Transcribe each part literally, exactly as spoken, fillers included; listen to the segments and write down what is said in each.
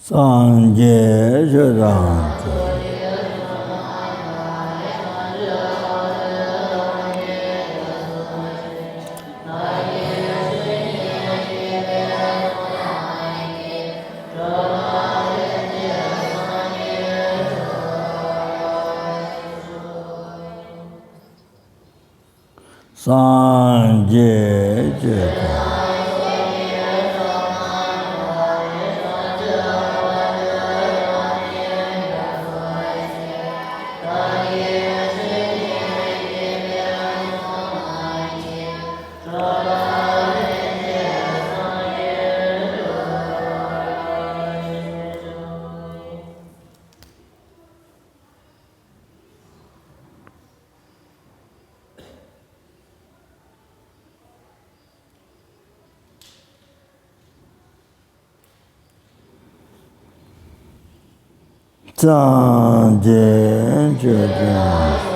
སངས་རྒྱས་ཆོས་དང་། སངས་རྒྱས་ཆོས་དང་། སངས་རྒྱས་ཆོས་དང་།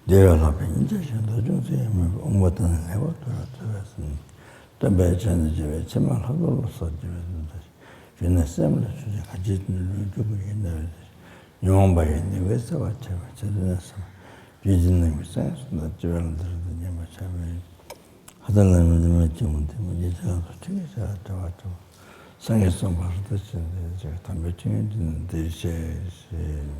འདི་ཡང་ལྷག་པའི་ཉིན་བྱེད་ཞིང་འདོད་ཆུང་ཚེ་ཡང་མེད་པའི་དབང་པོ་དང་ནི་ལེགས་པར་དོར་བར་འཚོ་བའི་སེམས། སྟོན་པའི་ཆོས་ནི་བརྗེ་བའི་ཕྱིར་མ་ལྷག་ཏུ་བློ་གསལ་བརྗེ་བའི་དོན་དུ། གཞི་ནས་སེམས་ལ་ཆོས་ཅན་གང་ཞིག་དོན་ལུས་སྤྲུལ་སྐུ་ཡིན་ནོ། ཉོན་མོངས་པ་ཡི་ནི་འོད་གསལ་བར་བྱེད་པའི་ཕྱིར་དོན་གསལ་བ། རྒྱུད་ཀྱི་ནང་གི་སངས་རྒྱས་གསུམ་དང་སྤྱི་བོའི་ལམ་དུ་རིམ་གྱིས་མཉམ་པར་ཆགས་པའི། ཧ་ད་ལམ་རིམ་གྱིས་མ་བཅིངས་པ་དེ་མ་སྐྱེས་ཆགས་སུ་ཁྲིད་ཀྱི་བྱ་བ་བྱ་བ་བྱ་བ། སངས་རྒྱས་གསུམ་བར་དུ་ཕྱིན་ཏེ་ཅིག་དམ་པའི་ཆོས་ཉིད་དེ་ནི་འདིར་བཤད་ཟེར།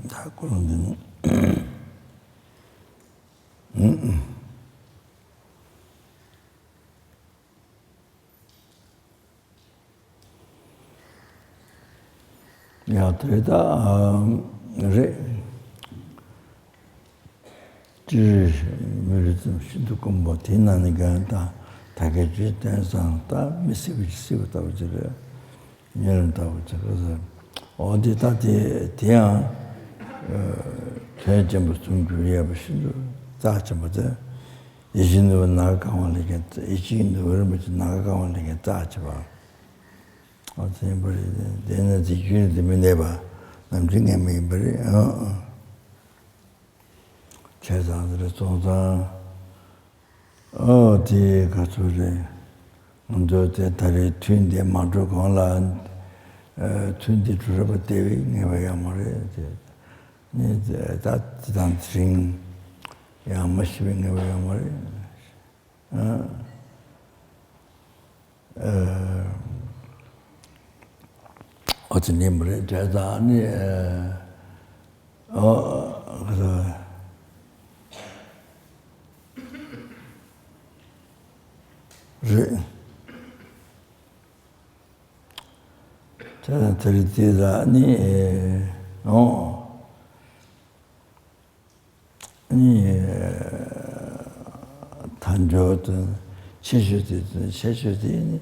ད་ཀུན་སློང་འདི་ནི། ཡ་དེ་ད་རེད། སྤྱིར་མི་རེ་ཙམ་ཤིན་ཏུ་དཀོན་པོ་དེའི་ནང་ནས་གང་ལྟར་ད་གའི་རྒྱུད་བསྟན་སང་ད་མི་སྲིད་པའི་སྲིད་པ་ལྟ་བུ་ཅིག་རེད། ཉེ་རིང་ལྟ་བུ་ཅིག་རེད་ཟེར། འོ་དེ་ད་དེ་དེ་ཡང་དོན་ཆེན་པོ་གསུམ་གྱུར་ཡོད་པ་ཤིན་ཏུ་རྩ་ཆེན་པོ་དེ། ཡིད་བཞིན་ནོར་བུ་ནམ་མཁའ་གང་བ་ལས་ཀྱང་ཡིད་བཞིན་ནོར་བུ་རིན་པོ་ཆེ་ནམ་མཁའ་གང་བ་ལས་ཀྱང་རྩ་ཆེ་བ། འོ་དེ་ཡིན་པ་རེད། དེ་ནི་དེ་རྒྱུན་དུ་མི་གནས་པ་ནམ་འཆི་ངེས་མེད་ཡིན་པ་རེད། ཨང་ཨང་། བྱས་ཙང་དེ་རེད་སོང་ཙང་། ཨོ་དེ་ག་ཚོད་རེད། ང་ཚོ་དེ་ད་རེས་ཐུན་དེ་མ་འགྲོ་གོང་ལ་ཐུན་དེ་གྲུབ་རབས་བལྟས་པའི་ངེས་པ་ཡོད་མ་རེད་དེ། ནི་ད་དེ་དང་དེ་རིང་ཡང་མ་ཤི་བའི་ངེས་པ་ཡོད་མ་རེད། ཨ། ཨོ་དེ་ནི་མ་རེད་དེ་ད་ནི་ཨོ་ག་རེད། ད་དེ་རིང་དེ་ལ་ནི་ཨོ། ནི། དལ་འབྱོར་དང་ཆེ་ཤོས་དེ་དང་ཆེ་ཤོས་དེ་ནི།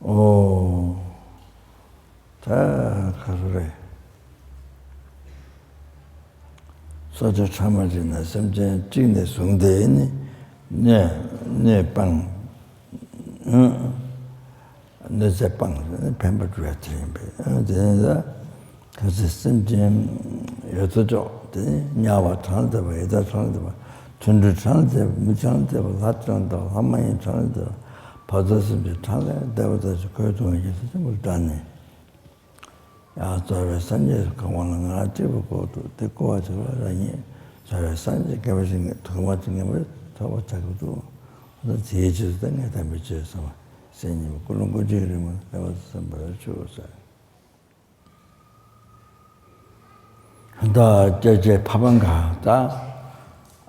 ཨོ། ད་ག་རེ་རེད། སྲོག་ཆགས་ཕྲ་མོ་ཅིག་ན་སེམས་ཅན་གཅིག་ནས་བཟུང་སྟེ་ནི་གནོད་གནོད་སྤང་། གནོད་འཚེ་སྤངས་ནས་ཕན་པ་སྒྲུབ་ཡ་དེ་ཡིན་པས། དེ་ནི་ད་ག་ཚོད་སེམས་ཅན་ཡོད་ཚད་ཅོག་དེ་ནི་དམྱལ་བ་གྲངས་ལས་འདས་པ་ཡི་དྭགས་གྲངས་ལས་འདས་པ་དུད་འགྲོ་གྲངས་ལས་འདས་པ་མི་གྲངས་ལས་འདས་པ་ལྷ་གྲངས་ལས་འདས་པ་ལྷ་མ་ཡིན་གྲངས་ལས་འདས་པ་བར་དོ་སེམས་ཅན་གྲངས་ལས་འདས་པ་དག་ཅིག་ཁོའི་དོན་གྱི་ཚུལ་ཆེན་པོར་བསྒྲགས་ནས། ཡང་རྩ་བའི་སངས་རྒྱས་སུ་གང་བ་ལ་ང་རང་གཅིག་པུ་བཀོད་དོ། དེ་བཀོད་པ་ཅིག་ལ་རང་ཉིད་རྩ་བའི་སངས་རྒྱས་སྐྱེ་བ་ཅིག་ངེས་ཐོག་མ་ཅིག་ངེས་པར་ཐོབ་པར་བྱ་དགོས་འདུག། ད་དེའི་ཕྱིར་དུ་ངས་དམ་པའི་ཆོས་ཟབ་མོ་སེམས་གཉིས་པ་ཀུན་སློང་ཀུན་བྱེད་ཀྱི་རིམ་པ་བསྟན་པར་གསན་པར་ཞུ་ཟེར། ད་སྐྱབས་རྗེ་ཕ་བང་ག་ད་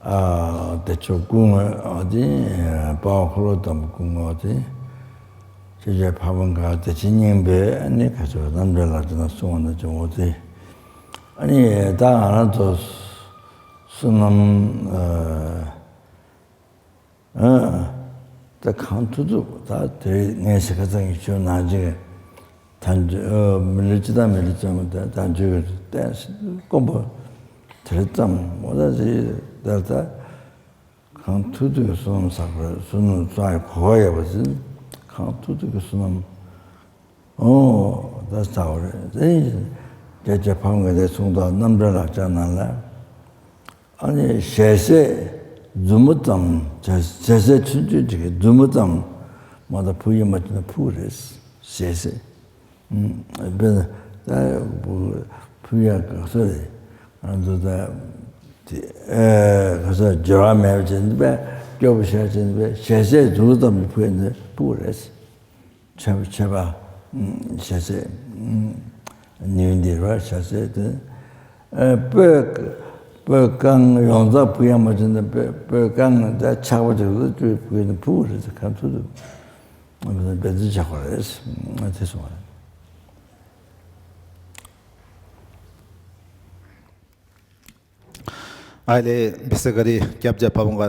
ཨ་བདེ་མཆོག་སྐུ་ངོ་ཨ་དེ་དཔའ་བོ་འཁོར་ལོ་སྡོམ་པ་སྐུ་ངོ་དེ་ཁྱེད་ཅག་ཕ་བོང་ཁ་བདེ་ཆེན་སྙིང་པོའི་ཨ་ནི་ཁ་ཆོ་རྣམ་འདྲེན་ལ་དེ་ན་གསུང་བ་ན་བྱུང་བ་དེ་ཨ་ནི་ད་ང་རང་ཚོ་བསོད་ནམས་ཨ་ཨ་ད་གང་ཐུབ་ཐུབ་ད་དེ་ངས་ཤི་ཁ་ཚང་གི་ཆོས་ནང་བཞིན་ད་མི་ལུས་ཅི་ལྟར་མི་ལུས་ཙམ་ད་ད་འཇུག་གི་བསྟན་སྐོམ་པ་དེ་ཙམ་འོ་ད་དེ་ད་ད་གང་ཐུབ་ཐུབ་ཀྱི་བསོད་ནམས་བསགས་པར་བསོད་ནམས་བསགས་ཡ་གོ་བ་ཡོད་པ་ཟིན་གང་ཐུབ་ཐུབ་ཀྱི་བསོད་ནམས་ཨོ་ད་བསགས་པ་རེད་དེ་རྒྱལ་ཁྱེད་ཕམ་གྱི་དེ་གསུང་དང་རྣམ་འདྲེན་ལག་ཆ་ནང་ལ། ཨ་ནི་ཞལ་ཟས་མཛུབ་མོ་ཙམ་ཞལ་ཟས་ཆུང་ཆུང་ཅིག་གི་མཛུབ་མོ་ཙམ་མ་གཏོགས་ཕུལ་ཡོད་མ་བྱུང་ན་ཕུག་རེད་ཞལ་ཟས། དཔེར་ན་ད་ཕུལ་ཡག་ག་ཚོད་རེད། ང་ཚོ་ད་དེ་ཨེ་ག་ཚོད་འབྱོར་བ་མེད་པ་བྱས་ནས་པས་སྐྱོ་པོ་བཤད་བྱས་ནས་པས་ཞལ་ཟས་མཛུབ་མོ་ཙམ་ཅིག་ཕུལ་ཡོད་ན་ཕུག་རེད། ཆེ་བ་ཆེ་བ། ཞལ་ཟས། ནིའུ་འདིར་བ་ཞལ་ཟས་དེ། སྤོས་སྤོས་རྐང་ཡོངས་རྫོགས་ཕུལ་ཡག་མ་བྱུང་ན་སྤོས་སྤོས་རྐང་ད་ཆག་པ་ཅིག་ཏུ་བཅུག་ཕུལ་ན་ཕུག་རེད་ཟེར་ག་ཚོད་དུ། འབད་བརྩོན་བྱ་དགོས་རེད། དེ་གསུངས་པ་རེད། ཨ་ལེ། བེ་སེ་ཀ་རི་སྐྱབས་རྗེ་ཕ་བོང་ཁ་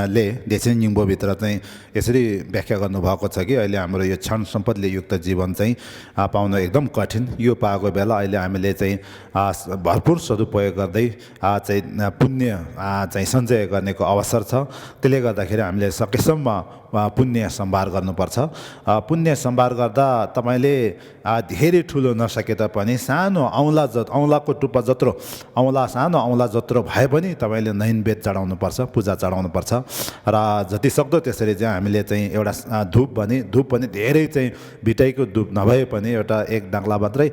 ལེ་བདེ་ཆེན་སྙིང་པོ་བི་དར་ཙན་ཨེ་སི་རི་བེ་ཁ་ག་ནུ་བ་ཀོ་ཚ་གི་ཨ་ལེ་ཨ་མ་རོ་ཡོ་ཆན་སམ་པད་ལེ་ཡུག་ཏ་ཇི་བན་ཙན་ཨ་པའོ་ནོ་ཨེག་དམ་ཀ་ཐིན་ཡོ་པ་གོ་བེ་ལ་ཨ་ལེ་ཨ་མ་ལེ་ཙན་ཨ་བར་པུར་སོ་དུ་པོ་ཡ་གར་དེ་ཨ་ཙན་པུ་ནེ་ཨ་ཙན་སན་ཛེ་ག་ནེ་ཀོ་ཨ་བ་སར་ཚ་དེ་ལེ་ག་ད་ཁེ་རེ་ཨ་མ་ལེ་ས་ཀེ་སམ་མ་པུ་ནེ་སམ་བར་གར་ནུ་པར་ཚ་ཨ་པུ་ནེ་སམ་བར་གར་ད་ཏ་མ་ལེ། ཨ་དྷེ་རེ་ཁྲུ་ལོ་ན་ཤ་ཀེ་ཏ་པ་ནི་ས་ནོ་ཨང་ལ་ཛོ་ཨང་ལ་ཀོ་ཀྲུ་པ་ཛོ་ཏྲོ་ཨང་ལ་ས་ནོ་ཨང་ལ་ཛོ་ཏྲོ་བྷའི་པ་ནི་ཏ་བའི་ལེ་ནན་བེད་ཙ་ལང་ནོ་པར་ས་པུ་ཛ་ཙ་ལང་ནོ་པར་ས་ར་ཛ་ཏི་སོག་དོ་ཏེ་སེ་རེ་ཛ་ཨ་མི་ལེ་ཙེ་ཨེ་ཝ་ད་དུབ་པ་ནི་དུབ་པ་ནི་དེ་རེ་ཙེ་བི་ཏའི་ཀོ་དུབ་ན་བའི་པ་ནི་ཨེ་ཝ་ད་ཨེག་ནག་ལ་བ་ཏྲེ་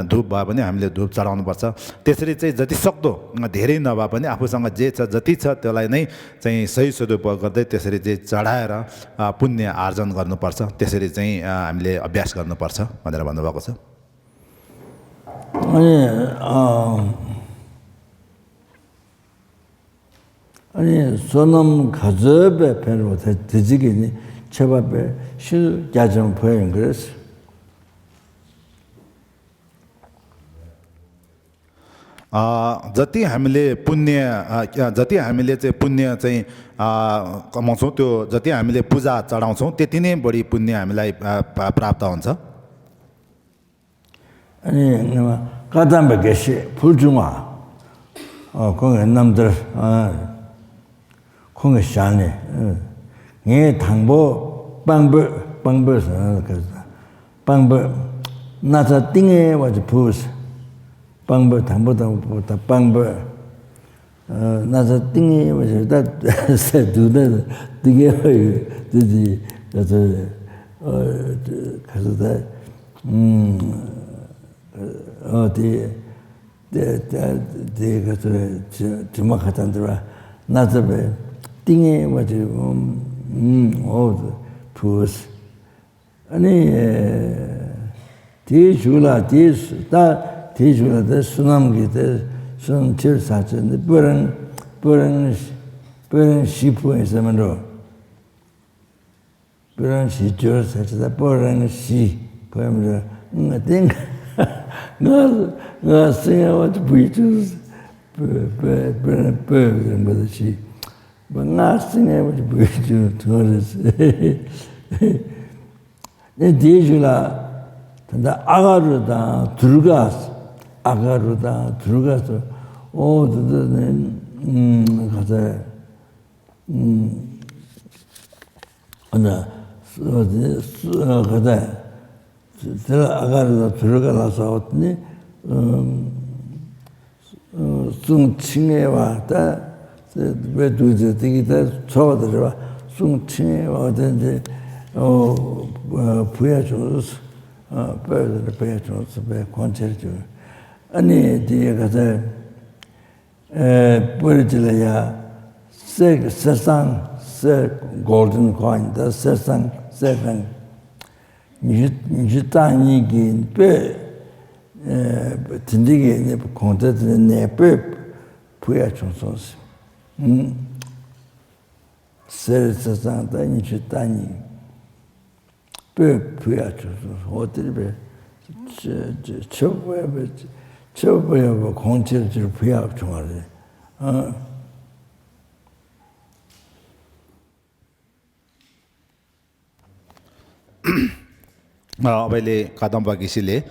དུབ་བ་པ་ནི་ཨ་མི་ལེ་དུབ་ཙ་ལང་ནོ་པར་ས་ཏེ་སེ་རེ་ཙེ་ཛ་ཏི་སོག་དོ་དེ་རེ་ན་བ་པ་ནི་ཨ་ཕུ་སང་ག་ཛེ་ཚ་ཛ་ཏི་ཚ་ཏེ་ལ་ནི་ཙེ་སའི་སོ་དོ་པ་ག་དེ་ཏེ་སེ་རེ་ཙེ་ཙ་ལ་ཡ་ར། ཨ་པུ་ནེ་ཨར་ཇན་གར་ནུ་པར་ས་ཏེ་སེ་རེ་ཙེ་ཨ་མི་ལེ་ཨ་བྷྱ་སི་གར་ནུ་པར་ས་མ་དེ་ར་བ་ནུ་བ་གོ་ས། ཨ་ནི་ཨ་ཨ་ནི་བསོད་ནམས་ག་ཚོད་པས་འཕེལ་བ་དེ་དེ་གཅིག་གིས་ནི་ཆེ་བ་པས་ཤིན་ཏུ་རྒྱ་ཆེན་པོ་ཡོང་གི་རེད། ཨ་ཛ་ཏི་ཧ་མི་ལེ་པུ་ནེ་ཨ་ཛ་ཏི་ཧ་མི་ལེ་ཙེ་པུ་ནེ་ཙེ་ཨ་མང་སོང་དུ་ཛ་ཏི་ཧ་མི་ལེ་པུ་ཛ་ཙ་ལང་སོང་ཏེ་ཏི་ནེ་བོ་རི་པུ་ནེ་ཧ་མི་ལེ་པྲ་པྲ་པ་ཏ་ཝན་ཚ། ཨ་ནི་ང་བཀའ་གདམས་པའི་དགེ་བཤེས་ཕུར་བྱུང་བ། ཨ་ཁོང་གི་རྣམ་ཐར་ཨ་ཁོང་གི་ཞལ་ནས་ཨ་ངས་དང་པོ་སྤང་སྤོས་སྤང་སྤོས་ཟེར་ན་ག་ས་སྤང་སྤོས་ན་ཚ་ཏིང་ངེ་བ་ཅིག་ཕུལ། སྤང་སྤོས་དང་པོ་དང་པོ་དང་སྤང་སྤོས། ན་ཚ་ཏིང་ངེ་བ་ཞིག་ད་སེ་དུག་ད་ཏིང་ངེ་བ་ཡོད་དེ་དེ་ག་ཚོད་ག་ཚོད་ད་ཨོ་དེ་དེ་དེ་ག་ཚོད་དྲི་མ་ཁ་ཚ་འདི་བ་ན་ཚ་བའི་ཏིང་ངེ་བ་ཞིག་ཨོ་ཕུ། ཨ་ནི། དེའི་གཞུག་ལ་དེའི་ད་དེའི་གཞུག་ལ་དེ་བསོད་ནམས་ཀྱི་དེ་བསོད་ནམས་ཆེར་བསགས་ཚེ་འདི་སྤོས་རང་སྤོས་རང་སྤོས་རང་བཞི་ཕུལ་ཡིན་ཟེར་མ་འགྲོ། སྤོས་རང་བཞི་སྦྱོར་ཟེར་ཚེ་ད་སྤོས་རང་བཞི་ཕུལ་ཡིན་མ་འགྲོ། ང་དེ་ང་ང་སེང་ཡ་བ་དེ་བུ་ཡི་ཆུ་སྤོས་སྤོས་སྤོས་རང་སྤོས་རང་པོ་ད་བཞི་ང་སེང་ཡ་བ་དེ་བུ་ཡི་ཆུ་ཐོ་རེ་ཟེར། ཨེ་དེའི་གཞུག་ལ་ད་ལྟ་ཨ་ག་རུ་དང་དུར་ཀ་ཨ་ག་རུ་དང་དུར་ཀ་སོགས་ཨོ་དེ་དེ་ནི་ག་ཚ་ཨ་ན་ག་ཚ་དེ་ལ་ཨ་ག་རུ་དང་དུར་ཀ་ལ་སོགས་ནི། གསུང་ཕྲིན་ལས་པ་ད་དཔེ་འདུག་ཟེར་དེ་གི་ད་ཚོགས་པ་དེ་རེད་བ། གསུང་ཕྲིན་ལས་པ་དེ་འདི་ཕུ་ཡ་བྱུང་། སྤོས་དེ་ཕུ་ཡ་བྱུང་། སྤོས་གོང་ཆེར་བྱུང་། ཨ་ནི་དེ་ག་ཚ་སྤོས་ཅི་ལ་ཡ་གསེར་གསེར་སྲང་གསེར་གོལ་ཌན་ཀོ་ཡིན་ད་གསེར་སྲང་གསེར་སྲང་། ཉི་ཤུ་ཉི་ཤུ་རྩ་གཉིས་ཀྱི་སྤོས། དེ་འདི་གི་ནི་གོང་ཚད་དེ་ནས་སྤོས་ཕུ་ཡ་བྱུང་སོང་ཟེར། ཨུམ། གསེར་ཆ་ཚང་ད་ཉི་ཤུ་རྩ་གཉིས། སྤོས་ཕུལ་ཡག་བྱུང་སོང་། འོ་དེར་བས་ཆོས་ཆོས་པ་ཡོད་པའི་ཆོས་པ་ཡོད་པའི་གོང་ཆེར་ཆེར་ཕུལ་ཡག་བྱུང་བ་རེད། ཨ། अ, अबले कदम बगिसीले,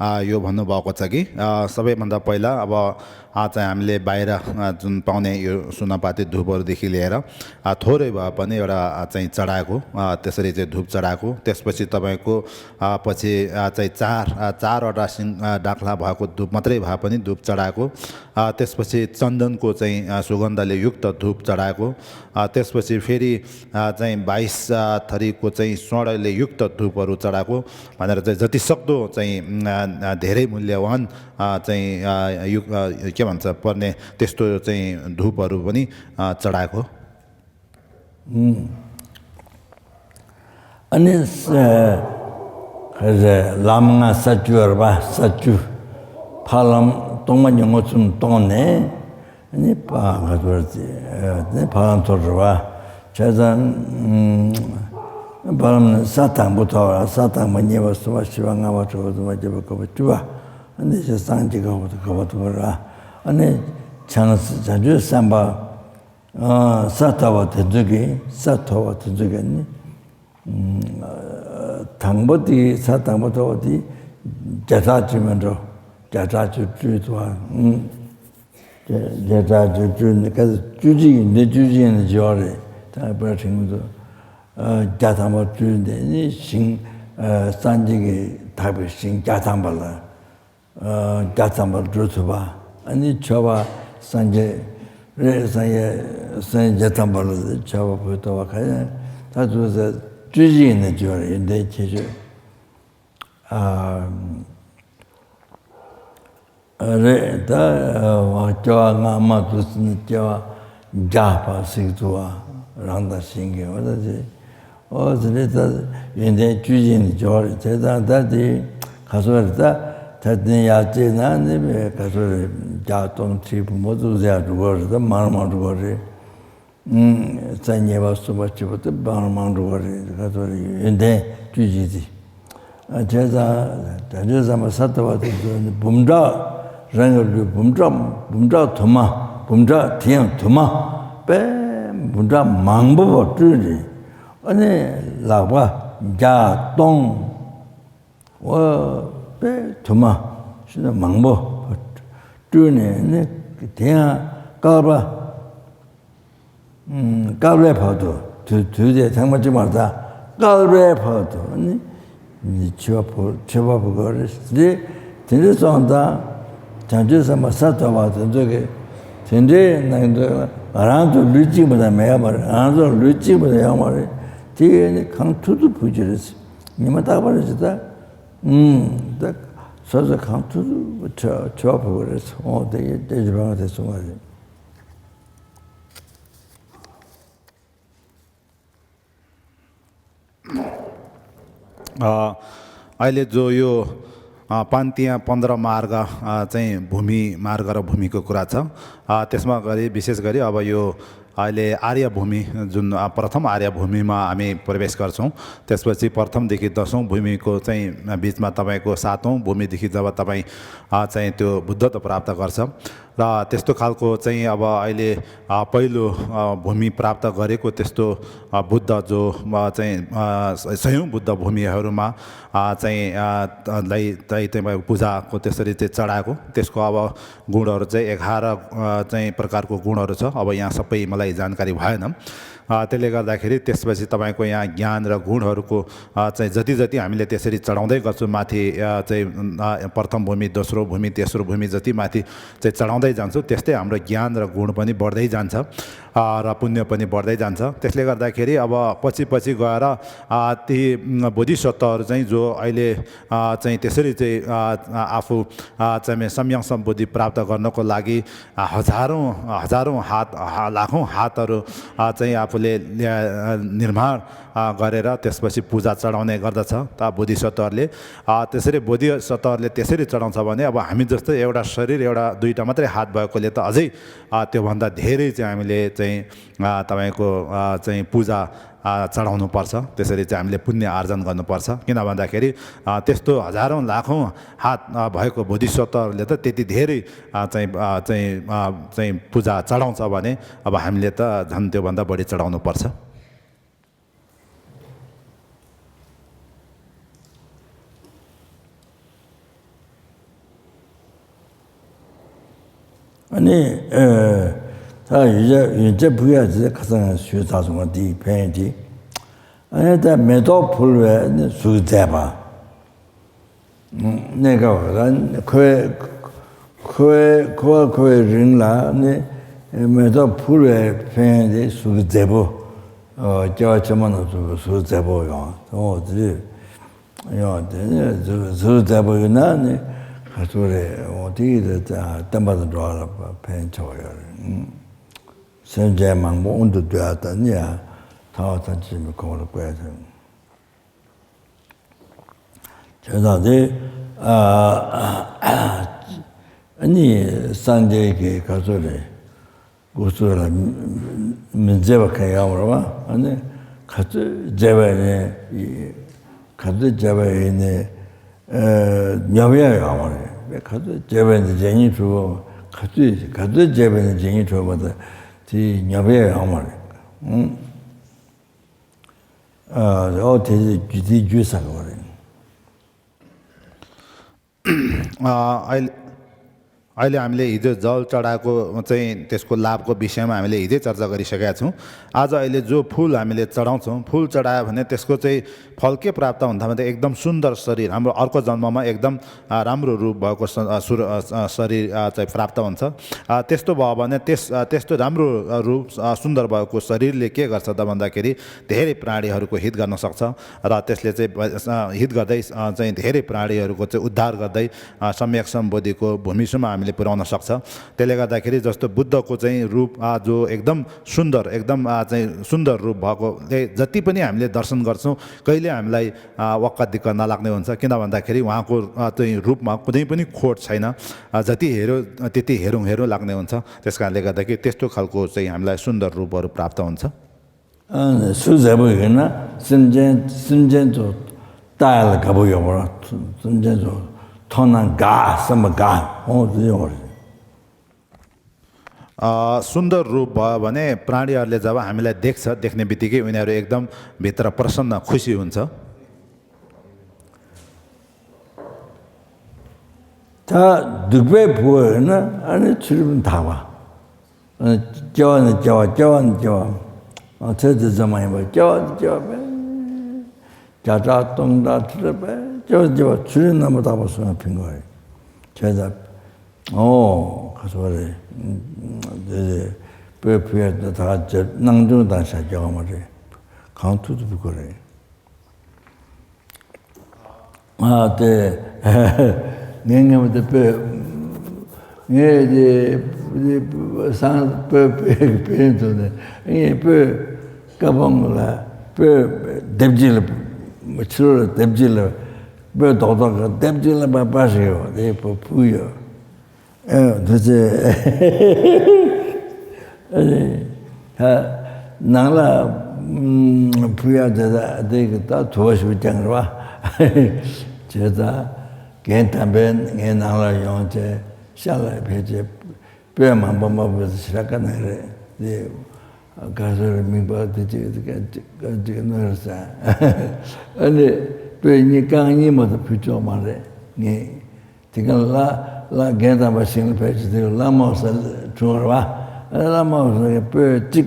अ, यो भन्नुभएको छ कि, अ, सबैभन्दा पहिला अब, अ, चाहिँ हामीले बाहिर, अ, जुन पाउने यो सुनपाती धुपहरूदेखि लिएर, अ, थोरै भए पनि एउटा, अ, चाहिँ चढाएको, अ, त्यसरी चाहिँ धुप चढाएको, त्यसपछि तपाईँको, अ, पछि, अ, चाहिँ चार, अ, चारवटा सिङ-, अ, डाख्ला भएको धुप मात्रै भए पनि धुप चढाएको, अ, त्यसपछि चन्दनको चाहिँ, अ, सुगन्धले युक्त धुप चढाएको, अ, त्यसपछि फेरि, अ, चाहिँ बाइस, अ, थरीको चाहिँ स्वर्णले युक्त धुपहरू चढाएको भनेर चाहिँ जति सक्दो चाहिँ, अ, अ, धेरै मूल्यवान, अ, चाहिँ, अ, यु-, अ, के भन्छ, पर्ने त्यस्तो चाहिँ धुपहरू पनि, अ, चढाएको। ཨ་ནི་ས་ཁ་རེ་ལམ་ལྔ་ས་བཅུ་རེད་པ། ས་བཅུ། ཕ་ལམ་སྟོང་པ་ཉིད་མངོན་སུམ་མཐོང་ནས། ཨ་ནི་པ་ག་ཚོད་རེད། ཨ་ནི་ཕ་ལམ་ཚོ་རེད་པ། བྱས་ཙང་ཕ་ལམ་ནི་ས་དང་པོ་ཐོབ་པ། ས་དང་པོ་གཉིས་པ་གསུམ་པ་བཞི་པ་ལྔ་པ་དྲུག་པ་བདུན་པ་བརྒྱད་པ་དགུ་པ་བཅུ་པ། ཨ་ནི་ཞེས་སངས་རྒྱས་ག་པ་དང་ག་པ་ཐོབ་པ་རེད། ཨ་ནི་བྱང་བྱང་ཆུབ་སེམས་དཔའ། ཨ། ས་ཐོབ་པ་དེ་ཚོ་གིས། ས་ཐོབ་པ་དེ་ཚོ་གིས་ནི། ཨ། དང་པོ་དེ། ས་དང་པོ་ཐོབ་པ་དེ་བརྒྱ་ཕྲག་གཅིག་མིན་འགྲོ། བརྒྱ་ཕྲག་གཅིག་སྤྲུལ་ཐུབ་པ། ཨུམ། བརྒྱ་ཕྲག་གཅིག་སྤྲུལ་ནས་ཀ་བཅུ་གཅིག་ཡིན་དེ། བཅུ་གཅིག་ཡིན་ནས་བརྗོད་རེད། ད་དཔེ་ཕྲན་བུ་དུ། ཨ། བརྒྱ་ཐམ་པ་སྤྲུལ་ནས་ནི་ཞིང་། ཨ། སངས་རྒྱས་ཀྱི་དག་པའི་ཞིང་བརྒྱ་ཐམ་པ་ལ། ཨ། བརྒྱ་ཐམ་པར་འགྲོ་ཐུབ་པ། ཨ་ནི་མཆོད་པ་སངས་རྒྱས་རེད། སངས་རྒྱས་སངས་རྒྱས་བརྒྱ་ཐམ་པ་ལ་མཆོད་པ་ཕུལ་ཐུབ་པ། ག་ཡང་ད་དུ་ཟེར་བཅུ་གཅིག་ཡིན་ནས་བརྗོད་རེད། ཡོན་ཏན་ཁྱད་ཆོས། ཨ། རེད། ད་སྐྱེ་བ་སྔ་མ་དུ་ཟིན་སྐྱེ་བ་བརྒྱ་པ་ཞིག་ཏུ་བ་རང་དང་གཞན་གྱི་འོ་ད་ཅེ། འོ་ཟེར་ནས་ད་ཡོན་ཏན་བཅུ་གཅིག་ནི་འཇོག་རེད། དེ་དང་ད་དེ་ག་ཚོད་རེད། ད་ད་དེ་ཡར་བཅད་ན་ནི་བས་ག་ཚོད་རེད། བརྒྱ་སྟོང་ཁྲི་བུ་མོ་དུ་ཟེར་ཡ་འགྲོ་གི་རེད། ད་མང་མང་འགྲོ་གི་རེད། ཨུམ། རྩ་གཉིས་པ་གསུམ་པ་བཅུ་པ་དེ་མང་རུ་མང་རུ་བ་རེད། ག་ཚོད་རེད། ཡོན་ཏན་བཅུ་གཅིག་དེ། ཨ། བྱས་ཙང་བྱང་ཆུབ་སེམས་དཔའ་ས་ཐོབ་པ་དེ་ཚོ་ནི་འབུམ་ཕྲག། རང་གི་ལུས་འབུམ་ཕྲག། འབུམ་ཕྲག་དུ་མ། འབུམ་ཕྲག་དེ་ཡང་དུ་མ། དཔེ་འབུམ་ཕྲག་མང་པོ་བ་སྤྲུལ་ནས། ཨ་ནི་ལག་པ་བརྒྱ་སྟོང་། འོ་དཔེ་དུ་མ་ཤིན་ཏུ་མང་པོ་སྤྲུལ་ནས་ནི། དེ་ཡང་བསྐལ་པ། ཨུམ། བསྐལ་པའི་བར་དུ། དུས་དུས་དེ་ཐེངས་མ་གཅིག་མ་རེད། ད་བསྐལ་པའི་བར་དུ་ནི་མཆོད་པ་ཕུལ། མཆོད་པ་ཕུལ་དགོས་རེད། དེ་དེ་འདྲ་སོང་ཙང་བྱང་ཆུབ་སེམས་དཔའ་ས་ཐོབ་པ་དེ་ཚོ་གིས་དེ་འདྲའི་གནང་དུས་ང་རང་ཚོ་ལུས་གཅིག་པུ་དང་མེད་ཡོད་མ་རེད། ང་རང་ཚོ་ལུས་གཅིག་པུ་དང་ཡོད་མ་རེད། དེ་ཡོད་ནི་གང་ཐུབ་ཐུབ་ཕུལ་རྒྱུ་རེད། ཉི་མ་རྟག་པར་ཅི་ད། ཨུམ། ད་སོ་སོ་གང་ཐུབ་ཐུབ་མཆོད་པ་ཕུལ་དགོས་རེད། འོ་དེ་ཡི་དེ་ཅི་བང་དེ་གསུང་བ་རེད། अ, अहिले जो यो, अ, पाँच तिहाई पन्ध्र मार्ग, अ, चाहिँ भूमि मार्ग र भूमिको कुरा छ। अ, त्यसमा गरी, विशेष गरी अब यो अहिले आर्य भूमि, जुन, अ, प्रथम आर्य भूमिमा हामी प्रवेश गर्छौँ, त्यसपछि प्रथमदेखि दसौँ भूमिको चाहिँ बिचमा तपाईँको सातौँ भूमिदेखि जब तपाईँ, अ, चाहिँ त्यो बुद्धत्व प्राप्त गर्छ, र त्यस्तो खालको चाहिँ अब अहिले, अ, पहिलो, अ, भूमि प्राप्त गरेको त्यस्तो, अ, बुद्ध जो, अ, चाहिँ, अ, स-, सयौँ बुद्ध भूमिहरूमा, अ, चाहिँ, अ, त-, लाई, चाहिँ, चाहिँ पूजाको त्यसरी चाहिँ चढाएको, त्यसको अब गुणहरू चाहिँ एघार, अ, चाहिँ प्रकारको गुणहरू छ। अब यहाँ सबै मलाई जानकारी भएन। अ, त्यसले गर्दाखेरि त्यसपछि तपाईँको यहाँ ज्ञान र गुणहरूको, अ, चाहिँ जति जति हामीले त्यसरी चढाउँदै गर्छौँ माथि, अ, चाहिँ, अ, प्रथम भूमि, दोस्रो भूमि, तेस्रो भूमि जति माथि चाहिँ चढाउँदै जान्छौँ, त्यस्तै हाम्रो ज्ञान र गुण पनि बढ्दै जान्छ। अ, र पुण्य पनि बढ्दै जान्छ। त्यसले गर्दाखेरि अब पछि पछि गएर, अ, ती, उम्, बोधिसत्वहरू चाहिँ जो अहिले, अ, चाहिँ त्यसरी चाहिँ, अ, अ, आफू, अ, चाहिँ सम्यक सम्बोधि प्राप्त गर्नको लागि, अ, हजारौँ, हजारौँ हात, ह-, लाखौँ हातहरू, अ, चाहिँ आफूले ल्या-, अ, निर्माण, अ, गरेर त्यसपछि पूजा चढाउने गर्दछ त बोधिसत्वहरूले। अ, त्यसरी बोधिसत्वहरूले त्यसरी चढाउँछ भने अब हामी जस्तो एउटा शरीर, एउटा दुईटा मात्रै हात भएकोले त अझै, अ, त्योभन्दा धेरै चाहिँ हामीले चाहिँ, अ, तपाईँको, अ, चाहिँ पूजा, अ, चढाउनुपर्छ। त्यसरी चाहिँ हामीले पुण्य आर्जन गर्नुपर्छ। किन भन्दाखेरि, अ, त्यस्तो हजारौँ लाखौँ हात, अ, भएको बोधिसत्वहरूले त त्यति धेरै, अ, चाहिँ, अ, चाहिँ, अ, चाहिँ पूजा चढाउँछ भने अब हामीले त झन् त्योभन्दा बढी चढाउनुपर्छ। अनि, अ, ད་ཡོན་ཆབ་ཡོན་ཆབ་ཕུལ་ཡ་དེ་ཁ་སང་ཞུས་ཚར་སོང་བ་འདི་ཕན་ཡོན་དེ། ཨ་ནི་ད་མེ་ཏོག་ཕུལ་བའི་ནི་གཟུགས་མཛེས་པ། གནས་སྐབས་ལ་འཁོར་བའི་འཁོར་བའི་འཁོར་བ་འཁོར་བའི་རིང་ལ་ནི་མེ་ཏོག་ཕུལ་བའི་ཕན་ཡོན་དེ་གཟུགས་མཛེས་པོ། ཨོ། སྐྱེ་བ་ཕྱི་མ་རྣམས་སུ་གཟུགས་མཛེས་པོ་ཡོང་། ཨོ། དེ་ཡོང་། དེ་ནི་གཟུགས་གཟུགས་མཛེས་པོ་ཡོད་ན་ནི་ག་ཚོད་རེད། ཨོ། དེ་ཡིས་དེ་བསྟན་པ་དང་འགྲོ་བ་ལ་ཕན་ཆེ་བ་ཡོད་རེད། སེམས་ཅན་མང་པོ་དབང་དུ་སྡུད་ཡ་དང་ནི་ཡང་ཐར་བ་ཐམས་ཅད་མཁྱེན་པའི་གོ་འཕང་ལ་བཀོད་ཡ་དང་། བྱས་ཙང་དེ། ཨ། ཨ་ནི་སངས་རྒྱས་ཀྱི་ག་ཚོད་རེད། སྐུ་གཟུགས་ལ་མི་མཛེས་པ་གང་ཡང་མ་རེད་པ། ཨ་ནི་ག་ཚོད་མཛེས་པ་ཡིན་ནའི་ག་ཚོད་མཛེས་པ་ཡིན་ནའི་ཨ་ཉོབ་ཡ་ཡོད་མ་རེད། ག་ཚོད་མཛེས་པ་ཡིན་ནའི་བརྗེད་སྙིང་བྲོ་བ། ག་ཚོད་ག་ཚོད་མཛེས་པ་ཡིན་ནའི་བརྗེད་སྙིང་བྲོ་བ་དང་དེ་ཉོབ་ཡ་ཡོད་མ་རེད། ཨང་། ཨ། ཨོ། དེ་རྒྱུ་དེ་རྒྱུ་ས་ག་བ་རེད། अ, अहिले, अहिले हामीले हिजो जल चढाएको चाहिँ त्यसको लाभको विषयमा हामीले हिजै चर्चा गरिसकेका छौँ। आज अहिले जो फुल हामीले चढाउँछौँ, फुल चढायो भने त्यसको चाहिँ फल के प्राप्त हुन्छ भन्दा एकदम सुन्दर शरीर, हाम्रो अर्को जन्ममा एकदम, अ, राम्रो रूप भएको स-, अ, सुर-, अ, अ, शरीर, अ, चाहिँ प्राप्त हुन्छ। अ, त्यस्तो भयो भने त्यस-, अ, त्यस्तो राम्रो, अ, रूप, अ, सुन्दर भएको शरीरले के गर्छ त भन्दाखेरि धेरै प्राणीहरूको हित गर्न सक्छ र त्यसले चाहिँ, अ, हित गर्दै, अ, चाहिँ धेरै प्राणीहरूको चाहिँ उद्धार गर्दै, अ, सम्यक सम्बोधिको भूमिसम्म हामीले पुर्याउन सक्छ। त्यसले गर्दाखेरि जस्तो बुद्धको चाहिँ रूप, अ, जो एकदम सुन्दर, एकदम, अ, चाहिँ सुन्दर रूप भएकोले जति पनि हामीले दर्शन गर्छौँ, कहिले हामीलाई, अ, वाक्क दिक्क नलाग्ने हुन्छ। किन भन्दाखेरि उहाँको, अ, चाहिँ रूपमा कुनै पनि खोट छैन। अ, जति हेऱ्यो, अ, त्यति हेरौँ हेरौँ लाग्ने हुन्छ। त्यस कारणले गर्दाखेरि त्यस्तो खालको चाहिँ हामीलाई सुन्दर रूपहरू प्राप्त हुन्छ। ཨ། གཟུགས་མཛེས་པོ་ཡོད་ན་སེམས་ཅན་སེམས་ཅན་ཚོ་ལྟ་ཡ་ལ་དགའ་པོ་ཡོད་པ། སེམས་ཅན་ཚོ་མཐོང་ན་དགའ། སེམས་པ་དགའ། ཨོ། དེ་ཡོང་བ་རེད། अ, सुन्दर रूप भयो भने प्राणीहरूले जब हामीलाई देख्छ, देख्ने बित्तिकै उनीहरू एकदम भित्र प्रसन्न, खुसी हुन्छ। ད་སྡིག་པའི་བུ་ཡོད་ན་ཨ་ནི་ཚུལ་ཁྲིམས་དག་པ། ཨ། སྐྱེ་བ་ནས་སྐྱེ་བ། སྐྱེ་བ་ནས་སྐྱེ་བ། ཨ། ཚེ་འདི་ཙམ་མ་ཡིན་པར་སྐྱེ་བ་ནས་སྐྱེ་བ་བས། བརྒྱ་ཕྲག་སྟོང་ཕྲག་ཁྲི་ཕྲག་བས་སྐྱེ་བ་ནས་སྐྱེ་བ་ཚུལ་ཁྲིམས་རྣམ་པར་དག་པ་སྲུང་བ་ཕུལ་དགོས་རེད། བྱས་ཙང་། ཨོ། ག་ཚོད་རེད། དེ་སྤོས་ཕུལ་ཡ་དེ་ད་ག་ཇེ་སྣང་ཆུང་བཏང་བཞག་རྒྱུ་ཡོད་མ་རེད། གང་ཐུབ་ཐུབ་ཕུལ་དགོས་རེད། ཨ། དེ་ངས་སྔོན་མ་དེ་སྤོས། ངས་དེ་དེ་སང་སྤོས་སྤོས་སྤོས་འདུག་ནས། ངས་སྤོས་ཀ་པང་ལ་སྤོས་ལྡེབས་གཅིག་ལ། ཕྱི་ལོགས་ལ་ལྡེབས་གཅིག་ལ། སྤོས་རྡོག་རྡོག་གི་ལྡེབས་གཅིག་ལ་པ་པ་ཞིག་ཡོད། དེ་ཕུ་ཕུ་ཡོད། ཨེ། དེ་ཚེ་ཨ་ནི་ད་ནང་ལ་ཕུ་ཡ་དེ་དག་དེ་གི་ད་དུ་བ་ཞིག་ཀྱང་རེད་པ། བྱས་ཙང་རྒན་དམ་པས་ངའི་ནང་ལ་ཡོང་བྱས་ཤ་ལ་ཕལ་ཆེར་སྤོས་མང་པོ་མང་པོ་ཞིག་རག་ག་ནང་རེད་དེ། ག་ཟེར་རེད། མིག་པ་དེ་གཅིག་གཅིག་གཅིག་གཅིག་ནོར་ས། ཨ་ནི་སྤོས་གཉིས་རྐང་གཉིས་མ་གཏོགས་ཕུལ་ཆོག་མ་རེད་ངས། དེ་ག་ལ་ལ་རྒན་དམ་པ་ཞིག་ལ་ཕལ་ཆེར་དེ་ལ་མོ་ས་འཁྲུངས་རེད་པ། ལ་མོ་ས་གི་སྤོས་གཅིག་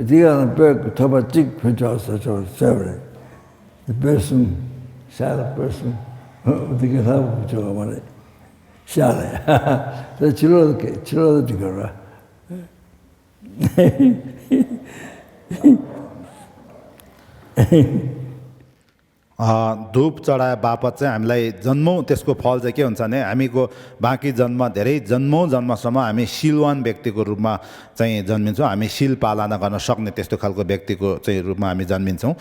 དེ་ག་ལ་སྤོས་ཀྱི་ཐོད་པ་གཅིག་ཕུལ་ཆོག་ཟེར་ཆོག་ཟེར་བ་རེད། སྤོས་གསུམ། ཤ་ལ་སྤོས་གསུམ། དེ་ག་ལྷག་པ་ཕུལ་ཆོག་མ་རེད། ཤ་ལ་ད་ཕྱི་ལོགས་ཕྱི་ལོགས་དེ་ག་རེད་པ། अ, धूप चढाएबापत चाहिँ हामीलाई जन्मौँ त्यसको फल चाहिँ के हुन्छ भने, हामीको बाँकी जन्म, धेरै जन्मौँ जन्मसम्म हामी शीलवान व्यक्तिको रूपमा चाहिँ जन्मिन्छौँ। हामी शील पालना गर्न सक्ने त्यस्तो खालको व्यक्तिको चाहिँ रूपमा हामी जन्मिन्छौँ।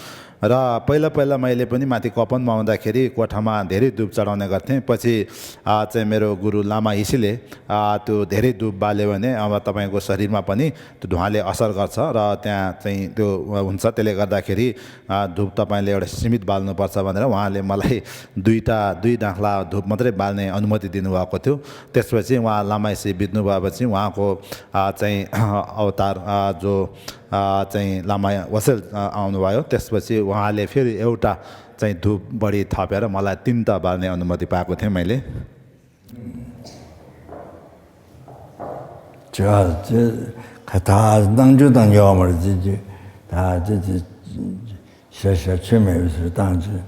र पहिला पहिला मैले पनि माथि कपनमा आउँदाखेरि कोठामा धेरै धूप चढाउने गर्थेँ। पछि, अ, चाहिँ मेरो गुरु लामा हिसीले, अ, त्यो धेरै धूप बाल्यो भने अब तपाईँको शरीरमा पनि त्यो धुवाँले असर गर्छ र त्यहाँ चाहिँ त्यो हुन्छ। त्यसले गर्दाखेरि, अ, धूप तपाईँले एउटा सीमित बाल्नुपर्छ भनेर उहाँले मलाई दुईटा, दुई डाँख्ला धूप मात्रै बाल्ने अनुमति दिनुभएको थियो। त्यसपछि उहाँ लामा हिसी बित्नुभएपछि उहाँको, अ, चाहिँ अवतार, अ, जो, अ, चाहिँ लामा वसेल, अ, आउनुभयो। त्यसपछि उहाँले फेरि एउटा चाहिँ धूप बढी थपेर मलाई तिनटा बाल्ने अनुमति पाएको थिएँ मैले। ཅེས་ཅེས་ཁ་ཐག་སྣང་ཆུང་བཏང་ཡོད་མ་རེད། ཅེས་ཅེས་ད་ཅེས་ཅེས་ཤ་ཤ་ཆོས་མེད་པའི་ཚུལ་བཏང་ཅེས་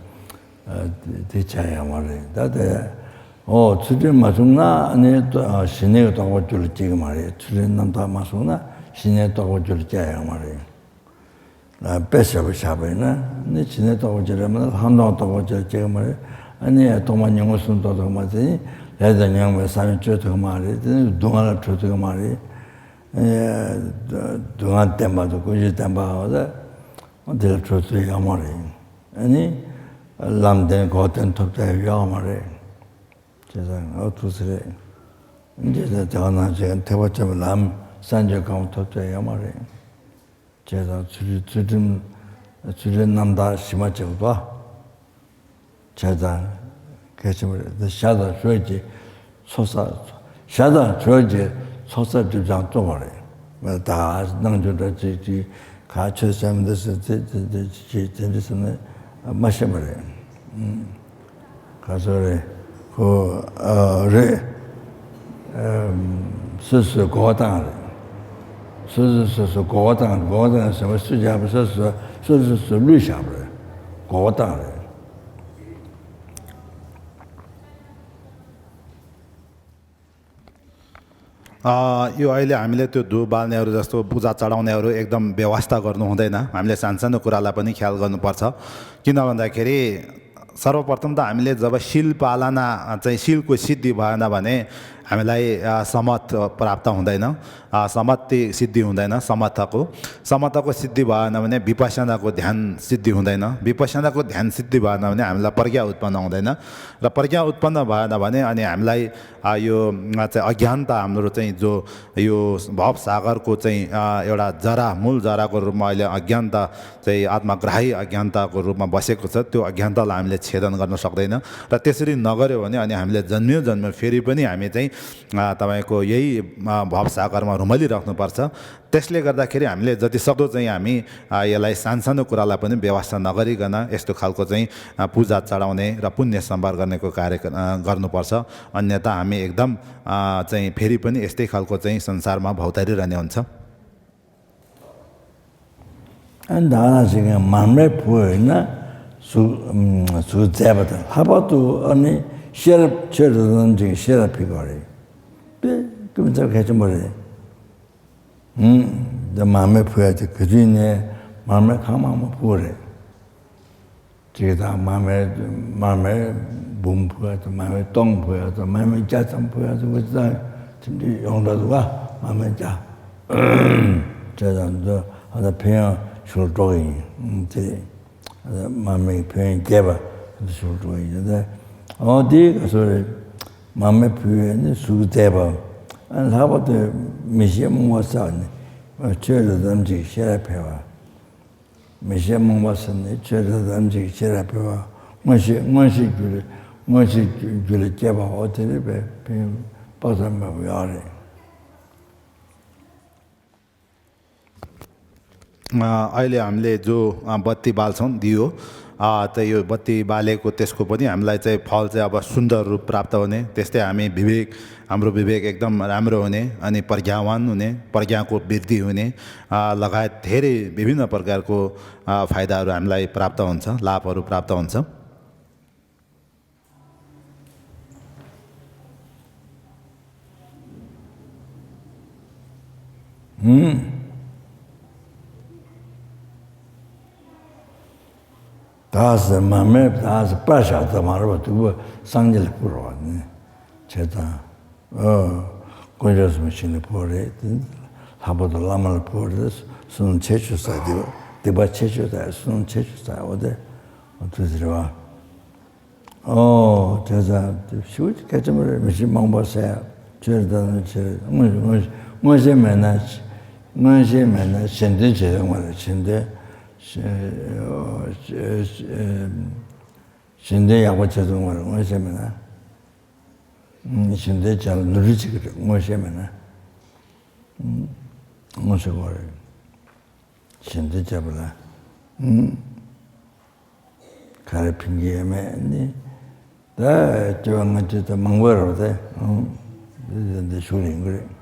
དེ་བྱ་ཡོད་མ་རེད། ད་དེ་ཨོ་ཚུལ་ཁྲིམས་མ་བསྲུངས་ན་ནི་ཞི་གནས་ཀྱི་རྟོགས་པ་རྒྱུད་ལ་སྐྱེ་གི་མ་རེད། ཚུལ་ཁྲིམས་རྣམ་དག་མ་བསྲུངས་ན་ཞི་གནས་རྟོགས་པ་རྒྱུད་ལ་སྐྱེ་ཡོད་མ་རེད། དཔེ་ཞེ་པོ་བཞག་པ་ཡིན་ན་ནི་ཇི་སྙེད་རྟོགས་པ་ཅི་རེད་མ་ལྷག་མཐོང་རྟོགས་པ་ཅི་སྐྱེ་གི་མ་རེད། ཨ་ནི་ཐོག་མ་ཉོན་མོངས་གསུམ་རྟོགས་ཐུབ་མ་ཟིན་ལས་དང་ཉོན་མོངས་པའི་བསམ་ཡས་གཅོད་ཐུབ་མ་རེད། དེ་ནི་སྡུག་བསྔལ་ལ་གྲོལ་ཐུབ་མ་རེད། སྡུག་བསྔལ་བདེན་པ་དང་ཀུན་འབྱུང་བདེན་པ་འོ་ད་དེ་ལ་གྲོལ་ཚུལ་ཡོད་མ་རེད། ཨ་ནི་ལམ་བདེན་འགོག་བདེན་ཐོབ་ཐུབ་ཡོད་མ་རེད། བྱས་ཙང་ཨོ་ཐུགས་སུ་རེད། འདི་ལ་དེ་ག་ནང་བཞིན་ཐེག་པ་ཆེན་པོའི་ལམ་སངས་རྒྱས་གོ་འཕང་ཐོབ་ཐུབ་ཡོད་མ་རེད། བྱས་ཙང་ཚུལ་ཁྲིམས་ཚུལ་ཁྲིམས་ཚུལ་ཁྲིམས་རྣམ་དག་ཞི་མ་བྱེད་པ། བྱས་ཙང་གལ་ཆེན་པོ་རེད། ཞག་དང་ཞོལ་གྱི་ཚོགས་བསགས། ཞག་དང་ཞོལ་གྱི་ཚོགས་བསགས་སྒྲིབ་སྦྱང་གཙོ་བོ་རེད། མ་ད་སྣང་ཆུང་འདྲ་ཅིག་ཅིག་ག་ཆོས་ཟེར་མི་འདུག་ཟེར་དེ་དེ་དེ་ཅིག་དེ་འདྲ་ཟེར་ནས་མ་ཤེས་པ་རེད། ག་ཚོད་རེད། ཁོ་ཨ་རེད། ཨམ། སོ་སོས་གོ་བ་བཏང་རེད། སོ་སོས་སོ་སོ་གོ་བ་བཏང་། གོ་བ་བཏང་ཟེར་བ་སུ་བཞག་པ་སོ་སོ་སོ་སོ་སོ་བླུས་བཞག་པ་རེད། གོ་བ་བཏང་རེད། अ, यो अहिले हामीले त्यो धुप बाल्नेहरू जस्तो पूजा चढाउनेहरू एकदम बेवास्ता गर्नु हुँदैन। हामीले सानसानो कुरालाई पनि ख्याल गर्नुपर्छ। किन भन्दाखेरि सर्वप्रथम त हामीले जब शील पालना चाहिँ शीलको सिद्धि भएन भने हामीलाई, अ, समथ प्राप्त हुँदैन। अ, समाधि सिद्धि हुँदैन। समथको, समथको सिद्धि भएन भने विपश्यनाको ध्यान सिद्धि हुँदैन। विपश्यनाको ध्यान सिद्धि भएन भने हामीलाई प्रज्ञा उत्पन्न हुँदैन। र प्रज्ञा उत्पन्न भएन भने अनि हामीलाई, अ, यो, अ, चाहिँ अज्ञानता हाम्रो चाहिँ जो यो भवसागरको चाहिँ, अ, एउटा जरा, मूल जराको रूपमा अहिले अज्ञानता चाहिँ आत्माग्राही अज्ञानताको रूपमा बसेको छ, त्यो अज्ञानतालाई हामीले छेदन गर्न सक्दैन। र त्यसरी नगर्यो भने अनि हामीले जन्मियो जन्मियो फेरि पनि हामी चाहिँ, अ, तपाईँको यही, अ, भवसागरमा रुमलिराख्नुपर्छ। त्यसले गर्दाखेरि हामीले जतिसक्दो चाहिँ हामी, अ, यसलाई सानसानो कुरालाई पनि व्यवस्था नगरिकन यस्तो खालको चाहिँ, अ, पूजा चढाउने र पुण्य सम्भार गर्नेको कार्य, अ, गर्नुपर्छ। अन्यथा हामी एकदम, अ, चाहिँ फेरि पनि यस्तै खालको चाहिँ संसारमा भौतारिरहने हुन्छ। ཨ་ནི་ད་ནང་བཞིན་མར་མེ་ཕུ་བ་ཡིན་ན་གཟུགས་གཟུགས་མཛེས་པ་དང་། ལྷག་པར་དུ་ཨ་ནི་ཤེས་རབ་ཆོས་རབ་ཙམ་ཅིག་ཤེས་རབ་ཕིག་པ་རེད། དཔེ་ཀུན་ཚབ་གལ་ཆེན་པོ་རེད། ཧུམ། འདི་མར་མེ་ཕུ་ཡ་དེ་ག་དུས་ནས་མར་མེ་གང་མང་མང་ཕུ་བ་རེད། ཅིག་དང་མར་མེ་མར་མེ་འབུམ་ཕུ་ཡ་དང་མར་མེ་སྟོང་ཕུ་ཡ་དང་མར་མེ་བརྒྱ་ཙམ་ཕུ་ཡ་དང་། འུ་ཅག་དེ་འདྲ་ཡོང་འགྲོ་འདུག་ག་མར་མེ་བརྒྱ། བྱས་ཙང་འདི་ཨ་ད་ཕན་ཡང་ཞུ་འགྲོ་གི་ཡིན། དེ་མར་མེ་ཕན་ཡང་རྒྱས་པ་འདི་ཞུ་འགྲོ་གི་ཡིན། ད་འོ་དེ་ག་ཚོད་རེད། མར་མེ་ཕུལ་བས་ནི་གཟུགས་མཛེས་པ། ལྷག་པར་དུ་མི་ཤེས་རྨོངས་པ་བསལ་ནི་ཆོས་རབ་ཙམ་ཅིག་ཤེས་རབ་འཕེལ་བ། མི་ཤེས་རྨོངས་པ་བསལ་ནི་ཆོས་རབ་ཙམ་ཅིག་ཤེས་རབ་འཕེལ་བ། མངོན་ཤེས་མངོན་ཤེས་རྒྱུད་ལ་མངོན་ཤེས་རྒྱུད་ལ་སྐྱེས་པའོ། དེ་རེད་པས། ཕན་ཡོན་དཔག་ཏུ་མེད་པ་ཡོད་རེད། अ, अहिले हामीले जो, अ, बत्ती बाल्छौँ, दियो, अ, त यो बत्ती बालेको त्यसको पनि हामीलाई चाहिँ फल चाहिँ अब सुन्दर रूप प्राप्त हुने, त्यस्तै हामी विवेक, हाम्रो विवेक एकदम राम्रो हुने, अनि प्रज्ञावान हुने, प्रज्ञाको वृद्धि हुने, अ, लगायत धेरै विभिन्न प्रकारको, अ, फाइदाहरू हामीलाई प्राप्त हुन्छ, लाभहरू प्राप्त हुन्छ। ཧུམ། བདག་ཟེར་མ་སྨད་བདག་ཟེར་པ་བཞག་ཙམ་མ་རེད་པ། སྡིག་པ་སངས་རྒྱས་ལ་ཕུལ་བ་ནི་བྱས་ཙང་། ཨོ། དཀོན་མཆོག་གསུམ་ཞིང་ལ་ཕུལ་བ་རེད། དེ་ལྷག་པར་དུ་བླ་མ་ལ་ཕུལ་བ་རེད། བསོད་ནམས་ཆེ་ཤོས་ཟེར། སྡིག་པ་སྡིག་པ་ཆེ་ཤོས་ཟེར། བསོད་ནམས་ཆེ་ཤོས་ཟེར། འོ་དེ་འོ་དེ་ཟེར་བ། ཨོ་བྱས་ཙང་དེ་ཞུ་གལ་ཆེན་པོ་རེད། མི་ཤེས་མང་པོ་ཟེར་ཡ་ཆོས་རེད། ད་ནི་ཆོས་རེད། མངོན་མངོན་མངོན་ཤེས་མེད་ན་མངོན་ཤེས་མེད་ན་གཞན་དོན་བྱེད་ཡོང་བ་རེད། གཞན་དོན། གཞན་དོན་ཡག་པོ་བྱེད་ཐུབ་མ་རེད། མངོན་ཤེས་མེད་ན། གཞན་དོན་བྱ་ལ་ནོར་འཁྲུལ་བྱེད་ཀྱི་རེད། མངོན་ཤེས་མེད་ན། མངོན་ཤེས་དགོས་རེད། གཞན་དོན་བྱེད་པ་ལ། ག་རེ་ཕན་གྱི་ཡོད་མེད་ནི། ད་སྐྱེ་བ་སྔ་ཕྱི་ད་མང་པོ་རེད་དེ། འདི་འདི་ཤུགས་ཡིན་གྱི་རེད།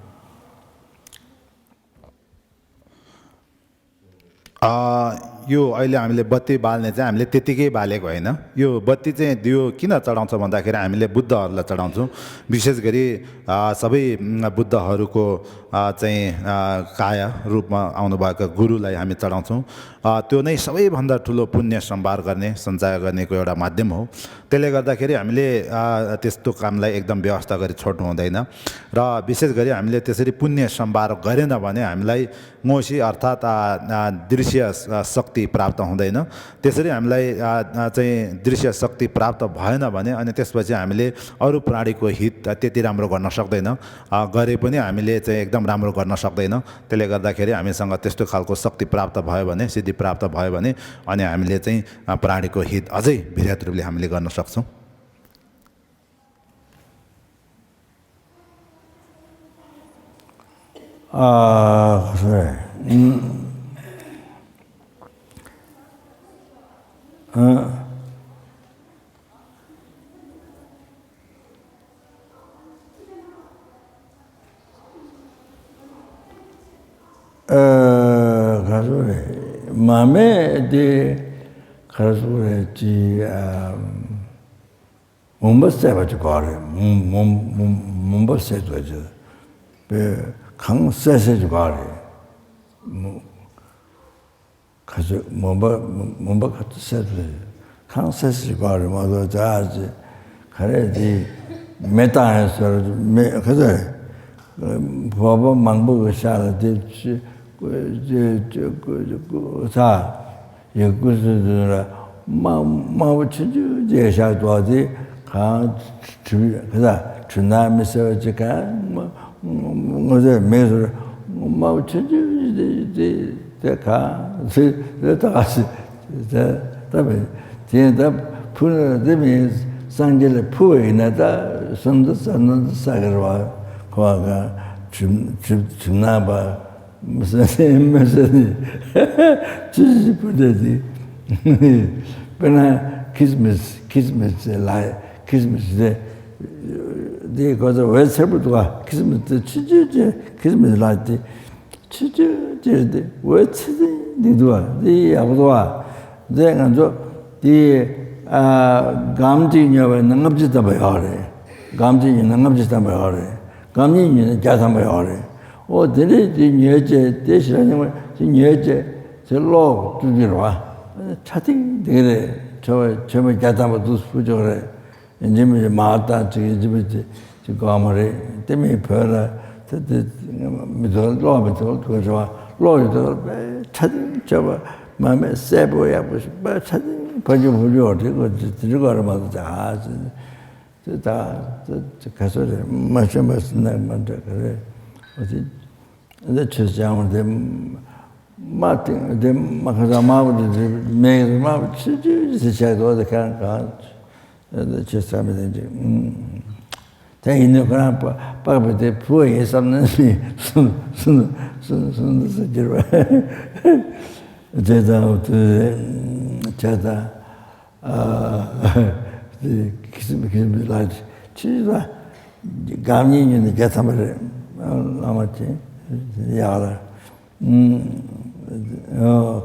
ཨ། यो अहिले हामीले बत्ती बाल्ने चाहिँ हामीले त्यत्तिकै बालेको होइन। यो बत्ती चाहिँ दियो किन चढाउँछ भन्दाखेरि हामीले बुद्धहरूलाई चढाउँछौँ। विशेष गरी, अ, सबै, उम्, बुद्धहरूको, अ, चाहिँ, अ, काया रूपमा आउनुभएको गुरुलाई हामी चढाउँछौँ। अ, त्यो नै सबैभन्दा ठुलो पुण्य सम्भार गर्ने, सञ्चय गर्नेको एउटा माध्यम हो। त्यसले गर्दाखेरि हामीले, अ, त्यस्तो कामलाई एकदम व्यवस्था गरी छोड्नु हुँदैन। र विशेष गरी हामीले त्यसरी पुण्य सम्भार गरेन भने हामीलाई ङोसी अर्थात्, अ, अ, दृश्य, अ, शक्ति प्राप्त हुँदैन। त्यसरी हामीलाई, अ, अ, चाहिँ दृश्य शक्ति प्राप्त भएन भने अनि त्यसपछि हामीले अरू प्राणीको हित, अ, त्यति राम्रो गर्न सक्दैन। अ, गरे पनि हामीले चाहिँ एकदम राम्रो गर्न सक्दैन। त्यसले गर्दाखेरि हामीसँग त्यस्तो खालको शक्ति प्राप्त भयो भने, सिद्धि प्राप्त भयो भने अनि हामीले चाहिँ, अ, प्राणीको हित अझै वृहत् रूपले हामीले गर्न सक्छौँ। ཨ། ཁོ་ཚོས། ཨ། ཨ། ཨ། ག་ཚོད་རེད། མ་སྨད་དེ་ག་ཚོད་རེད་ཅི། ཨ། མུན་པ་སེལ་བ་ཅིག་དགོས་རེད། མུན་མུན་མུན་མུན་པ་སེལ་ཐུབ་ཅིག་པའི་གངས་སེལ་སེལ་ཅིག་དགོས་རེད། མུ་ག་ཚོད་མུན་པ་མུན་པ་ག་ཚོད་སེལ་ཐུབ་ཅིག་གངས་སེལ་སེལ་ཅིག་དགོས་རེད། མ་གཏོགས་ཇ་ཅིག་ག་རེ་དེ་མེ་བཏང་ཡང་ཟེར་མེ་ག་ཚོད་བོད་པ་མང་པོ་གི་ཤག་ལ་དེ་ཅི་ཅི་ཅི་ཅི་ཅི་ཅི་ཡི་སྐུ་གཟུགས་དུ་ལ་དམར་དམར་པོ་ཆུང་ཆུང་ཅིག་བཞག་འདུག་དེ་གང་གྲིབ་ག་ས་གྲིབ་ནག་མི་སེར་བ་ཅིག་གང་ངོ་ཚ་མེད་ཟེར། དམར་པོ་ཆུང་ཆུང་ཅིག་དེ་དེ་གང་དེ་དེ་ད་ག་ས་དེ་ད་བས་དེ་ད་ཕུལ་ན་དེ་མིན་སངས་རྒྱས་ལ་ཕུལ་བ་ཡིན་ན་ད་སོན་དུ་ས་ནང་དུ་ས་གར་བ་ཁོ་གང་གྲིབ་གྲིབ་གྲིབ་ནག་པ། མི་ཟེར་ནི་མི་ཟེར་ནི་ཅི་ཞིག་བུ་དེ་དེ། དཔེར་ན་ཁི་སི་མིས་ཁི་སི་མིས་ལ་ཁི་སི་མིས་དེ་དེ་གོ་ཚ་འོད་ཚེར་པོ་འདུག་ག་ཁི་སི་མིས་དེ་ཆུ་ཆུ་ཅེ་ཁི་སི་མིས་ལ་དེ་ཆུ་ཆུ་ཅེ་དེ་འོད་ཚེར་ཚེར་འདི་འདུག་ག་དེ་ཡག་པོ་འདུག་ག་དེ་ང་ཚོ་དེ་ཨ་སྒམ་གཅིག་ཉོས་པ་ཡིན་ན་ལྔ་བཅུ་ཐམ་པ་ཡོད་རེད། སྒམ་གཅིག་ཉོས་ན་ལྔ་བཅུ་ཐམ་པ་ཡོད་རེད། སྒམ་གཉིས་ཉོས་ན་བརྒྱ་ཐམ་པ་ཡོད་རེད། ཨོ་དེ་འདྲས་དེ་ཉོས་བྱས་དེ་ཞེ་དྲག་ཉོས་པ་དེ་ཉོས་བྱས་དེ་གློག་བཙུགས་ཀྱི་རེད་བ། ཆ་ཐིག་དེ་རེད། ཆོས་པ་ཆོས་པ་བརྒྱ་ཐམ་པ་འདུག་སྤུ་ཅོག་རེད། ཡིན་གཅིག་མིན་གཅིག་མར་བཏང་གཅིག་ཡིན་གཅིག་མིན་གཅིག་གཅིག་གོ་མ་རེད། དེ་མིན་བོད་ལ་དེ་དེ་མི་ཚོ་གློག་མི་ཚོ་དགོས་རེད་བ། གློག་ཡོད་དུས་ཆ་ཐིག་ཆོས་པ་མ་མེད་གསལ་པོ་ཡག་པོ་ཞིག་པ་ཆ་ཐིག་ཕ་ཇུ་ཕུ་ཇུ་དེ་གོ་དེ་དེ་གོ་རེད་མ་གཏོགས་ཨ་ཙི། དེ་ད་དེ་ག་ཚོད་རེད། མ་ཤེས་པ་ཟེར་ན་མ་འདྲ་ག་རེ། འོ་དེ་དེ་ཆོས་ཅང་དེ་མ་དེ་དེ་མ་ཁ་ས་མ་བུ་དེ་དེ་མེད་མ་བུ་ཆུ་ཆུ་ཟེར་བྱས་འདུག་དེ་གང་གང་དེ་ཆོས་ས་མི་དེ་འདྲ། དེ་ཡིན་ནོ་ཁོ་རང་པ་པགས་པ་དེ་ཕུ་བ་ཡིན་བསམ་ན་ནི་སུན་སུན་སུན་སུན་སུ་གྱུར་བ། དེ་དང་དེ་ཆ་དང་། ཨ། ཁི་སི་ཁི་སི་ལ་ཆི་ལ་སྒམ་གཉིས་ཉོས་ནས་བརྒྱ་ཐམ་པ་རེད། བླ་མ་དེ་ཡག་ལ། ཨ།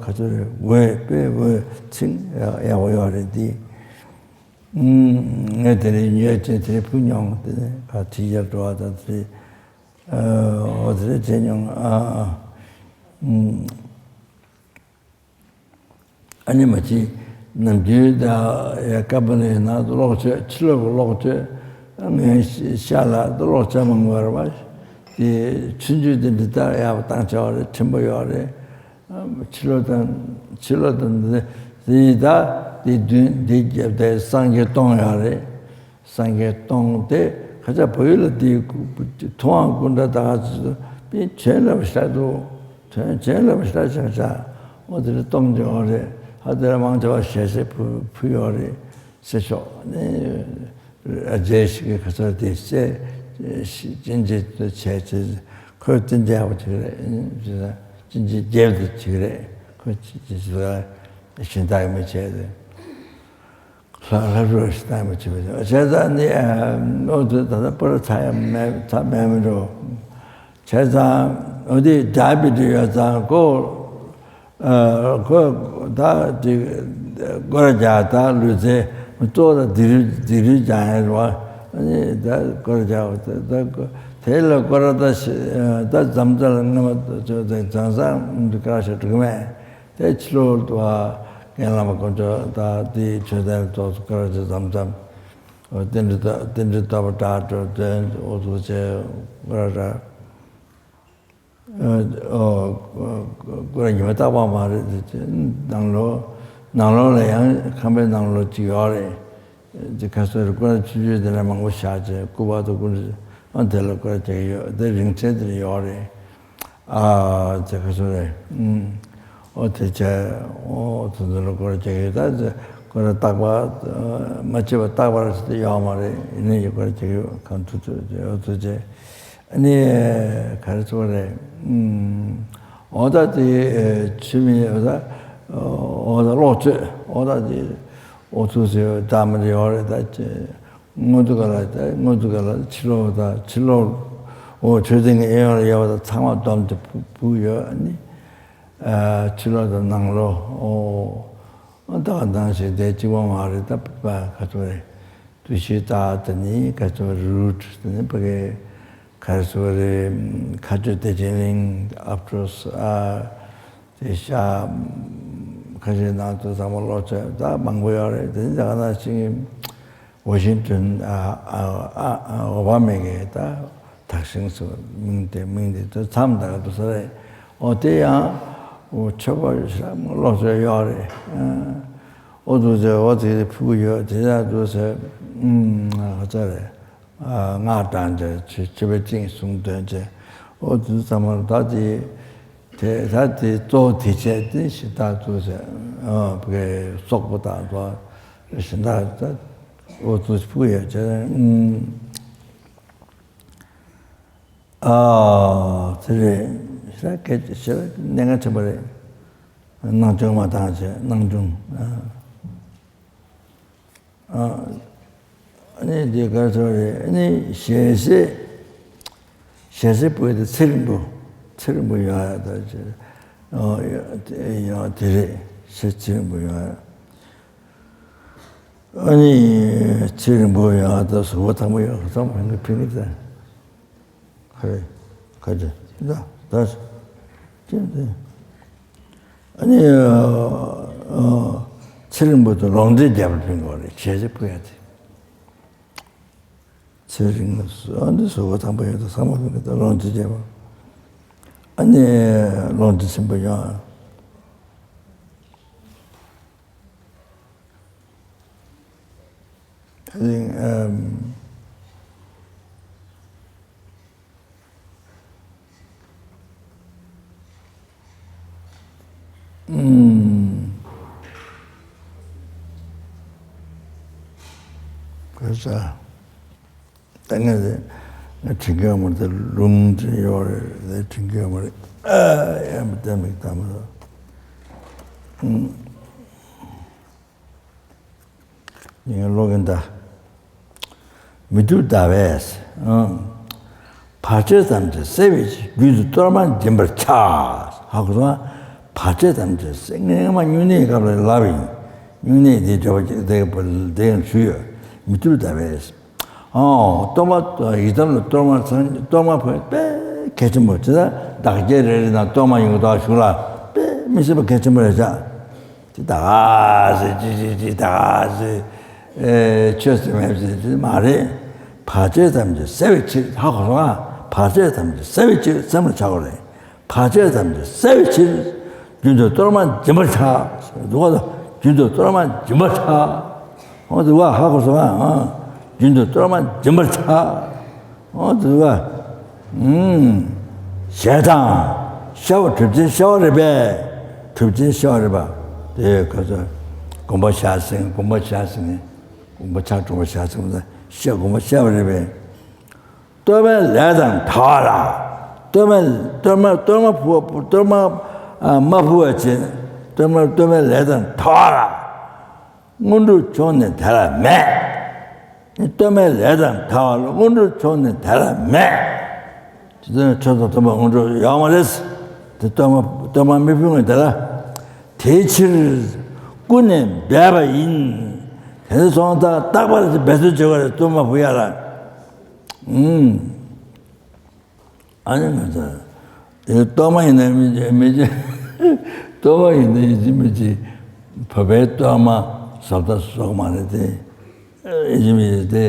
ཁ་ཚོད་རེད། འོད་དཔེ་འོད་ཚིག་ཡག་པོ་ཡོད་རེད་དེ། ཨ། ངས་དེ་རིང་ཉོས་བྱས་དེ་རིང་ཕུལ་མྱོང་། དེ་ནས་ཁ་ཁྲིད་རྒྱབ་འགྲོ་བ་དང་དེ་རིང་། ཨ། འོ་དེ་རིང་བྱས་མྱོང་། ཨ། ཨ། ཨ། ཨ་ནི་མ་གཅིག་ ནམ་རྒྱུན་ད་ཡ་སྐབས་ནས་ན་གློག་ཆས་ཕྱི་ལོགས་ཀྱི་གློག་ཆས་ངའི་ཤ་ལ་གློག་ཆས་མང་བར་བ་དེ་ཆུང་ཆུང་དེ་འདྲ་ད་ཡག་པོ་བཏང་ཆོག་རེད། ཕྲན་བུ་ཡོད་རེད། ཕྱི་ལོགས་དང་ཕྱི་ལོགས་དང་འདི་ད་དེ་བདུན་འདི་བརྒྱབ་སྟེ་སངས་རྒྱས་སྟོང་ཡོད་རེད། སངས་རྒྱས་སྟོང་དེ་ཁ་ཆ་བོད་ཡིག་ལ་དེ་ཐུབ་དབང་སྐུ་འདྲ་ད་ག་ཚོད་པའི་བྱོན་ལ་བཞག་འདུག་བྱོན་བྱོན་ལ་བཞག་ཆག་ཆག་འོ་དེ་ལ་གཏོང་རྒྱུ་འོ་རེད། ཧ་དེ་ལ་མང་ཆེ་བ་ཞལ་ཟས་ཕུལ་ཕུལ་ཡོད་རེད། ཟེར་ཆོག་ནི་རྗེས་ཤིག་གི་ཁ་ཚ་དེ་སེ་ཅིན་ཅི་དུ་བྱས་ཚེ་ཁོས་བསྟན་རྒྱག་པ་ཅིག་རེད། ཅིན་ཅི་རྒྱལ་དུ་ཅིག་རེད། ཁོས་ཅིན་ཅི་ཞིག་ལ་ཞིང་བདག་མི་བྱས་ཏེ། ལྷ་ལྷ་རུ་ཞིག་བདག་མི་བྱེད་པ་བྱས་ཙང་ནི་ཨོ་དུ་ད་ལྟ་པར་ཚ་ཡ་མེད་ཚ་མེད་མི་འགྲོ། བྱས་ཙང་འོ་དེ་རྒྱ་བི་དུ་ཡོད་ཙང་ཁོ། ཁོས་ད་དེ་སྐོར་རྒྱག་ད་ལུས་རྩལ་གཙོ་བོ་ད་དེ་རིགས་དེ་རིགས་ཀྱང་ཡིན་རོ། ཨ་ནི་ད་སྐོར་རྒྱག་ད་དེ་ལ་སྐོར་ད་ད་འཛམ་བུ་གླིང་ལ་སྔ་མ་ཚོ་ད་ཟང་ཟང་འདི་སྐར་ཞིག་འགྲིག་མེད། དེ་ཕྱི་ལོགས་དུ་བ་རྒན་བླ་མ་དཀོན་མཆོག་ད་དེའི་ཆོས་དད་ལ་ཐོག་སྐར་ཞིག་འཛམ་འཛམ། རྟེན་འབྲེལ་རྟེན་འབྲེལ་བསྟོད་པ་གྲགས་སྤྲོ་དོན་འོ་ཐུགས་རྗེ་སྐོར་ར། སྐུ་ལ་ཉི་མ་རྟག་པ་མ་རེད་དེ་ནང་ལོགས་ནང་ལོགས་ལ་ཡང་ཁང་པའི་ནང་ལོགས་གཅིག་ཡོད་རེད། དེ་ཁ་སོ་རེ་སྐུ་ལ་ཆུ་ཆུ་དེ་ལ་མང་པོ་བཞག་བྱས་སྐུ་པར་དུ་སྐུ་ལ་ཨ་དེ་ལ་སྐུ་ལ་བྱེད་ཀྱི་ཡོད་དེ་རིང་ཚད་དེ་ལ་ཡོད་རེད། ཨ་དེ་ཁ་སོ་རེ་ཨོ་དེ་བྱས་ཨོ་དེ་ཚོ་ལ་སྐུ་ལ་བྱེད་ཀྱི་ཡོད་ད་སྐུ་ལ་རྟག་པ་མ་བྱེད་པ་རྟག་པར་ཡོད་མ་རེད། ཡིན་ནའི་སྐུ་ལ་བྱེད་ཀྱི་ཡོད་གང་ཐུབ་ཐུབ་ཨོ་དེ་བྱས། ཨ་ནི་ག་རེ་ཚོ་རེད། ཨོ་ད་དེ་ཆུ་མི་ཨོ་ད་ཨོ་ད་གློག་སྤྱོད་ཨོ་ད་དེ་ཨོ་ཚུགས་སེ་ད་མི་རེ་ཡོད་རེད། ད་སྔོན་དུ་ག་ལ་ད་སྔོན་དུ་ག་ལ་ཕྱི་ལོགས་ད་ཕྱི་ལོགས་ཨོ་ཆོས་སྡིངས་ཀྱི་ཨེ་ཡོང་རེ་ཡོད་པ་ད་ཚང་མ་བསྡོམས་ཏེ་ཕུ་ཕུ་ཡོད། ཨ་ནི་ཕྱི་ལོགས་ད་ནང་ལོགས་ཨོ་ད་ག་ནང་བཞིན་དེ་གཅིག་པ་མ་རེད། ད་པ་ག་ཚོ་རེད། དུས་ཤིག་ད་དེ་ནི་ག་ཚོད་རུད་དེ་ནི་ཕ་གི་ག་རེ་ཟེར་བ་རེད། མཁའ་སྤྱོད་བདེ་ཆེན་གླིང་ཨབ་ཀྲོས་ཨ་དེ་ཤ་ཁ་ཤས་ནང་དུ་ཚང་མ་ལོ་ཚོད་ད་མང་པོ་ཡོད་རེད། དེ་ནི་ད་ག་ནང་བཞིན་ཝ་ཤིང་ཏོན་ཨ་ཨ་ཨ་ཨ་ཨོ་བྷ་མ་གི་ད་དག་ཞིང་སུ་མིང་དེ་མིང་དེ་དུ་མཚམས་ད་ག་དུ་ས་རེད། ཨོ་དེ་ཡང་ཨོ་ཆོས་པ་ཤ་ལོ་ཚོད་ཡོད་རེད། ཨ། ཨོ་དུ་ཟེར་ཨོ་དེ་ཕུག་ཡོད་དེ་ཡང་དུ་ཟེར་ཨ་ཧ་ཙ་རེད། ཨ་སྔགས་བགྲང་བྱ་ཆོས་ཆོས་པའི་སྤྲིངས་གསུང་འདོན་བྱས་ཨོ་དུ་ཚང་མར་ད་དེ་དེ་ད་དེ་གཙོ་བོ་དེ་བྱས་དེ་ཞིག་ད་དུ་ཟེར་ཨ་བའི་སོག་པོ་དང་དུ་ཞིག་ད་ད་ཨོ་དུ་ཕུག་ཡོད་བྱས་ཨ། ཨ་དེ་རེད། ཤ་སྐད་ཤ་གནད་འགག་ཆེན་པོ་རེད། སྣང་ཆུང་མ་བཏང་བྱས་སྣང་ཆུང་། ཨ་ནི་དེ་གར་ཐོག་རེད། ཨ་ནི་ཞལ་ཟས་ཞལ་ཟས་པོ་དེ་ཚེ་རིང་པོ་ཚེ་རིང་པོ་ཡོང་ཡ་ད་ཅེ་ཡོང་དེ་རེད། ཞལ་ཚེ་རིང་པོ་ཡོང་ཡ། ཨ་ནི་ཚེ་རིང་པོ་ཡོང་ཡ་ད་གཟུགས་པོ་ཐང་པོ་ཡོང་ཐང་པོ་ཡོང་གི་ཕིང་གི་ད། ཁ་རེ་ཁ་རེ་ད་ད་ཅི་འདི་ཨ་ནི་ཚེ་རིང་པོ་དུ་ལོངས་སྤྱོད་རྒྱབ་ལ་ཕིང་གོ་རེད། བྱས་ཚེ་ཕུ་ཡ་དེ་ཚེ་རིང་ཨ་འདི་གཟུགས་པོ་ཐང་པོ་ཡོད་དུ་ཚང་མ་ཕིང་གི་ད་ལོངས་སྤྱོད་རྒྱབ་ཨ་ནི་ལོངས་སྤྱོད་ཆེན་པོ་ཡོང་། I think, um, mm, because, uh, ད་ངས་ང་དྲན་གྱི་ཡོད་མ་རེད། ད་ལུང་དྲན་ཡོད་རེད། ད་དྲན་གྱི་ཡོད་མ་རེད། ཨ་ཡ་མི་ལྟ་མིག་ལྟ་མ་རེད། ངས་ཀློག་གིན་ད། མི་སྡུག་ཟླ་བས། བར་ཆད་ཐམས་ཅད་སེལ་བའི་ཕྱིར། རྒྱུད་དུ་གཏོར་མ་སྦྱིན་པར་བྱ། ཧ་གོ་སོང་ང་། བར་ཆད་ཐམས་ཅད་སེལ། སྔོན་མ་སྨྱུང་གནས་སྐབས་ལ་ལབ་ཡིན། སྨྱུང་གནས་དེ་འདྲ་བ་ཅིག་དེ་དེ་ཡང་ཞུས་ཡོད། མི་སྡུག་ཟླ་བས། ཨོ། གཏོར་མ་ཡི་དམ་ལ་གཏོར་མ་ཚང་གཏོར་མ་ཕུལ་དཔེ་གལ་ཆེན་པོ་དེ་ལ་བདག་རྐྱེན་རེ་རེ་ནང་གཏོར་མ་ཡོང་གི་འདུག་ཞུ་ལ་དཔེ་མི་སྲིད་པ་གལ་ཆེན་པོ་རེད་ཤག་དེ་ད་ག་ཟེ་ཅི་ཅི་ཅི་ད་ག་ཟེ། ཨེ་ཆོས་སུ་མེད་ཟེར་དེ་མ་རེད། བར་ཆད་ཐམས་ཅད་སེལ་བའི་ཕྱིར། ཧ་གོ་སོང་ཨ། བར་ཆད་ཐམས་ཅད་སེལ་བའི་ཕྱིར་སེམས་ལ་ཆགས་པ་རེད། བར་ཆད་ཐམས་ཅད་སེལ་བའི་ཕྱིར། རྒྱུན་དུ་གཏོར་མ་སྦྱིན་པར་བྱ། འདུག་ག་རྒྱུན་དུ་གཏོར་མ་སྦྱིན་པར་བྱ། འོ་འདུག་ག་ཧ་གོ་སོང་ཨ། རྒྱུན་དུ་གཏོར་མ་སྦྱིན་པར་བྱ། འོ་དེ་བ། ཞལ་དང་། ཤ་བ་གྲུབ་ཆེན་ཤ་བ་རི་པས། གྲུབ་ཆེན་ཤ་བ་རི་པ། དེ་ག་ཚོད། དགོངས་པ་ཞལ་སེང་། དགོངས་པ་ཞལ་སེང་། དགོངས་པ་ཕྱག་དྲུག་པ་ཞལ་སེང་། ཤ་དགོངས་པ་ཤ་བ་རི་པས། གཏོར་མའི་ལས་དང་བྲལ་བ་ར། གཏོར་མ་གཏོར་མ་གཏོར་མ་ཕུ་གཏོར་མ་མ་ཕུ་བ་བྱེད། གཏོར་མ་གཏོར་མའི་ལས་དང་བྲལ་བ་ར། དངོས་གྲུབ་མཆོག་ནི་དེ་ལ་མེད། གཏོར་མའི་ལས་དང་བྲལ་བ་ལ་དངོས་གྲུབ་མཆོག་ནི་དེ་ལ་མེད། དེ་ཚོ་ནི་ཆོས་དང་མཐུན་པ་དངོས་གྲུབ་ཡོད་མ་རེད། དེ་གཏོར་མ་གཏོར་མ་མི་ཕུལ་ངེས་དེ་ལ། དེའི་ཕྱིར་ཀུན་ནས་འབད་པ་ཡིན། དེ་ཚོ་སོང་ཙང་རྟག་པར་འབད་རྩོལ་བྱེད་དགོས་རེད། གཏོར་མ་ཕུལ་ཡ་ལ། ཨུམ། ཨ་ནི་ང་ཚོ་ཡང་གཏོར་མ་ཡིན་ན་མི་བྱེད་མི་བྱེད། གཏོར་མ་ཡིན་ན་ཡིན་གཅིག་མིན་གཅིག་བོད་པའི་གཏོར་མ་བཟོ་ལྟ་བཟོ་གི་མ་རེད་དེ། ཡིན་གཅིག་མིན་གཅིག་དེ་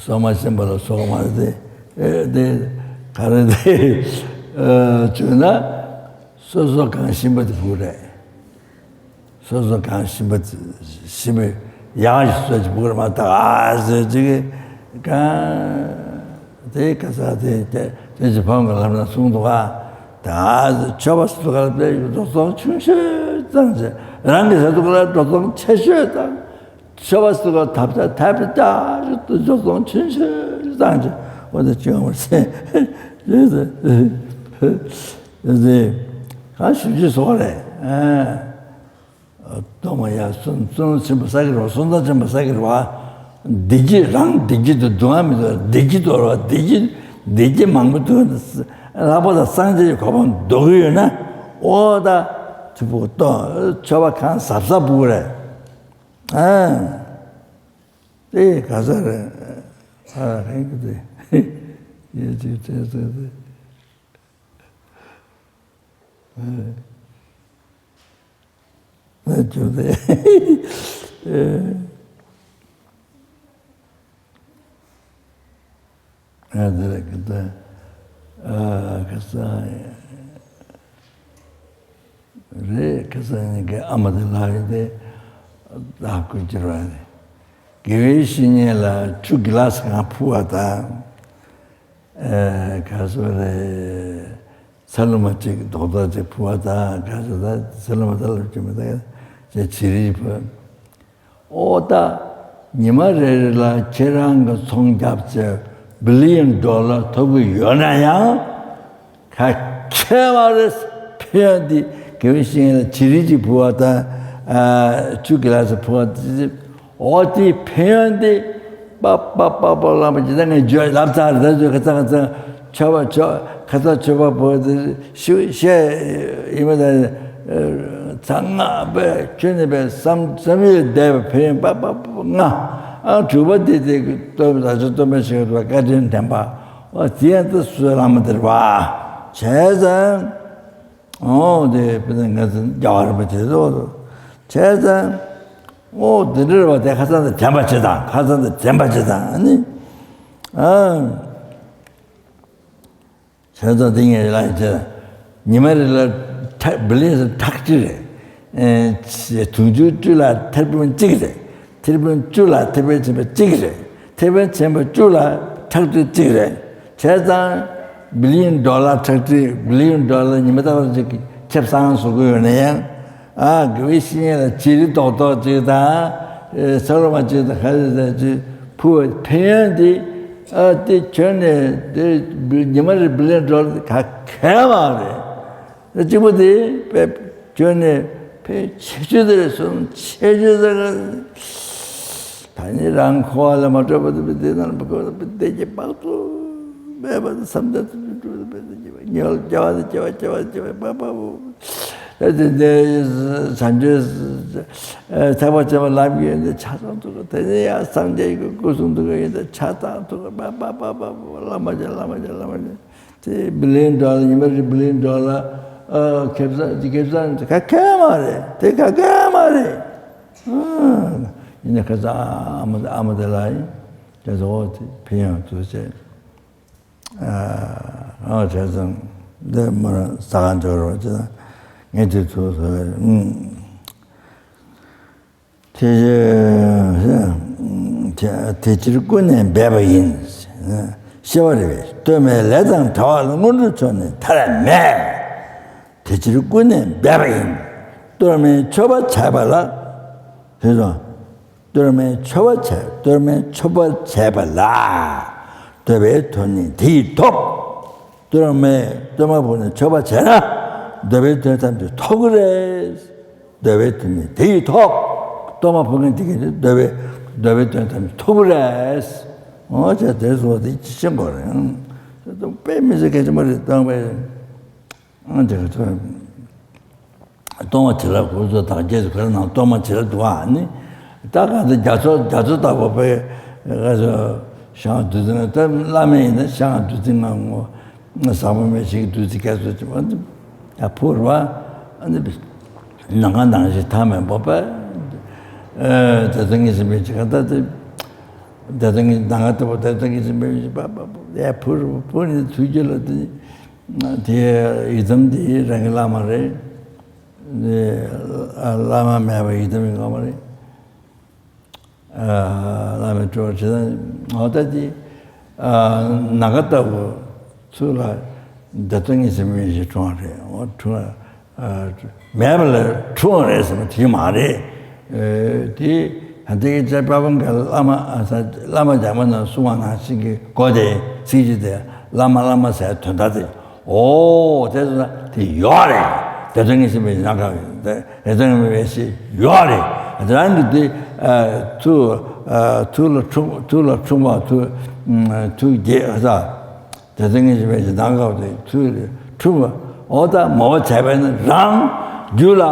སོ་མ་ཤེས་པ་ལ་བཟོ་གི་མ་རེད་དེ། དེ་ག་རེ་དེ་བྱུང་ན་སོ་སོ་གང་ཤེས་པ་དེ་ཕུལ་རེད། སོ་སོ་གང་ཤེས་པ་ཤེས་པའི་ཡང་ཞིག་སོ་ཅིག་བུ་ར་མ་ད་ཨ་ཟེར་ཅིག་གང་དེ་ག་ས་དེ་དེ་དེ་ཅི་ཕམ་ག་ལབ་ན་གསུང་འདུག་ག་ད་ཨ་ཟེར་ཆོས་པ་སུ་ག་ལ་དེ་འགྲོ་སོང་ཆུང་ཤོས་ཙང་ཟེར། རང་གི་ས་དུ་ག་ལ་འགྲོ་སོང་ཆེ་ཤོས་ཙང་། ཆོས་པ་སུ་ག་ཐབས་ཆ་ཐབས་ཆ་འགྲོ་སོང་ཆུང་ཤོས་ཙང་ཟེར། འོ་དེ་ཅི་ཡོང་བར་ཟེར་ཟེར། ཨ་ཟེ། གང་ཞིབ་ཞིབ་སོགས་རེད། གཏོར་མ་ཡ་གསུང་གསུང་ཆེན་པོ་ས་གི་རོ། གསུང་ཚང་ཆེན་པོ་ས་གི་རོ། བདེ་སྐྱིད་རང་བདེ་སྐྱིད་དུ་སྡུག་བསྔལ་མི་འདུག་བདེ་སྐྱིད་དུ་རོ། བདེ་སྐྱིད་བདེ་སྐྱིད་མང་པོ་འདུག་ལྷག་པར་དུ་སངས་རྒྱས་ཀྱི་གོ་འཕང་འདོད་ཀྱི་ཡོད་ན། ཨོ་ད་ཐུ་བུ་གཏོང་ཆོས་པ་གང་གཟབ་གཟབ་བུ་རེད། ཨ་དེ་ག་ས་རེད། ཨ་རེད་གི་དེ་ཡེ་ཅིག་བྱས་ཟེར་ཏེ། ཨ་ཅོ་དེ། ཨ་དེ་རེད་གི་ད། ཨ་ཁ་སང་རེད། ཁ་སང་ཉིན་གི་ཨ་མ་དེ་ལགས་ཡིན་ཏེ། ད་ཀུན་སྤྱིར་བ་རེད། དགེ་བའི་བཤེས་གཉེན་ལ་ཆུ་གི་ལ་སི་གང་ཕུལ་བ་དང་། ཨེ་ག་སོ་རེད། ཚ་ལུ་མ་གཅིག་རྡོག་རྡོག་གཅིག་ཕུལ་བ་དང་ག་སོ་ད་ཚ་ལུ་མ་ད་ལབ་ཀྱི་མི་ད་ཅེ་ཅི་རིགས་ཕུལ། ཨོ་ད། ཉི་མ་རེ་རེ་ལ་ཁྱེད་རང་གི་ཚོང་རྒྱབ་ཚེ་བི་ལི་ཡོན་ཌོ་ལར་ཐོབ་ཀྱི་ཡོད་ན་ཡང་། ག་ཁྱད་མ་རེད། ཕན་ཡོན་འདི་དགེ་བའི་བཤེས་གཉེན་ལ་བྱི་རིལ་གཅིག་ཕུལ་བ་དང་། ཆུ་གི་ལ་སི་ཕུལ་བ་དེ། ཨོ་དེའི་ཕན་ཡོན་འདི། པ་པ་པ་པ་བླ་མ་ཇི་ལྟར་ངས་བརྗོད་ལབ་ཚར་རེད། ད་ཁ་ཚ་ཁ་ཚ་ཆོས་པ་ཆོས་ཁ་ཚ་ཆོས་པ་བོ་དེ་ཤི་བཤད་ཡིན་མ་ད། ཚང་མ་པས་ཁྱོད་ནི་པས་བསམ་བསམ་ཡུལ་འདས་པའི་ཕན་ཡོན་པ་པ་པ་ལྔ། ཨ་དྲུག་པ་དེ་དེ་སྟོན་པ་ད་ཆ་སྟོན་པ་ཞིག་ཡོད་པ་བཀའ་དྲིན་དྲན་པ། ཨོ་དེ་ཡང་དེ་སུའི་བླ་མ་དེར་བ་བྱས་ཙང་། ཨོ་དེ་དཔེར་ན་ང་ཚོ་རྒྱལ་བ་རིན་པོ་ཆེ་ཚོ་བྱས་ཙང་། ཨོ་དེ་འདྲ་རེད་བ། དེ་ཁ་སང་དེ་དྲན་པ་བྱེད་དང་། ཁ་སང་དེ་དྲན་པ་བྱེད་དང་ཨ་ནི། ཨ། བྱས་ཙང་དེ་ངས་ལབ་ཡིན་ཚེ། ཉི་མ་རེ་ལ་ཐ་བི་ལི་ཡོན་ཁྲག་ཁྲིག་རེད། ཨེ་དུང་ཕྱུར་བཅུ་ལ་ཐེར་ཕན་གཅིག་རེད། ཐེར་ཕན་བཅུ་ལ་ཐེར་ཕན་ཆེན་པོ་གཅིག་རེད། ཐེར་ཕན་ཆེན་པོ་བཅུ་ལ་ཁྲག་ཁྲིག་གཅིག་རེད། བྱས་ཙང་བི་ལི་ཡོན་ཌོ་ལར་ཁྲག་ཁྲིག་བི་ལི་ཡོན་ཌོ་ལར་ཉི་མ་རྟག་པར་གཅིག་ཁེ་བཟང་བཟོ་གི་ཡོད་ན་ཡང་། ཨ་དགེ་བའི་བཤེས་གཉེན་ལ་བྱི་རིལ་རྡོག་རྡོག་ཅིག་དང་། ཨེ་ཚ་ལུ་མ་ཅིག་དང་ག་རེ་ཟེར་ཅིག་ཕུལ་བའི་ཕན་ཡོན་དེ། ཨ་དེ་ཁྱོན་ནས་དེ་ཉི་མ་རེ་བི་ལི་ཡོན་ཌོ་ལར་ག་གལ་མ་རེད། གཅིག་པོ་དེ་དཔེ་ཁྱོན་ནས་ཕན་ཆེ་ཤོས་དེ་རེད། སོང་ཆེ་ཤོས་དེ་རེད། ད་ནི་རང་འཁོར་བ་ལས་མ་གྲོལ་བ་དེ་དེ་ནང་ལ་མི་འཁོར་བ་དེ་དེ་གི་བག་ཚོ་མེད་པ་དེ་བསམ་འཆར་དེ་འགྲུབ་པ་དེ་དེ་གི་བག་ཉོལ་སྐྱེ་བ་དེ་སྐྱེ་བ་སྐྱེ་བ་སྐྱེ་བ་པ་པ་བོ། ཨེ་དེ་ནས་བྱང་ཆུབ་ཐེག་པ་ཆེན་པོ་ལམ་གྱི་ཡོན་ཏན་ཆ་ཚང་ཐུག་གི། དེ་ནས་ཡང་སངས་རྒྱས་ཀྱི་སྐུ་གསུང་ཐུགས་ཀྱི་ཡོན་ཏན་ཆ་ཚང་ཐུག་གི་པ་པ་པ་པ་བླ་མ་ཆེ་བླ་མ་ཆེ་བླ་མ་ཆེ། དེ་བི་ལི་ཡོན་ཌོ་ལར་ཉི་མ་རེ་བི་ལི་ཡོན་ཌོ་ལར་ཨ་ཁེ་བཟང་ཁེ་བཟང་ག་གལ་མ་རེད། དེ་ག་གལ་མ་ རེད། ཨ། ཡིན་ནའི་ཁ་སང་ཨ་མ་ཨ་མ་དེ་ལ་ཡིན། དེ་ཚོ་དེ་ཕན་ཡོན་ཐུགས་རྗེ་ཆེ། ཨ། ཨ། བྱས་ཙང་འདི་མར་ཟ་ག་འཇོག་རོགས་བྱས་ཙང་ངས་དེ་ཚོ་ཚོ་ལ། ཨུམ། དེ་དེ་ཕྱིར་ཀུན་ནས་འབད་པ་ཡིན། ཤེས་པ་རེད་པས། གཏོར་མའི་ལས་དང་བྲལ་བ་ལ་སྔོན་འགྲོའི་ཕྱོགས་ནི་མཐར་མེད། དེ་ཕྱིར་ཀུན་ནས་འབད་པ་ཡིན། གཏོར་མའི་མཆོད་པ་བྱས་པ་ལ། ཞེས་སོ། གཏོར་མའི་མཆོད་པ་བྱས། གཏོར་མའི་མཆོད་པ་བྱས་པ་ལ། འདོད་པའི་དོན་ནི་དེ་ཡིས་ཐོབ། གཏོར་མའི་གཏོར་མ་ཕུལ་ནས་མཆོད་པ་བྱས་ན། འདོད་པའི་དོན་ཐམས་ཅད་ཐོབ་ཀྱི་རེད། འདོད་པའི་དོན་ནི་དེ་ཡིས་ཐོབ། གཏོར་མ་ཕུལ་མཁན་དེ་གིས་འདོད་པའི་འདོད་པའི་དོན་ཐམས་ཅད་ཐོབ་ཀྱི་རེད། འོ་ཅག་དེ་སོང་དེ་ཅི་ཤེས་དགོས་རེད། དཔེ་མི་སྲིད་གལ་ཆེན་པོ་རེད། གཏོར་མའི། ཨ། དེ་ག་ཚོད། གཏོར་མ་བྱིན་རླབས་འཁོར་ཚོགས་དང་བཅས་སུ་ག་རེ་ནང་གཏོར་མ་བྱིན་རླབས་འདུག་ཨ་ནི། ད་ག་ཚོད་རྒྱ་མཚོ་རྒྱ་མཚོ་ལྟ་བུ་དཔེ་ག་ཚོད་ཤངས་བདུད་རྩི་ལྔ། ད་བླ་མ་ཡིན་ན་ཤངས་བདུད་རྩི་ལྔ་ངོ་། ཟབ་མོ་མེད་ཞིག་བདུད་རྩི་སྐད་ཚོད་ཅིག་ཨ་ནི་ཡར་ཕུལ་བ། ཨ་ནི་ནམ་མཁའ་ནང་བཞིན་མཐའ་མེད་པ་དཔེ། ཨ། དེ་ཚོ་ངེས་ཤེས་མེད་ཅིག་ག་ད་དེ། དེ་ཚོ་ངེས་ནམ་མཁའ་ལྟ་བུ་དེ་ཚོ་ངེས་ཤེས་མེད་ཅིག་པ་པ་པ་ཡར་ཕུལ་ཕུལ་ནས་ཐུགས་རྗེ་ལ་དེ། དེ་ཡི་དམ་དེ་རང་གི་བླ་མ་རེད། དེ་བླ་མ་མེད་པ་ཡི་དམ་གྱི་བླ་མ་རེད། བླ་མའི་སྤྲུལ་པ་བྱེད་སྟངས་འོ་ད་དེ་ནམ་མཁའ་ལྟ་བུ་ཚུར་ལ་བདག་ཏུ་ངེས་ཤེས་མེད་ཅིག་འཁྲུངས་པ་རེད། འོ་འཁྲུངས་པ། མེད་པ་ལ་འཁྲུངས་རེད་ཟེར་བ་དེ་མ་རེད། དེ་ཧན་ཏེ་གི་ཅེ་པ་བང་ག་བླ་མ་ཨ་ས་བླ་མ་རྒྱ་མ་ན་གསུང་བ་ནང་བཞིན་གྱི་གོ་དེ་ཚིག་གཅིག་དེ་བླ་མ་བླ་མ་ཟེར་དོན་དག་དེ། འོ་དེ་ཚོ་དེ་ཡོད་རེད། དེ་ཚོ་ངེས་ཤེས་མེད་ན་ག་རེད། དེ་ཚོ་ངེས་ཤེས་ཡོད་རེད། དེ་རང་གི་དེ་ཐུགས་ཐུགས་ལ་འཁྲུངས་ཐུགས་ལ་འཁྲུངས་པ་ཐུགས་ཐུགས་རྒྱས་ས། དེ་ཚོ་ངེས་ཤེས་མེད་ཅིག་གདམས་ངག་དེ་ཚུལ་འཁྲུལ་པ། འོ་ད་མོ་བ་བྱས་པས་ན་རང་རྒྱུད་ལ་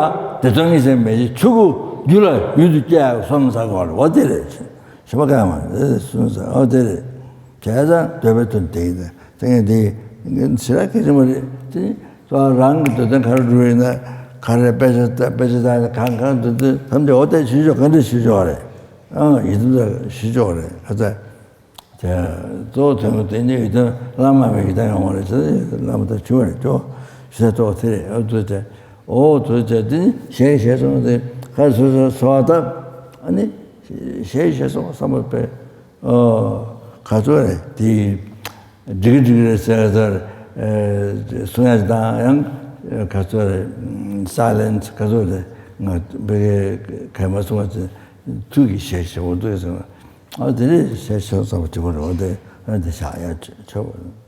དེ་ཚོ་ངེས་ཤེས་མེད་ཅིག་ཆོས་སྐུ་རྒྱུད་ལ་ཡུན་དུ་སྐྱེ་ཡག་སོམ་ཟ་དགོས་རེད། འོ་དེ་རེད། ཞི་བ་ཀ་མ་རེད་སུན་ཟ། འོ་དེ་རེད། བྱས་ཙང་འདོད་པའི་དོན་དེ་ཡིན། དེ་ངས་དེ་ཞེ་དྲག་གལ་ཆེན་པོ་རེད། དེ་ཚོ་རང་གི་འདོད་དོན་ག་རེ་འགྲུབ་ཡིན་ན་ག་རེ་དཔེ་ཆ་ལྟ་དཔེ་ཆ་ལྟ་གང་གང་འདོད་དོན་ཐམས་ཅད་འོ་དེ་ཞུ་ཆོག་ག་འདྲ་ཞུ་ཆོག་རེད། ཨང་ཡིད་དམ་ས་ཞུ་ཆོག་རེད་ཁ་ཚ། དེ་གཙོ་བོ་དོན་དུ་བསྟན་རྒྱུ་ཡི་དམ་བླ་མ་མེད་ཡི་དམ་ཡོང་བ་རེད་ཟེར། བླ་མ་དང་ཆུང་བ་རེད་ཅོ། ཞེས་གཙོ་བོ་དེ་རེད། ཨོ་དུ་དེ་ཨོ་དུ་དེ་དེ་ནི་ཞེས་ཞེས་སོང་སྟེ་ཁ་སོ་སོ་སོ་བ་དང་ཨ་ནི་ཞེས་ཞེས་སོང་བསམ་པ་པས་ཨོ་ག་ཚོད་རེད་དེ་འགྲིག་འགྲིག་རེད་ཟེར་ཟེར་གསུང་ཡ་དང་ཡང་ག་ཚོད་རེད་སའི་ལེན་སི་ག་ཚོད་རེད་ང་བེ་གེ་ག་མ་སོང་བ་ཚེ་ཐུགས་ཀྱི་ཞེས་ཞེས་འོ་དུ་ཟེར། ཨ་དེ་རེད་ཞེས་ཞེས་བསམ་པ་དེ་བོ་རེད། འོ་དེ་ཨ་དེ་བཞག་ཡ་ཆོག་པ་རེད།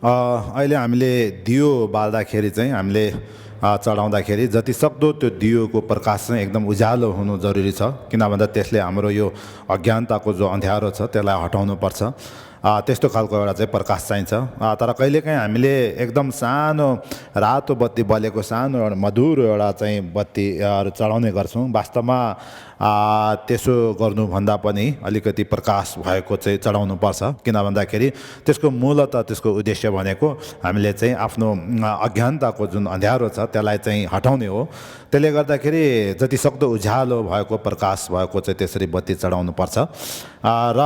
अ, अहिले हामीले दियो बाल्दाखेरि चाहिँ, हामीले, अ, चढाउँदाखेरि जति सक्दो त्यो दियोको प्रकाश चाहिँ एकदम उज्यालो हुनु जरुरी छ। किन भन्दा त्यसले हाम्रो यो अज्ञानताको जो अँध्यारो छ, त्यसलाई हटाउनुपर्छ। अ, त्यस्तो खालको एउटा चाहिँ प्रकाश चाहिन्छ। अ, तर कहिलेकाहीँ हामीले एकदम सानो रातो बत्ती बलेको सानो एउटा मधुरो एउटा चाहिँ बत्तीहरू चढाउने गर्छौँ। वास्तवमा, आ, त्यसो गर्नुभन्दा पनि अलिकति प्रकाश भएको चाहिँ चढाउनुपर्छ। किन भन्दाखेरि त्यसको मूलत त्यसको उद्देश्य भनेको हामीले चाहिँ आफ्नो, अ, अज्ञानताको जुन अँध्यारो छ, त्यसलाई चाहिँ हटाउने हो। त्यसले गर्दाखेरि जति सक्दो उज्यालो भएको, प्रकाश भएको चाहिँ त्यसरी बत्ती चढाउनुपर्छ। अ, र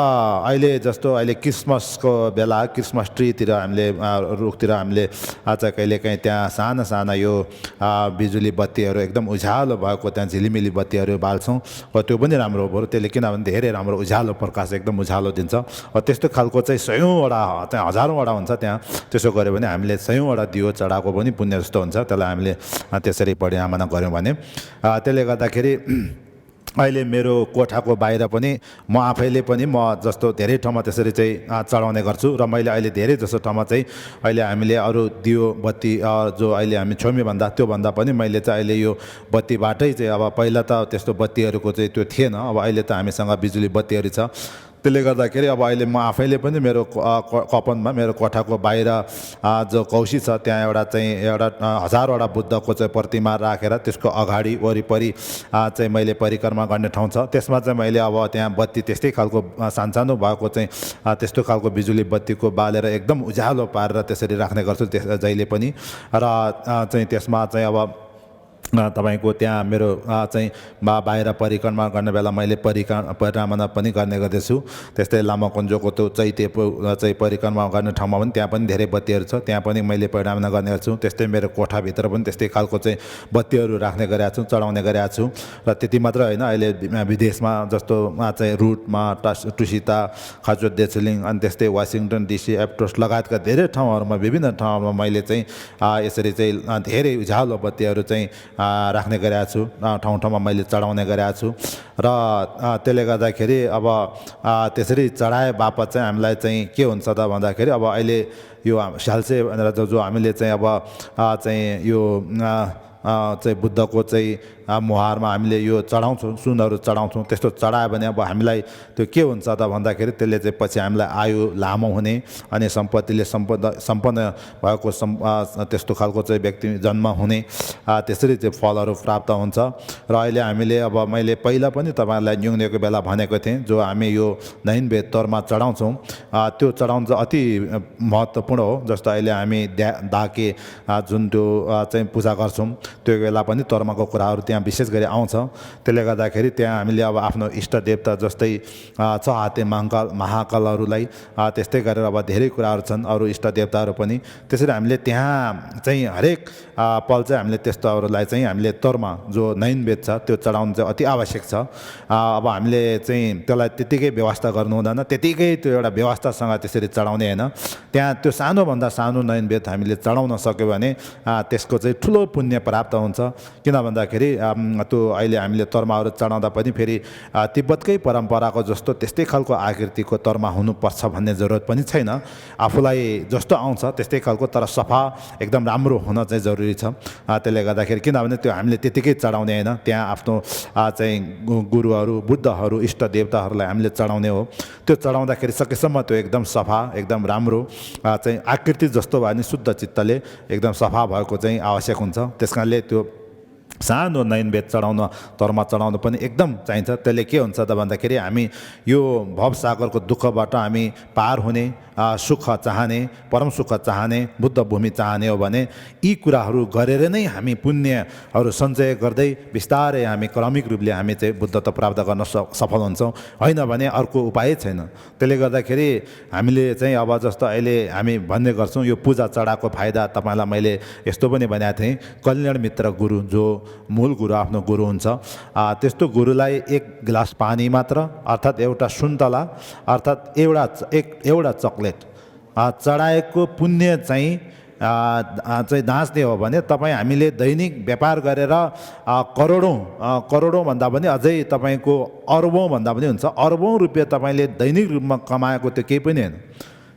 अहिले जस्तो अहिले क्रिसमसको बेला क्रिसमस ट्रीतिर हामीले, अ, रुखतिर हामीले, अ, चाहिँ कहिलेकाहीँ त्यहाँ साना साना यो, अ, बिजुली बत्तीहरू एकदम उज्यालो भएको त्यहाँ झिलिमिली बत्तीहरू बाल्छौँ। हो, त्यो पनि राम्रो हो, बरु त्यसले, किनभने धेरै राम्रो उज्यालो प्रकाश, एकदम उज्यालो दिन्छ। हो, त्यस्तो खालको चाहिँ सयौँवटा, चाहिँ हजारौँवटा हुन्छ त्यहाँ। त्यसो गऱ्यो भने हामीले सयौँवटा दियो चढाएको पनि पुण्य जस्तो हुन्छ, त्यसलाई हामीले, अ, त्यसरी परिणामना गऱ्यौँ भने। अ, त्यसले गर्दाखेरि अहिले मेरो कोठाको बाहिर पनि म आफैले पनि, म जस्तो धेरै ठाउँमा त्यसरी चाहिँ, अ, चढाउने गर्छु। र मैले अहिले धेरै जसो ठाउँमा चाहिँ, अहिले हामीले अरू दियो बत्ती, अ, जो अहिले हामी छोमी भन्दा, त्योभन्दा पनि मैले चाहिँ अहिले यो बत्तीबाटै चाहिँ, अब पहिला त त्यस्तो बत्तीहरूको चाहिँ त्यो थिएन, अब अहिले त हामीसँग बिजुली बत्तीहरू छ। त्यसले गर्दाखेरि अब अहिले म आफैले पनि मेरो क-, अ, क-, कपनमा, मेरो कोठाको बाहिर, अ, जो कौसी छ, त्यहाँ एउटा चाहिँ एउटा, अ, हजारवटा बुद्धको चाहिँ प्रतिमा राखेर त्यसको अगाडि वरिपरि, अ, चाहिँ मैले परिक्रमा गर्ने ठाउँ छ, त्यसमा चाहिँ मैले अब त्यहाँ बत्ती त्यस्तै खालको, अ, सानसानो भएको चाहिँ, अ, त्यस्तो खालको बिजुली बत्तीको बालेर एकदम उज्यालो पारेर त्यसरी राख्ने गर्छु त्यस-, जहिले पनि। र, अ, चाहिँ त्यसमा चाहिँ अब, अ, तपाईँको त्यहाँ मेरो, अ, चाहिँ बा-, बाहिर परिक्रमा गर्ने बेला मैले परिक्र-, परिक्रमा पनि गर्ने गर्दछु। त्यस्तै लामाकुञ्जको त्यो चैत्य प-, अ, चाहिँ परिक्रमा गर्ने ठाउँमा पनि, त्यहाँ पनि धेरै बत्तीहरू छ, त्यहाँ पनि मैले परिक्रमा गर्ने गर्छु। त्यस्तै मेरो कोठाभित्र पनि त्यस्तै खालको चाहिँ बत्तीहरू राख्ने गरेका छु, चढाउने गरेका छु। र त्यति मात्र होइन, अहिले वि-, विदेशमा जस्तो, अ, चाहिँ रुटमा टस-, टुसिता, खाचो देछलिङ, अनि त्यस्तै वासिङटन डिसी, एप्टोस लगायतका धेरै ठाउँहरूमा, विभिन्न ठाउँहरूमा मैले चाहिँ, अ, यसरी चाहिँ, अ, धेरै उज्यालो बत्तीहरू चाहिँ, अ, राख्ने गरेका छु, अ, ठाउँ ठाउँमा मैले चढाउने गरेका छु। र, अ, त्यसले गर्दाखेरि अब, अ, त्यसरी चढाए बापत चाहिँ हामीलाई चाहिँ के हुन्छ त भन्दाखेरि, अब अहिले यो हाम-, स्याल्से भनेर जो, जो हामीले चाहिँ अब, अ, चाहिँ यो, अ, अ, चाहिँ बुद्धको चाहिँ, अ, मुहारमा हामीले यो चढाउँछौँ, सुनहरू चढाउँछौँ, त्यस्तो चढायो भने अब हामीलाई त्यो के हुन्छ त भन्दाखेरि, त्यसले चाहिँ पछि हामीलाई आयु लामो हुने, अनि सम्पत्तिले सम्पन्न, सम्पन्न भएको सम-, अ, त्यस्तो खालको चाहिँ व्यक्ति जन्म हुने, अ, त्यसरी चाहिँ फलहरू प्राप्त हुन्छ। र अहिले हामीले, अब मैले पहिला पनि तपाईँहरूलाई न्युङनेको बेला भनेको थिएँ, जो हामी यो नैन भेद तोरमा चढाउँछौँ, अ, त्यो चढाउन चाहिँ अति, अ, महत्त्वपूर्ण हो। जस्तो अहिले हामी द्या-, दाके, अ, जुन त्यो, अ, चाहिँ पूजा गर्छौँ, त्यो बेला पनि तोर्माको कुराहरू त्यहाँ विशेष गरी आउँछ। त्यसले गर्दाखेरि त्यहाँ हामीले अब आफ्नो इष्ट देवता जस्तै, अ, छ हाते महाकाल, महाकालहरूलाई, अ, त्यस्तै गरेर अब धेरै कुराहरू छन्, अरू इष्ट देवताहरू पनि। त्यसरी हामीले त्यहाँ चाहिँ हरेक, अ, पल चाहिँ हामीले त्यस्तोहरूलाई चाहिँ हामीले तोर्मा जो नैन भेद छ, त्यो चढाउनु चाहिँ अति आवश्यक छ। अ, अब हामीले चाहिँ त्यसलाई त्यतिकै व्यवस्था गर्नु हुँदैन, त्यतिकै त्यो एउटा व्यवस्थासँग त्यसरी चढाउने होइन। त्यहाँ त्यो सानोभन्दा सानो नैन भेद हामीले चढाउन सक्यो भने, अ, त्यसको चाहिँ ठुलो पुण्य प्राप्त हुन्छ। किन भन्दाखेरि, अम, त्यो अहिले हामीले तोर्माहरू चढाउँदा पनि फेरि, अ, तिब्बतकै परम्पराको जस्तो त्यस्तै खालको आकृतिको तोर्मा हुनुपर्छ भन्ने जरुरत पनि छैन। आफूलाई जस्तो आउँछ त्यस्तै खालको, तर सफा, एकदम राम्रो हुन चाहिँ जरुरी छ। अ, त्यसले गर्दाखेरि, किनभने त्यो हामीले त्यतिकै चढाउने होइन, त्यहाँ आफ्नो, अ, चाहिँ गु-, गुरुहरू, बुद्धहरू, इष्ट देवताहरूलाई हामीले चढाउने हो। त्यो चढाउँदाखेरि सकेसम्म त्यो एकदम सफा, एकदम राम्रो, अ, चाहिँ आकृति जस्तो भयो भने शुद्ध चित्तले एकदम सफा भएको चाहिँ आवश्यक हुन्छ। त्यस कारणले त्यो सानो नैन भेद चढाउन, तोर्मा चढाउन पनि एकदम चाहिन्छ। त्यसले के हुन्छ त भन्दाखेरि, हामी यो भवसागरको दुःखबाट हामी पार हुने, अ, सुख चाहने, परम सुख चाहने, बुद्ध भूमि चाहने हो भने यी कुराहरू गरेर नै हामी पुण्यहरू सञ्चय गर्दै बिस्तारै हामी क्रमिक रूपले हामी चाहिँ बुद्धत्व प्राप्त गर्न स-, सफल हुन्छौँ। होइन भने अर्को उपाय छैन। त्यसले गर्दाखेरि हामीले चाहिँ अब जस्तो अहिले हामी भन्ने गर्छौँ, यो पूजा चढाएको फाइदा तपाईँलाई मैले यस्तो पनि भनेको थिएँ, कल्याण मित्र गुरु जो मूल गुरु, आफ्नो गुरु हुन्छ, अ, त्यस्तो गुरुलाई एक गिलास पानी मात्र, अर्थात् एउटा सुन्तला, अर्थात् एउटा च-, एक, एउटा चकलेट, अ, चढाएको पुण्य चाहिँ, अ, अ, चाहिँ जाँच्ने हो भने तपाईँ हामीले दैनिक व्यापार गरेर, अ, करोडौँ, अ, करोडौँभन्दा पनि अझै तपाईँको अर्बौँभन्दा पनि हुन्छ, अर्बौँ रुपियाँ तपाईँले दैनिक रूपमा कमाएको त्यो केही पनि होइन।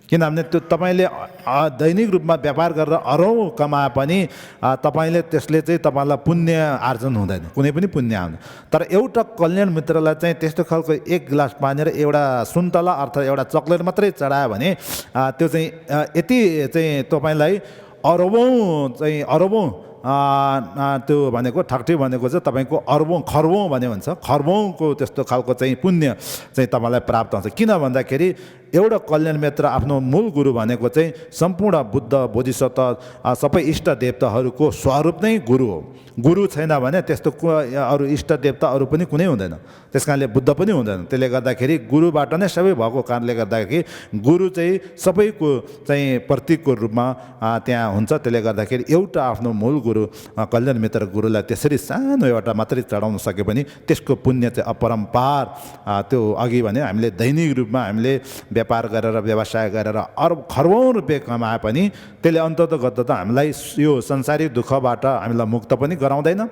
किनभने त्यो तपाईँले, अ, दैनिक रूपमा व्यापार गरेर अरौँ कमाए पनि, अ, तपाईँले त्यसले चाहिँ तपाईँलाई पुण्य आर्जन हुँदैन, कुनै पनि पुण्य आउँदैन। तर एउटा कल्याण मित्रलाई चाहिँ त्यस्तो खालको एक गिलास पानी र एउटा सुन्तला अर्थात् एउटा चकलेट मात्रै चढायो भने, अ, त्यो चाहिँ, अ, यति चाहिँ तपाईँलाई अरबौँ चाहिँ अरबौँ, अ, अ, त्यो भनेको ठट्टी भनेको चाहिँ तपाईँको अर्बौँ, खर्बौँ भने हुन्छ, खर्बौँको त्यस्तो खालको चाहिँ पुण्य चाहिँ तपाईँलाई प्राप्त हुन्छ। किन भन्दाखेरि एउटा कल्याण मित्र, आफ्नो मूल गुरु भनेको चाहिँ सम्पूर्ण बुद्ध, बोधिसत्व, अ, सबै इष्ट देवताहरूको स्वरूप नै गुरु हो। गुरु छैन भने त्यस्तो कु-, अरू इष्ट देवताहरू पनि कुनै हुँदैन। त्यस कारणले बुद्ध पनि हुँदैन। त्यसले गर्दाखेरि गुरुबाट नै सबै भएको कारणले गर्दाखेरि गुरु चाहिँ सबैको चाहिँ प्रतीकको रूपमा, अ, त्यहाँ हुन्छ। त्यसले गर्दाखेरि एउटा आफ्नो मूल गुरु, अ, कल्याण मित्र गुरुलाई त्यसरी सानो एउटा मात्रै चढाउन सके पनि त्यसको पुण्य चाहिँ अपरम्पार। अ, त्यो अघि भने हामीले दैनिक रूपमा हामीले व्यापार गरेर, व्यवसाय गरेर अरब खरबौँ रुपियाँ कमाए पनि त्यसले अन्ततगत त हामीलाई यो संसारी दुःखबाट हामीलाई मुक्त पनि गराउँदैन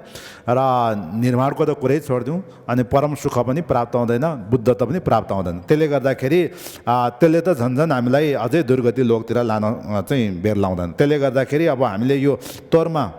र निर्वाणको त कुरै छोडिदिउँ, अनि परम सुख पनि प्राप्त हुँदैन, बुद्धत्व पनि प्राप्त हुँदैन। त्यसले गर्दाखेरि, अ, त्यसले त झन् झन् हामीलाई अझै दुर्गति लोकतिर लान, अ, चाहिँ बेर लाउँदैन। त्यसले गर्दाखेरि अब हामीले यो तोर्मा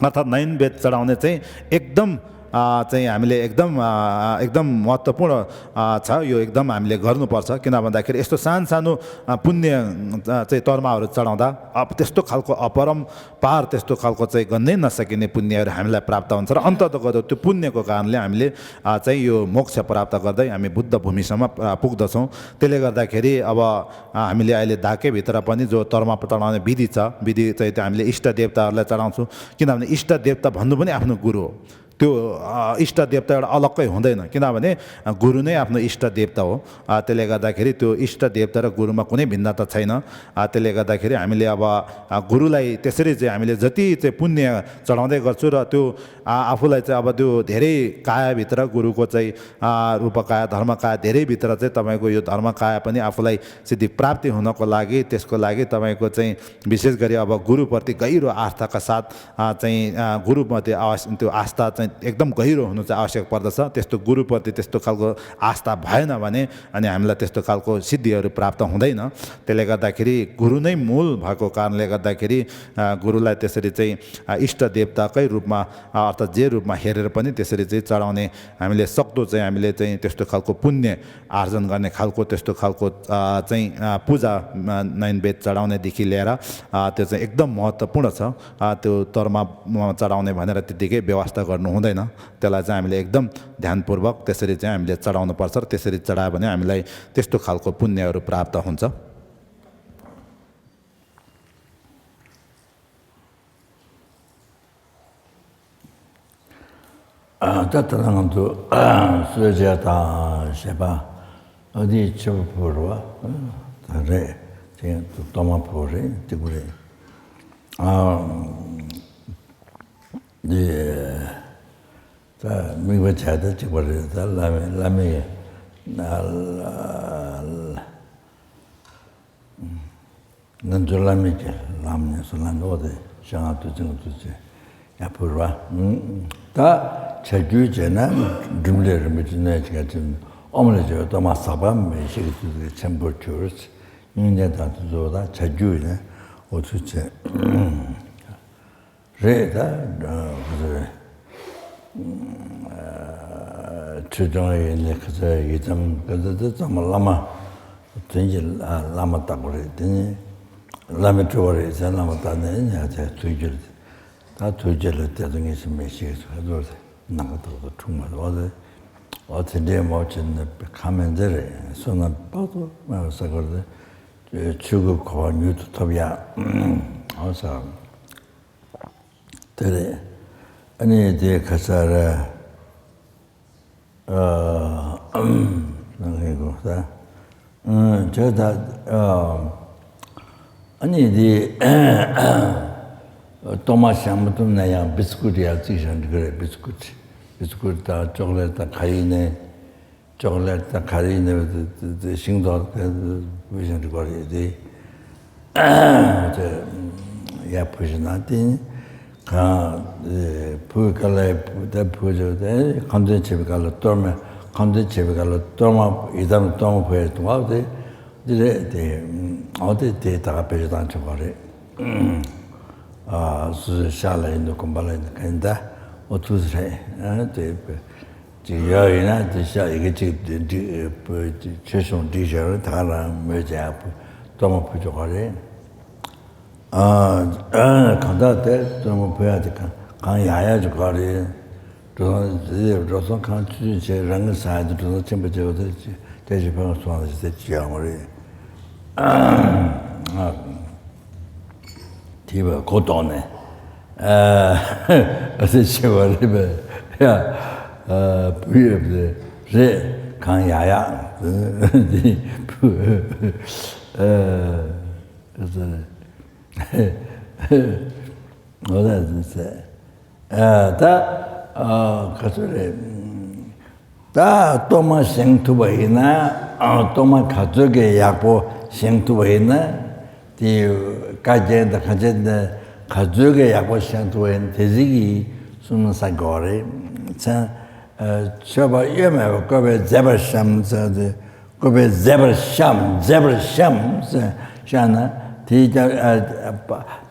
अर्थात् नैन बेद चढाउने चाहिँ एकदम, अ, चाहिँ हामीले एकदम, अ, एकदम महत्त्वपूर्ण, अ, छ। यो एकदम हामीले गर्नुपर्छ। किन भन्दाखेरि यस्तो सानो सानो, अ, पुण्य, अ, चाहिँ तर्माहरू चढाउँदा अब त्यस्तो खालको अपरम्पार, त्यस्तो खालको चाहिँ गन्नै नसकिने पुण्यहरू हामीलाई प्राप्त हुन्छ र अन्ततगत त्यो पुण्यको कारणले हामीले, अ, चाहिँ यो मोक्ष प्राप्त गर्दै हामी बुद्ध भूमिसम्म, अ, पुग्दछौँ। त्यसले गर्दाखेरि अब, अ, हामीले अहिले ढाकेभित्र पनि जो तर्मा चढाउने विधि छ, विधि चाहिँ त्यो हामीले इष्ट देवताहरूलाई चढाउँछौँ। किनभने इष्ट देवता भन्नु पनि आफ्नो गुरु हो। त्यो, अ, इष्ट देवता एउटा अलग्गै हुँदैन, किनभने, अ, गुरु नै आफ्नो इष्ट देवता हो। अ, त्यसले गर्दाखेरि त्यो इष्ट देवता र गुरुमा कुनै भिन्नता छैन। अ, त्यसले गर्दाखेरि हामीले अब, अ, गुरुलाई त्यसरी चाहिँ हामीले जति चाहिँ पुण्य चढाउँदै गर्छु र त्यो, अ, आफूलाई चाहिँ अब त्यो धेरै कायाभित्र गुरुको चाहिँ, अ, रूपकाय, धर्मकाय धेरैभित्र चाहिँ तपाईँको यो धर्मकाय पनि आफूलाई सिद्धि प्राप्ति हुनको लागि, त्यसको लागि तपाईँको चाहिँ विशेष गरी अब गुरुप्रति गहिरो आस्थाका साथ, अ, चाहिँ, अ, गुरुप्रति आवश्य-, त्यो आस्था चाहिँ एकदम गहिरो हुनु चाहिँ आवश्यक पर्दछ। त्यस्तो गुरुप्रति त्यस्तो खालको आस्था भएन भने अनि हामीलाई त्यस्तो खालको सिद्धिहरू प्राप्त हुँदैन। त्यसले गर्दाखेरि गुरु नै मूल भएको कारणले गर्दाखेरि, अ, गुरुलाई त्यसरी चाहिँ, अ, इष्ट देवताकै रूपमा, अ, अर्थात् जे रूपमा हेरेर पनि त्यसरी चाहिँ चढाउने हामीले सक्दो चाहिँ हामीले चाहिँ त्यस्तो खालको पुण्य आर्जन गर्ने खालको त्यस्तो खालको, अ, चाहिँ, अ, पूजा, अ, नैन बेद चढाउनेदेखि लिएर, अ, त्यो चाहिँ एकदम महत्त्वपूर्ण छ। अ, त्यो तर्मा, अ, चढाउने भनेर त्यत्तिकै व्यवस्था गर्नु हुँदैन। त्यसलाई चाहिँ हामीले एकदम ध्यानपूर्वक त्यसरी चाहिँ हामीले चढाउनुपर्छ र त्यसरी चढायो भने हामीलाई त्यस्तो खालको पुण्यहरू प्राप्त हुन्छ। ཨ། ད་ལྟ་ན་ང་ཚོ་གསོལ་ཇ་དང་བཞེས་པ་ཨ་འདི་ཕྱི་པོ་ཕུལ་བ་ད་རེད། དེ་གཏོར་མ་ཕུལ་རེད། སྟེགས་བུ་རེད། ཨ། འདི་ད་དམིགས་པ་བྱས་ད་གཅིག་པ་རེད། ད་བླ་མའི་བླ་མའི་ཨ། ང་ཚོའི་བླ་མའི་གི་ལམ་ནས་སུ་ལམ་འོག་དེ་ཤ་ང་དུ་ཅིང་དུ་ཅི་ཡ་ཕུར་བ། ད་བྱ་རྒྱུ་བྱས་ན་འབྲུམ་ལས་རིན་པོ་ཆེ་གནོད་བྱེད་ཀྱི་ཨོམ་ལས་བྱས་པའི་གཏོར་མ་ཟག་པ་མེད་ཤེས་ཀྱི་དུས་ཀྱི་ཆེན་པོར་གྱུར། སྙིང་རྗེ་དང་དུ་རྫོགས་དང་བྱ་རྒྱུ་ཡིན་ན་འོ་ཚུལ་ཆེ། རེད་ད། ཁ་ཚ་རེད། ཆོས་སྐྱོང་ཡིན་ནི་ཁ་ཚ་ཡི་ཙམ་ཁ་ཚ་དེ་ཚང་མ་བླ་མ་དོན་གྱི་བླ་མ་བཏགས་པ་རེད། དེ་ནི་བླ་མའི་སྤྲུལ་པ་རེད་ཟེར་བླ་མ་བཏགས་ནས་ཉག་ཆ་ཐུགས་རྒྱུད་ད་ཐུགས་རྒྱུད་ལ་དེ་ཚོ་ངེས་ཤེས་མེད་ཤེས་ཚོ་ཁ་ཚོར་ནམ་མཁའ་ཐོག་ཏུ་འཁྲུངས་པ་རེད། འོ་དེ་འདྲའི་མོ་ཅན་ནི་ཁ་མེད་འདི་རེད། བསོད་ནམས་དཔག་ཏུ་མེད་པ་བསགས་པ་རེད། ཆོས་ཀྱི་གོ་བ་མྱུར་དུ་ཐོབ་ཡ། འོ་ས། དེ་རེད། ཨ་ནི་དེ་ཁ་ཚ་ར། ཨ། ནང་ལས་གོ་ས། ཨ་ཇོ་ད། ཨ་ནི་དེ་གཏོར་མ་བཤམས་མ་ཐུབ་ན་ཡང་བིས་ཀུད་ཡར་བརྩིགས་བཞག་འགྲིག་གི་རེད། བིས་ཀུད། བིས་ཀུད་དང་ཅོག་ལེ་དང་ག་ཡིན་ནའི། ཅོག་ལེ་དང་ག་རེ་ཡིན་ནའི་དེ་དེ་ཤིང་ཏོག་དེ་བུད་ཤིང་འགྲིག་པ་རེད་དེ། དེ་ཡར་བུད་ཤིང་ན་དེ་གང་བུད་ག་ལ་བུད་དེ་བུད་ཅོག་དེ་ཁ་འདོན་བྱེད་པའི་སྐབས་ལ་གཏོར་མ་ཁ་འདོན་བྱེད་པའི་སྐབས་ལ་གཏོར་མ་ཡི་དམ་གཏོར་མ་བུད་ཡ་དུང་བ་དེ་དེ་རེད་དེ། འོ་དེ་དེ་ད་ག་བེད་སྤྱོད་བཏང་ཆོག་པ་རེད། ཨ་སུ་སུ་ཤ་ལ་ཡིན་འདུག་གོམ་པ་ལ་ཡིན་འདུག་ག་ཡིན་ད་འོ་ཐུགས་རེད། ཨ་དེ་ཅིག་ཡོད་ཡིན་ན་དེ་ཤ་ཡི་གེ་ཅིག་འགྲིག་ཆོས་གཞུང་འགྲིག་བྱས་རེད། ད་ག་རང་མོས་བྱས་ཡག་པོ་གཏོར་མ་ཕུལ་ཆོག་ག་རེད། ཨ་གང་ལྟར་དེ་གཏོར་མ་ཕུལ་ཡག་དེ་གང་གང་ཡག་ཡག་ཅིག་ག་རེད། འགྲོ་སོང་དེ་འགྲོ་སོང་གང་ཆུ་ཆུ་བྱས་རང་གི་ས་ཡ་དེ་འགྲོ་སོང་ཆེན་པོ་བྱས་པ་དེ་ཅི་དེ་ཅི་ཕན་སོང་ལ་ཅི་དེ་ཅི་ཡག་མ་རེད། དེ་བས་གོ་ལྡོག་ནས་ཨ་ཟེར་བྱས་པ་རེད་པས། ཡ་ཨ་བུ་ཡོད་པ་རེད། གང་ཡག་ཡག་དེ་བུ་ཨ་ཟེར། འོ་ད་ཟེར། ཨ་ད་ཨ་ག་ཚོད་རེད། ད་གཏོར་མ་བཞེངས་ཐུབ་པ་ཡིན་ན། ཨ་གཏོར་མ་ག་ཚོད་ཀྱི་ཡག་པོ་བཞེངས་ཐུབ་པ་ཡིན་ན། དེ་བཀའ་རྒྱན་དང་ག་རྒྱན་དང་ག་ཚོད་ཀྱི་ཡག་པོ་བཞེངས་ཐུབ་པ་ཡིན་ན། དེ་ཚོ་གི་བསོད་ནམས་བསགས་དགོས་རེད། མཚན་ཨ་མཆོད་པ་གཡོ་མེད་པར་བཀོད་པས་མཛེས་པར་བཤམས་ཟེར་ཏེ། བཀོད་པས་མཛེས་པར་བཤམས། མཛེས་པར་བཤམས་ཟེར་བཤམས་ན། དེའི་སྐྱབས་ཨ་ཨ་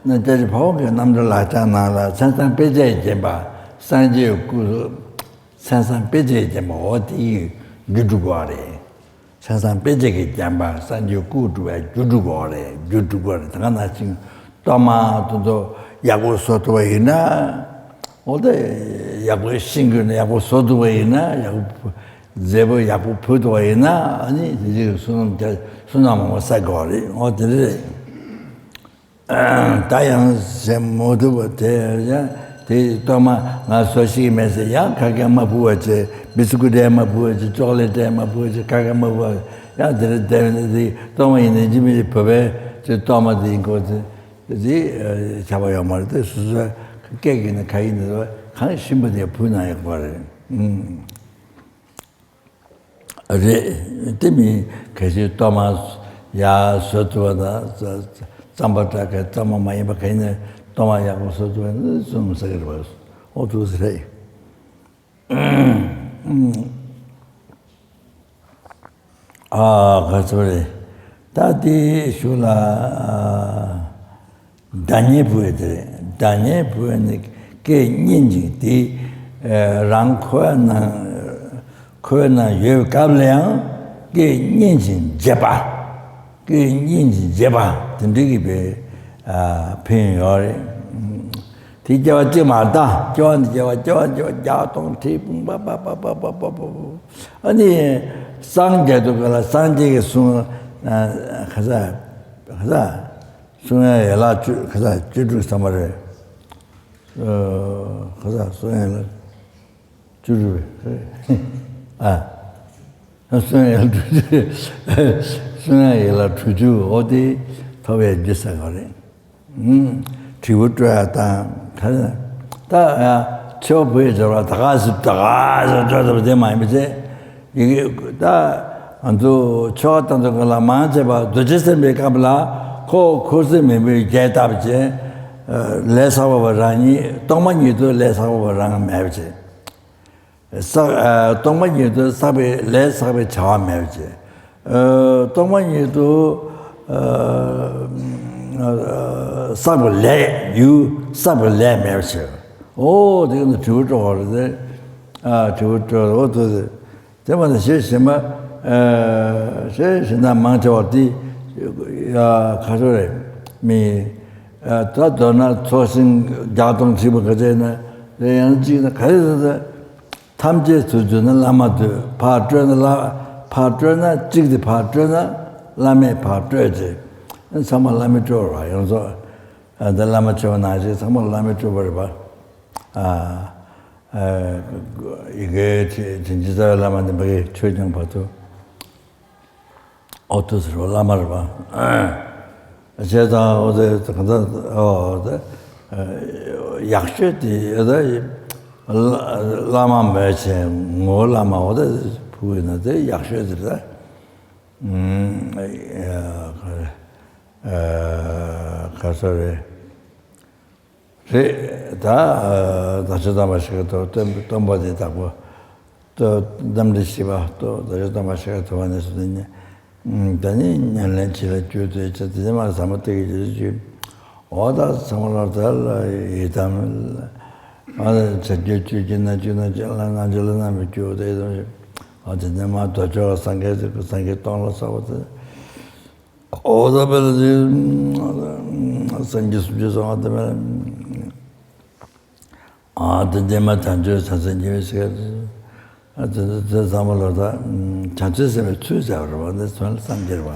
སྐྱབས་རྗེ་ཕ་བོང་གི་རྣམ་འདྲེན་ལག་བརྐྱངས་ནང་ལ་མཚན་བཟང་དཔེ་བྱད་བརྒྱན་པ་སངས་རྒྱས་སྐུ། མཚན་བཟང་དཔེ་བྱད་བརྒྱན་པ། འོ་དེ་ཡི་རྒྱུ་སྒྲུབ་དགོས་རེད། མཚན་བཟང་དཔེ་བྱད་ཀྱིས་བརྒྱན་པ་སངས་རྒྱས་སྐུ་སྒྲུབ་པའི་རྒྱུ་སྒྲུབ་དགོས་རེད། རྒྱུ་སྒྲུབ་དགོས་རེད། དེ་ག་ནང་བཞིན་གཏོར་མ་དེ་ཚོ་ཡག་པོ་བཟོ་ཐུབ་པ་ཡིན་ན། འོ་དེ་ཡག་པོ་ཤིང་གི་ནས་ཡག་པོ་བཟོ་ཐུབ་པ་ཡིན་ན། ཡག་པོ་མཛེས་པོ་ཡག་པོ་ཕུལ་ཐུབ་པ་ཡིན་ན། ཨ་ནི་དེ་ཚོའི་བསོད་ནམས་དེ་བསོད་ནམས་མང་པོ་བསགས་དགོས་རེད། འོ་དེ་རེད། ད་ཡང་ཟེར་མ་ཐུབ་པ་དེ་ཡང་དེ་གཏོར་མ་ང་བཟོ་ཤེས་ཀྱི་མེད་ཟེར། ཡང་ག་གེ་མ་ཕུལ་བ་བྱས། བི་སི་ཀུ་ཊི་མ་ཕུལ་བ་བྱས། ཅོག་ལེ་ཊི་མ་ཕུལ་བ་བྱས། ག་གེ་མ་ཕུལ་བ། ཡང་དེ་རེད། དེ་རེད། དེ་གཏོར་མ་ཡིན་ནའི་ཅི་མི་ཅི་བོད་པའི་དེ་གཏོར་མ་དེ་ཡིན་གོ་དེ། དེ་ཁྱབ་པ་ཡོད་མ་རེད། དེ་སོ་སོའི་སྐད་ཀྱིས་ནི་ག་ཡིན་ནི་རེད། གང་ཤེས་པ་དེ་ཕུལ་ན་ཡག་པ་རེད། ཨུམ། རེད། དེ་མིན་གལ་སྲིད་གཏོར་མ་ཡག་བཟོ་ཐུབ་པ་དང་། རྩམ་པ་འདྲ་གི་གཏོར་མ་མ་ཡིན་པ་ག་ཡིན་ནའི་གཏོར་མ་ཡག་པོ་བཟོ་ཐུབ་པ་ནི་བསོད་ནམས་བསགས་ཀྱི་རེད་པ། འོ་འདུག་སེ་རེད། ཨ་ག་ཚོད་རེད། ད་དེའི་གཞུག་ལ་ཨ་བདག་ཉིད་བུ་དེ་རེད། བདག་ཉིད་བུ་ནི་སྐད་སྙན་ཅིང་། དེ་ཨ་རང་ཁོ་ན་ཁོ་ན་ཡོད་སྐབས་ལ་ཡང་སྐད་སྙན་ཅིང་འཇེབས་པ། སྐད་སྙན་ཅིང་འཇེབས་པ་དེ་འདྲ་གི་བའི་ཨ་ཕན་ཡོད་རེད། དེ་སྐྱེ་བ་གཅིག་མ་གཏོགས། སྐྱེ་བ་འདི་སྐྱེ་བ་སྐྱེ་བ་སྐྱེ་བ་བརྒྱ་སྟོང་ཁྲི་འབུམ་པ་པ་པ། ཨ་ནི་སངས་རྒྱས་དུས་ག་ལ་སངས་རྒྱས་ཀྱིས་གསུངས། ཨ་ག་ས་ག་ས་གསུང་ཡ་ཡན་ལག་བཅུ། ག་ས་བཅུ་དྲུག་ཚང་མ་རེད། ཨ་ག་ས་གསུང་ཡ་ཡན་ལག་བཅུ་དྲུག་རེད། ཨ་གསུང་ཡ་ཡན་ལག་དྲུག་ཅུ། གསུང་ཡ་ཡན་ལག་དྲུག་ཅུ། འོ་དེ་ཐོབ་པའི་རྒྱུ་ཟེར་ག་རེད། ཨུམ། དྲིལ་བུ་དཀྲོལ་ཡ་དང་། ད་ད་ཡ་མཆོད་པའི་སྦྱོར་བ་ད་ག་ཟེ་ད་ག་ཟེ་སྤྲོས་ཐུབ་པ་དེ་མ་ཡིན་པ་བྱས། ཡི་གེ་ད་ང་ཚོ་ཆོ་ག་བཏང་དུས་སྒང་ལ་མང་ཆེ་བ་རྡོ་རྗེ་སེམས་དཔའི་སྐབས་ལ་ཁོ་འཁོར་ཚེ་མི་འབོད་རྒྱས་བཏབ་བྱས། ལས་བསགས་པ་རང་ཉིད། གཏོར་མ་ཉིད་དུ་ལས་བསགས་པ་རང་མེད་པ་བྱས། བསགས་ཨ་གཏོར་མ་ཉིད་དུ་བསགས་པའི་ལས་བསགས་པའི་བྱ་བ་མེད་པ་བྱས། ཨ་གཏོར་མ་ཉིད་དུ་ཨ་བསགས་པའི་ལས་ཡུལ་བསགས་པའི་ལས་མེད་པ་བྱས། འོ་དེ་ག་ནི་དྲིལ་བུ་དཀྲོལ་བ་རེད་དེ། ཨ་དྲིལ་བུ་དཀྲོལ། འོ་དེ་དེ་མ་ནི་ཞེས་གཞན་མ་ཨ་ཞེས་གཞན་དག་མང་ཆེ་བ་དེ། ཡ་ཁ་ཤོ་རེད། མི་ཨ་ད་མདོར་ན་ཚོགས་ཞིང་བརྒྱ་སྟོང་བྲིས་པ་ག་ཚད་ན་རེ་ཡང་གཅིག་ན་ག་རེ་ཟེར་ཟེར། ཐམས་ཅད་དུ་བརྗོད་ན་བླ་མ་འདོད། ཕར་སྤྲོད་ན་བླ། ཕར་སྤྲོད་ན་གཅིག་དེ་ཕར་སྤྲོད་ན་བླ་མས་ཕར་སྤྲོད་ཅེས། ཚང་མ་བླ་མས་སྤྲོད་པ་ཡོངས་རྫོགས། ཨ་འདི་བླ་མ་མཆོད་པ་ནང་བཞིན་ཚང་མ་བླ་མས་སྤྲོད་པ་རེད་པ། ཨ་ཨ་ཡི་གེ་དྲིན་ཅན་རྩ་བའི་བླ་མ་འདི་མ་གི་ཆོས་སྐྱོང་བར་དུ། ཨོ་ཏོ་ཟེར་བ་བླ་མ་རེད་པ། བྱས་ཙང་འོ་དེ་གང་ལྟར་འོ་དེ་ཡག་ཤོས་དེ་ཡོད་ད། བླ་མ་མེད་ཅེས་ངོ་བོ་བླ་མ་འོ་དེ་ཕུལ་ན་དེ་ཡག་ཤོས་དེ་རེད་ད། ཨ་ག་ས་རེད། རེད་ད། བདག་ཅག་དམ་པ་ཤཱཀྱ་ཐུབ་པ་སྟོན་པ་དེ་དྭགས་པོ་ཏོ་རྣམ་འདྲེན་བཞི་པ་ཏོ་བདག་ཅག་དམ་པ་ཤཱཀྱ་ཐུབ་པ་ནས་སུ་དེ་ཉིད་ད་ནི་ཉམས་ལེན་བྱེད་ལ་བསྐུལ་ཏེ་བྱ་དེ་ནས་མར་ཟབ་མོ་བརྟན་གྱི་རྒྱུད་ཀྱི་འོ་ད་ཚང་མ་ལ་ད་ལ་ཡི་དམ་ཨ་བྱ་རྒྱུད་བཅུད་ཀྱི་རྣལ་འབྱོར་རྣལ་འབྱོར་ལ་རྣམ་པར་བསྒྱུར་ཏེ་ཡི་དམ་ཞིག་འོ་དེ་ནས་མར་རྡོ་རྗེ་སངས་རྒྱས་སངས་རྒྱས་སྟོང་ལ་སོགས་པ་དེ། འོ་ད་དཔེ་ལ་དེ་སངས་རྒྱས་སུམ་ཅུ་སོང་བ་དེ་མེད། ཨ་དེ་དེ་མ་བྱང་ཆུབ་སེམས་དཔའི་ཉི་འོད་ཟེར། ཨ་དེ་དེ་དེ་ཚང་མ་ལ་ད་བྱང་ཆུབ་སེམས་དཔའི་ཚུལ་བྱ་བ་རེད་པ། འདི་ཚོ་ལ་སངས་རྒྱས་པ།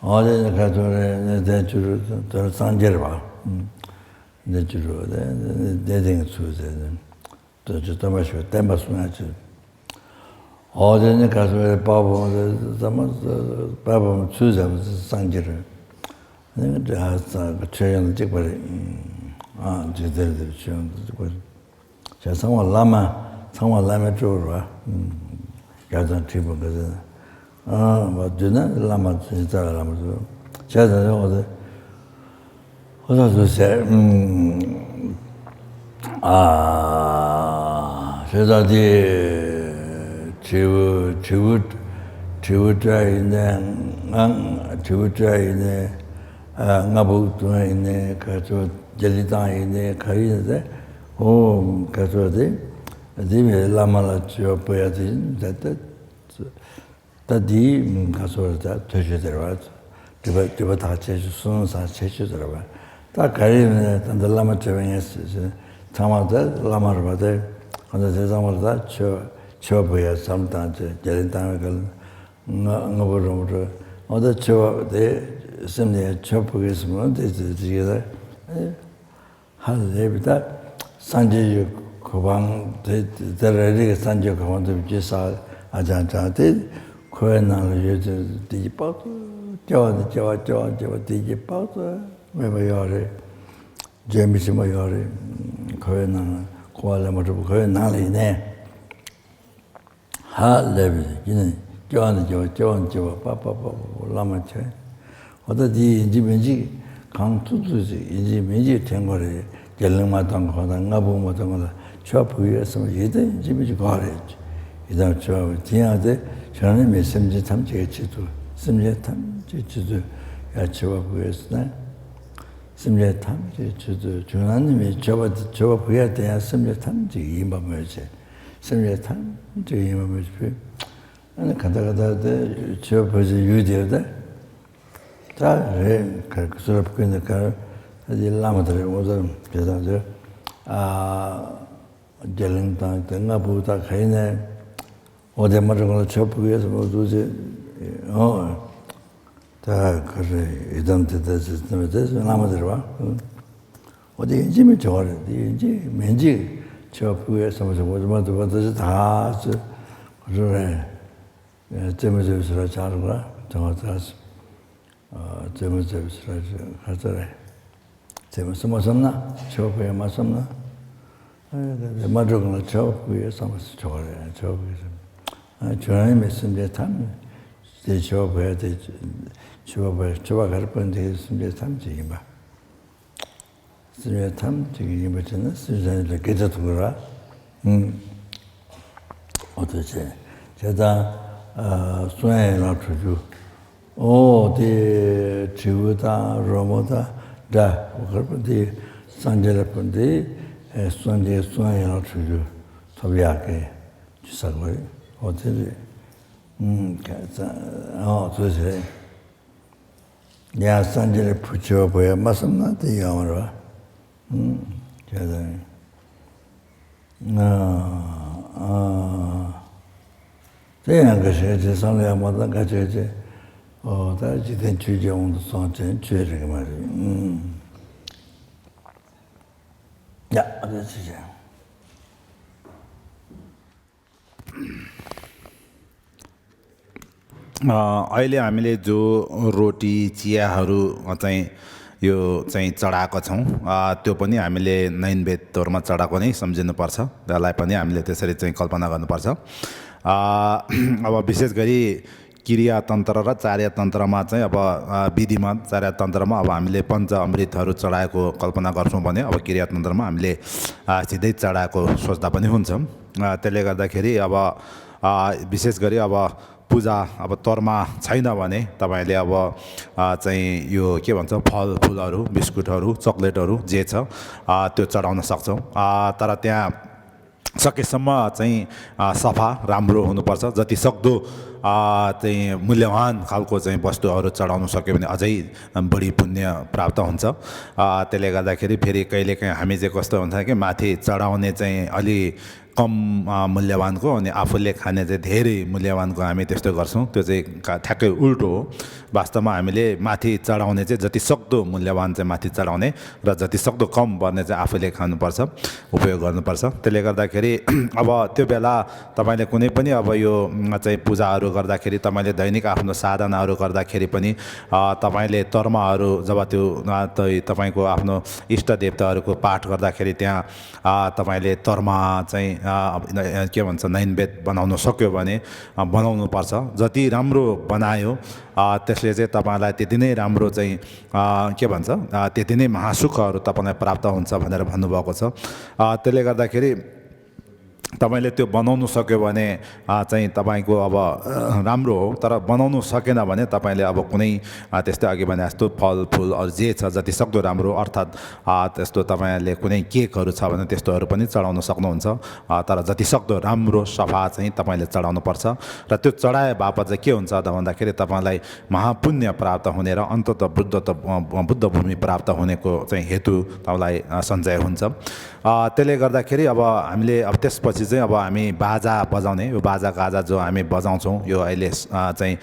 འོ་དེ་ནི་ཁ་ཐོར་རེ་ནི་དེ་ཆུ་རུ་དོར་སངས་རྒྱས་པ། དེ་ཆུ་རུ་དེ་དེ་དེ་ཚུལ་དེ་དོན་ཆུ་སྟོན་པ་ཞུ་བསྟན་པ་གསུང་ཡ་ཆུ། འོ་དེ་ནི་ཁ་ཐོར་རེ་དཔའ་བོ་དེ་ཚང་མ་དཔའ་བོ་ཚུལ་ཟབ་སངས་རྒྱས་རེད། ནི་ཆོས་ཡང་གཅིག་པ་རེད། ཨ་འཇིག་རྟེན་འདིར་ཆོས་ཡང་གཅིག་པ་རེད། བྱས་ཚང་མ་བླ་མ། ཚང་མ་བླ་མའི་སྤྲུལ་སྐུ་རེད་བ། རྒྱ་དང་ཁྲིད་པ་འགའ་ཟེར། ཨ་བ་བསྡུས་ན་བླ་མ་ཡིན་ཙང་བླ་མ་ཚོ། བྱས་ཙང་ཨོ་དེ། ཨོ་ད་ཚོ་ཟེར། ཨ་ཞེས་ད་དེ། དྲིལ་བུ་དྲིལ་བུ་དྲིལ་བུ་སྤྲད་ཡིན་ནའི། ང་དྲིལ་བུ་སྤྲད་ཡིན་ནའི། ཨ་རྔ་བུག་བརྡུངས་ཡིན་ནའི། ག་ཚོད་རྒྱ་གླིང་བཏང་ཡིན་ནའི། ག་ཡིན་ནའི། ཨོ་ག་ཚོད་དེ། དེ་བས་བླ་མ་ལ་མཆོད་པ་ཕུལ་ཡ་དེ་ཡིན་ད་ལྟ། ད་འདིའི་ང་ཚོར་ད་ཐོས་ཤོད་དེར་བ། སྒྲུབ་པ་སྒྲུབ་པ་དག་བྱས་ཤོད་གསུང་ས་བྱས་ཤོད་དེར་བ། ད་ག་རེ་ཡིན་ན་ད་འདི་བླ་མ་བྱས་པ་ངས་ཟེར་ཚང་མ་ད་བླ་མ་རེད་བ། དེ་གང་ལྟར་དེ་ཚང་མར་ད་མཆོད་མཆོད་པ་ཕུལ་ཡ་བསམ་བཏང་བྱས་རྒྱ་གླིང་བཏང་བའི་སྐབས་ལ་རྔ་རྔ་བུག་རིང་པོ་འགྲོ། འོ་ད་མཆོད་པ་དེ་སེམས་ནས་མཆོད་པ་ཕུལ་གི་སོང་། དེ་དེ་དེ་ཡིན་ད། ཧ་ལས་པའི་ད་སངས་རྒྱས་ཀྱི་གོ་འཕང་དེ་དེ་རེ་རེ་གི་སངས་རྒྱས་གོ་འཕང་དེ་བརྗོད་ས་ཨ་ཅང་ཅང་དེ་འཁོར་བའི་ནང་ལ་ཡོད་དེ་དེ་གི་དཔག་ཏུ་སྐྱེ་བ་དང་སྐྱེ་བ་སྐྱེ་བ་སྐྱེ་བ་དེ་གི་དཔག་ཏུ་མེད་པ་ཡོད་རེད། བརྗོད་མི་ཤེས་པ་ཡོད་རེད། འཁོར་བའི་ནང་ལ་འཁོར་བ་ལས་མ་གྲོལ་བའི་འཁོར་བའི་ནང་ལ་ཡིན་ནའི། ཧ་ལས་པའི་ཀྱི་ནི་སྐྱེ་བ་ནས་སྐྱེ་བ་སྐྱེ་བ་ནས་སྐྱེ་བ་པ་པ་པ་པ་པ་བླ་མ་བྱས། འོ་ད་འདི་ཡིན་གཅིག་མིན་གཅིག་གང་ཐུབ་ཐུབ་ཅིག་ཡིན་གཅིག་མིན་གཅིག་ཐེངས་པ་རེ་རྒྱ་གླིང་མ་བཏང་གོང་དང་རྔ་བུག་མ་བཏང་གོང་ལ་མཆོད་པ་ཕུལ་ཡོད་བསམ་པ་ཡིན་ད་ཡིན་གཅིག་མིན་གཅིག་དགོས་རེད། ཡི་དམ་མཆོད་པ་དེ་ཡང་དེ་བྱང་རིན་མེད་སེམས་ཅན་ཐམས་ཅད་ཀྱི་ཆེད་དུ་སེམས་ཅན་ཐམས་ཅད་ཆེད་དུ་ཡང་མཆོད་པ་ཕུལ་ཡོད་ཟེར་ན། སེམས་ཅན་ཐམས་ཅད་ཆེད་དུ་བྱང་རིན་མེད་མཆོད་པ་དེ་མཆོད་པ་ཕུལ་ཡ་དེ་ཡང་སེམས་ཅན་ཐམས་ཅད་ཡིན་པ་མོས་བྱས། སེམས་ཅན་ཐམས་ཅད་ཡིན་པ་མི་ཕུད། ཨ་ནི་ག་ད་ག་ད་དེ་ཆོས་བོད་ཀྱི་ཡུལ་དེར་ད། ད་རེད་ག་ག་སུ་ར་ཕུད་ནི་ག་ད་དེ་བླ་མ་དེ་རེད། འོ་ད་དེ་དང་དེ་ཨ་རྒྱ་གླིང་དང་དེ་རྔ་བུག་ད་ག་ཡིན་ནའི་འོ་དེ་མ་གྲོལ་གོང་ལ་ཆོས་ཕུད་ཡོད་ཟེར་མོ་ཟུ་ཅེ། ཨོ་ད་ག་རེ་ཡི་དམ་དེ་ད་ཅེ་དེ་དེ་བླ་མ་དེ་རེད་བ། འོ་དེ་ཡིན་གཅིག་མིན་གཅིག་རེད། དེ་ཡིན་གཅིག་མིན་གཅིག་ཆོས་ཕུལ་བའི་བསམ་པ་ཞིག་འོ་དེ་མ་ཐུབ་པ་ད་ཅི་ད་ཚོད་རུ་རེད། རྩེད་མོ་རྩེ་བའི་ཚུལ་ལ་ཆགས་རུང་ར་དེ་བ་ད་རྩེད་མོ་རྩེ་བའི་ཚུལ་ལ་ཁ་ཚ་རེད། རྩེད་མོ་སུ་མ་བསམ་ན་ཆོས་ཕུལ་བའི་མ་བསམ་ན་དེ་མ་འགྲོ་གང་ལ་ཆོས་ཕུལ་བའི་བསམ་པ་ཞིག་ཆོག་རེད། ཆོས་ཕུལ་བའི་བསམ་པ་བྱུང་ཡང་མེད་སེམས་ཅན་ཐམས་ཅད་ཆོས་ཕུལ་བའི་དེ་ཆོས་ཕུལ་བའི་ཆོས་པ་གར་སྤུན་དེ་སེམས་ཅན་ཐམས་ཅད་ཡིན་པ། སེམས་ཅན་ཐམས་ཅད་ཀྱི་ཡིན་པ་བྱས་ན་སེམས་ཅན་ལ་སྐད་ཆ་ཐུག་ར། ཨུམ། འོ་དེ་བྱས། བྱས་ཙང་། ཨ་གསུང་ཡན་ལག་དྲུག་ཅུ། ཨོ་དེ་དྲིལ་བུ་དང་རོལ་མོ་དང་སྒྲ་འོ་གར་པོ་དེ་སངས་རྒྱས་ལ་ཕུལ་དེ་གསུང་དེ་གསུང་ཡན་ལག་དྲུག་ཅུ་ཐོབ་ཡག་གི་ཅི་ཟེར་དགོས་རེད། འོ་དེ་རེད། ཨུམ། ཁ་ཙ་འོ་དེ་རེད། ཡང་སངས་རྒྱས་ལ་ཕུ་ཆེ་བ་བོ་ཡང་མ་བསམ་ན་དེ་ཡོང་བ་རེད་བ། ཨུམ། བྱས་ཙང་། ཨ་ཨ། དེ་ཡང་འགའ་ཤས་ཀྱིས་བསམ་བློ་ཡང་མ་བཏང་། འགའ་ཤས་ཀྱིས་ཨོ་ད་འཇིག་རྟེན་ཆོས་ཀྱི་དབང་དུ་སོང་ཅན་ཆོས་རིག་མ་རེད། ཨུམ། ཡ་ཨ་ད་ཅི་བྱས། अ, अहिले हामीले जो रोटी, चियाहरू चाहिँ यो चाहिँ चढाएको छौँ, अ, त्यो पनि हामीले नैवेद्य तौरमा चढाएको नै सम्झिनुपर्छ। त्यसलाई पनि हामीले त्यसरी चाहिँ कल्पना गर्नुपर्छ। अ, अब विशेष गरी क्रियातन्त्र र चार्यतन्त्रमा चाहिँ अब, अ, विधिमा चार्यतन्त्रमा अब हामीले पञ्च अमृतहरू चढाएको कल्पना गर्छौँ भने अब क्रियातन्त्रमा हामीले, अ, सिधै चढाएको सोच्दा पनि हुन्छ। अ, त्यसले गर्दाखेरि अब, अ, विशेष गरी अब पूजा अब तौरमा छैन भने तपाईँले अब, अ, चाहिँ यो के भन्छ, फलफुलहरू, बिस्कुटहरू, चक्लेटहरू जे छ, अ, त्यो चढाउन सक्छौँ। अ, तर त्यहाँ सकेसम्म चाहिँ, अ, सफा, राम्रो हुनुपर्छ। जति सक्दो चाहिँ मूल्यवान खालको चाहिँ वस्तुहरू चढाउन सक्यो भने अझै बढी पुण्य प्राप्त हुन्छ। त्यसले गर्दाखेरि फेरि कहिलेकाहीँ हामी चाहिँ कस्तो हुन्छ कि माथि चढाउने चाहिँ अलि कम मूल्यवानको अनि आफूले खाने चाहिँ धेरै मूल्यवानको हामी त्यस्तो गर्छौँ। त्यो चाहिँ ठ्याक्कै उल्टो हो। वास्तवमा हामीले माथि चढाउने चाहिँ जति सक्दो मूल्यवान चाहिँ माथि चढाउने र जति सक्दो कम पर्ने चाहिँ आफूले खानुपर्छ, उपयोग गर्नुपर्छ। त्यसले गर्दाखेरि अब त्यो बेला तपाईँले कुनै पनि अब यो चाहिँ पूजाहरू गर्दाखेरि, तपाईँले दैनिक आफ्नो साधनाहरू गर्दाखेरि पनि तपाईँले तर्महरू जब त्यो तपाईँको आफ्नो इष्ट देवताहरूको पाठ गर्दाखेरि त्यहाँ तपाईँले तर्म चाहिँ के भन्छ, नैवेद्य बनाउन सक्यो भने बनाउनुपर्छ। जति राम्रो बनायो त्यसले चाहिँ तपाईँलाई त्यति नै राम्रो चाहिँ के भन्छ, त्यति नै महासुखहरू तपाईँलाई प्राप्त हुन्छ भनेर भन्नुभएको छ। त्यसले गर्दाखेरि तपाईँले त्यो बनाउनु सक्यो भने चाहिँ तपाईँको अब राम्रो हो। तर बनाउनु सकेन भने तपाईँले अब कुनै त्यस्तै अघि भने जस्तो फलफुल अरू जे छ जति सक्दो राम्रो, अर्थात् त्यस्तो तपाईँले कुनै केकहरू छ भने त्यस्तोहरू पनि चढाउन सक्नुहुन्छ। तर जति सक्दो राम्रो सफा चाहिँ तपाईँले चढाउनुपर्छ। र त्यो चढाए बापत चाहिँ के हुन्छ त भन्दाखेरि तपाईँलाई महापुण्य प्राप्त हुने र अन्तत बुद्ध त बुद्ध भूमि प्राप्त हुनेको चाहिँ हेतु तपाईँलाई सञ्चय हुन्छ। त्यसले गर्दाखेरि अब हामीले अब त्यसपछि चाहिँ अब हामी बाजा बजाउने, यो बाजा गाजा जो हामी बजाउँछौँ, यो अहिले चाहिँ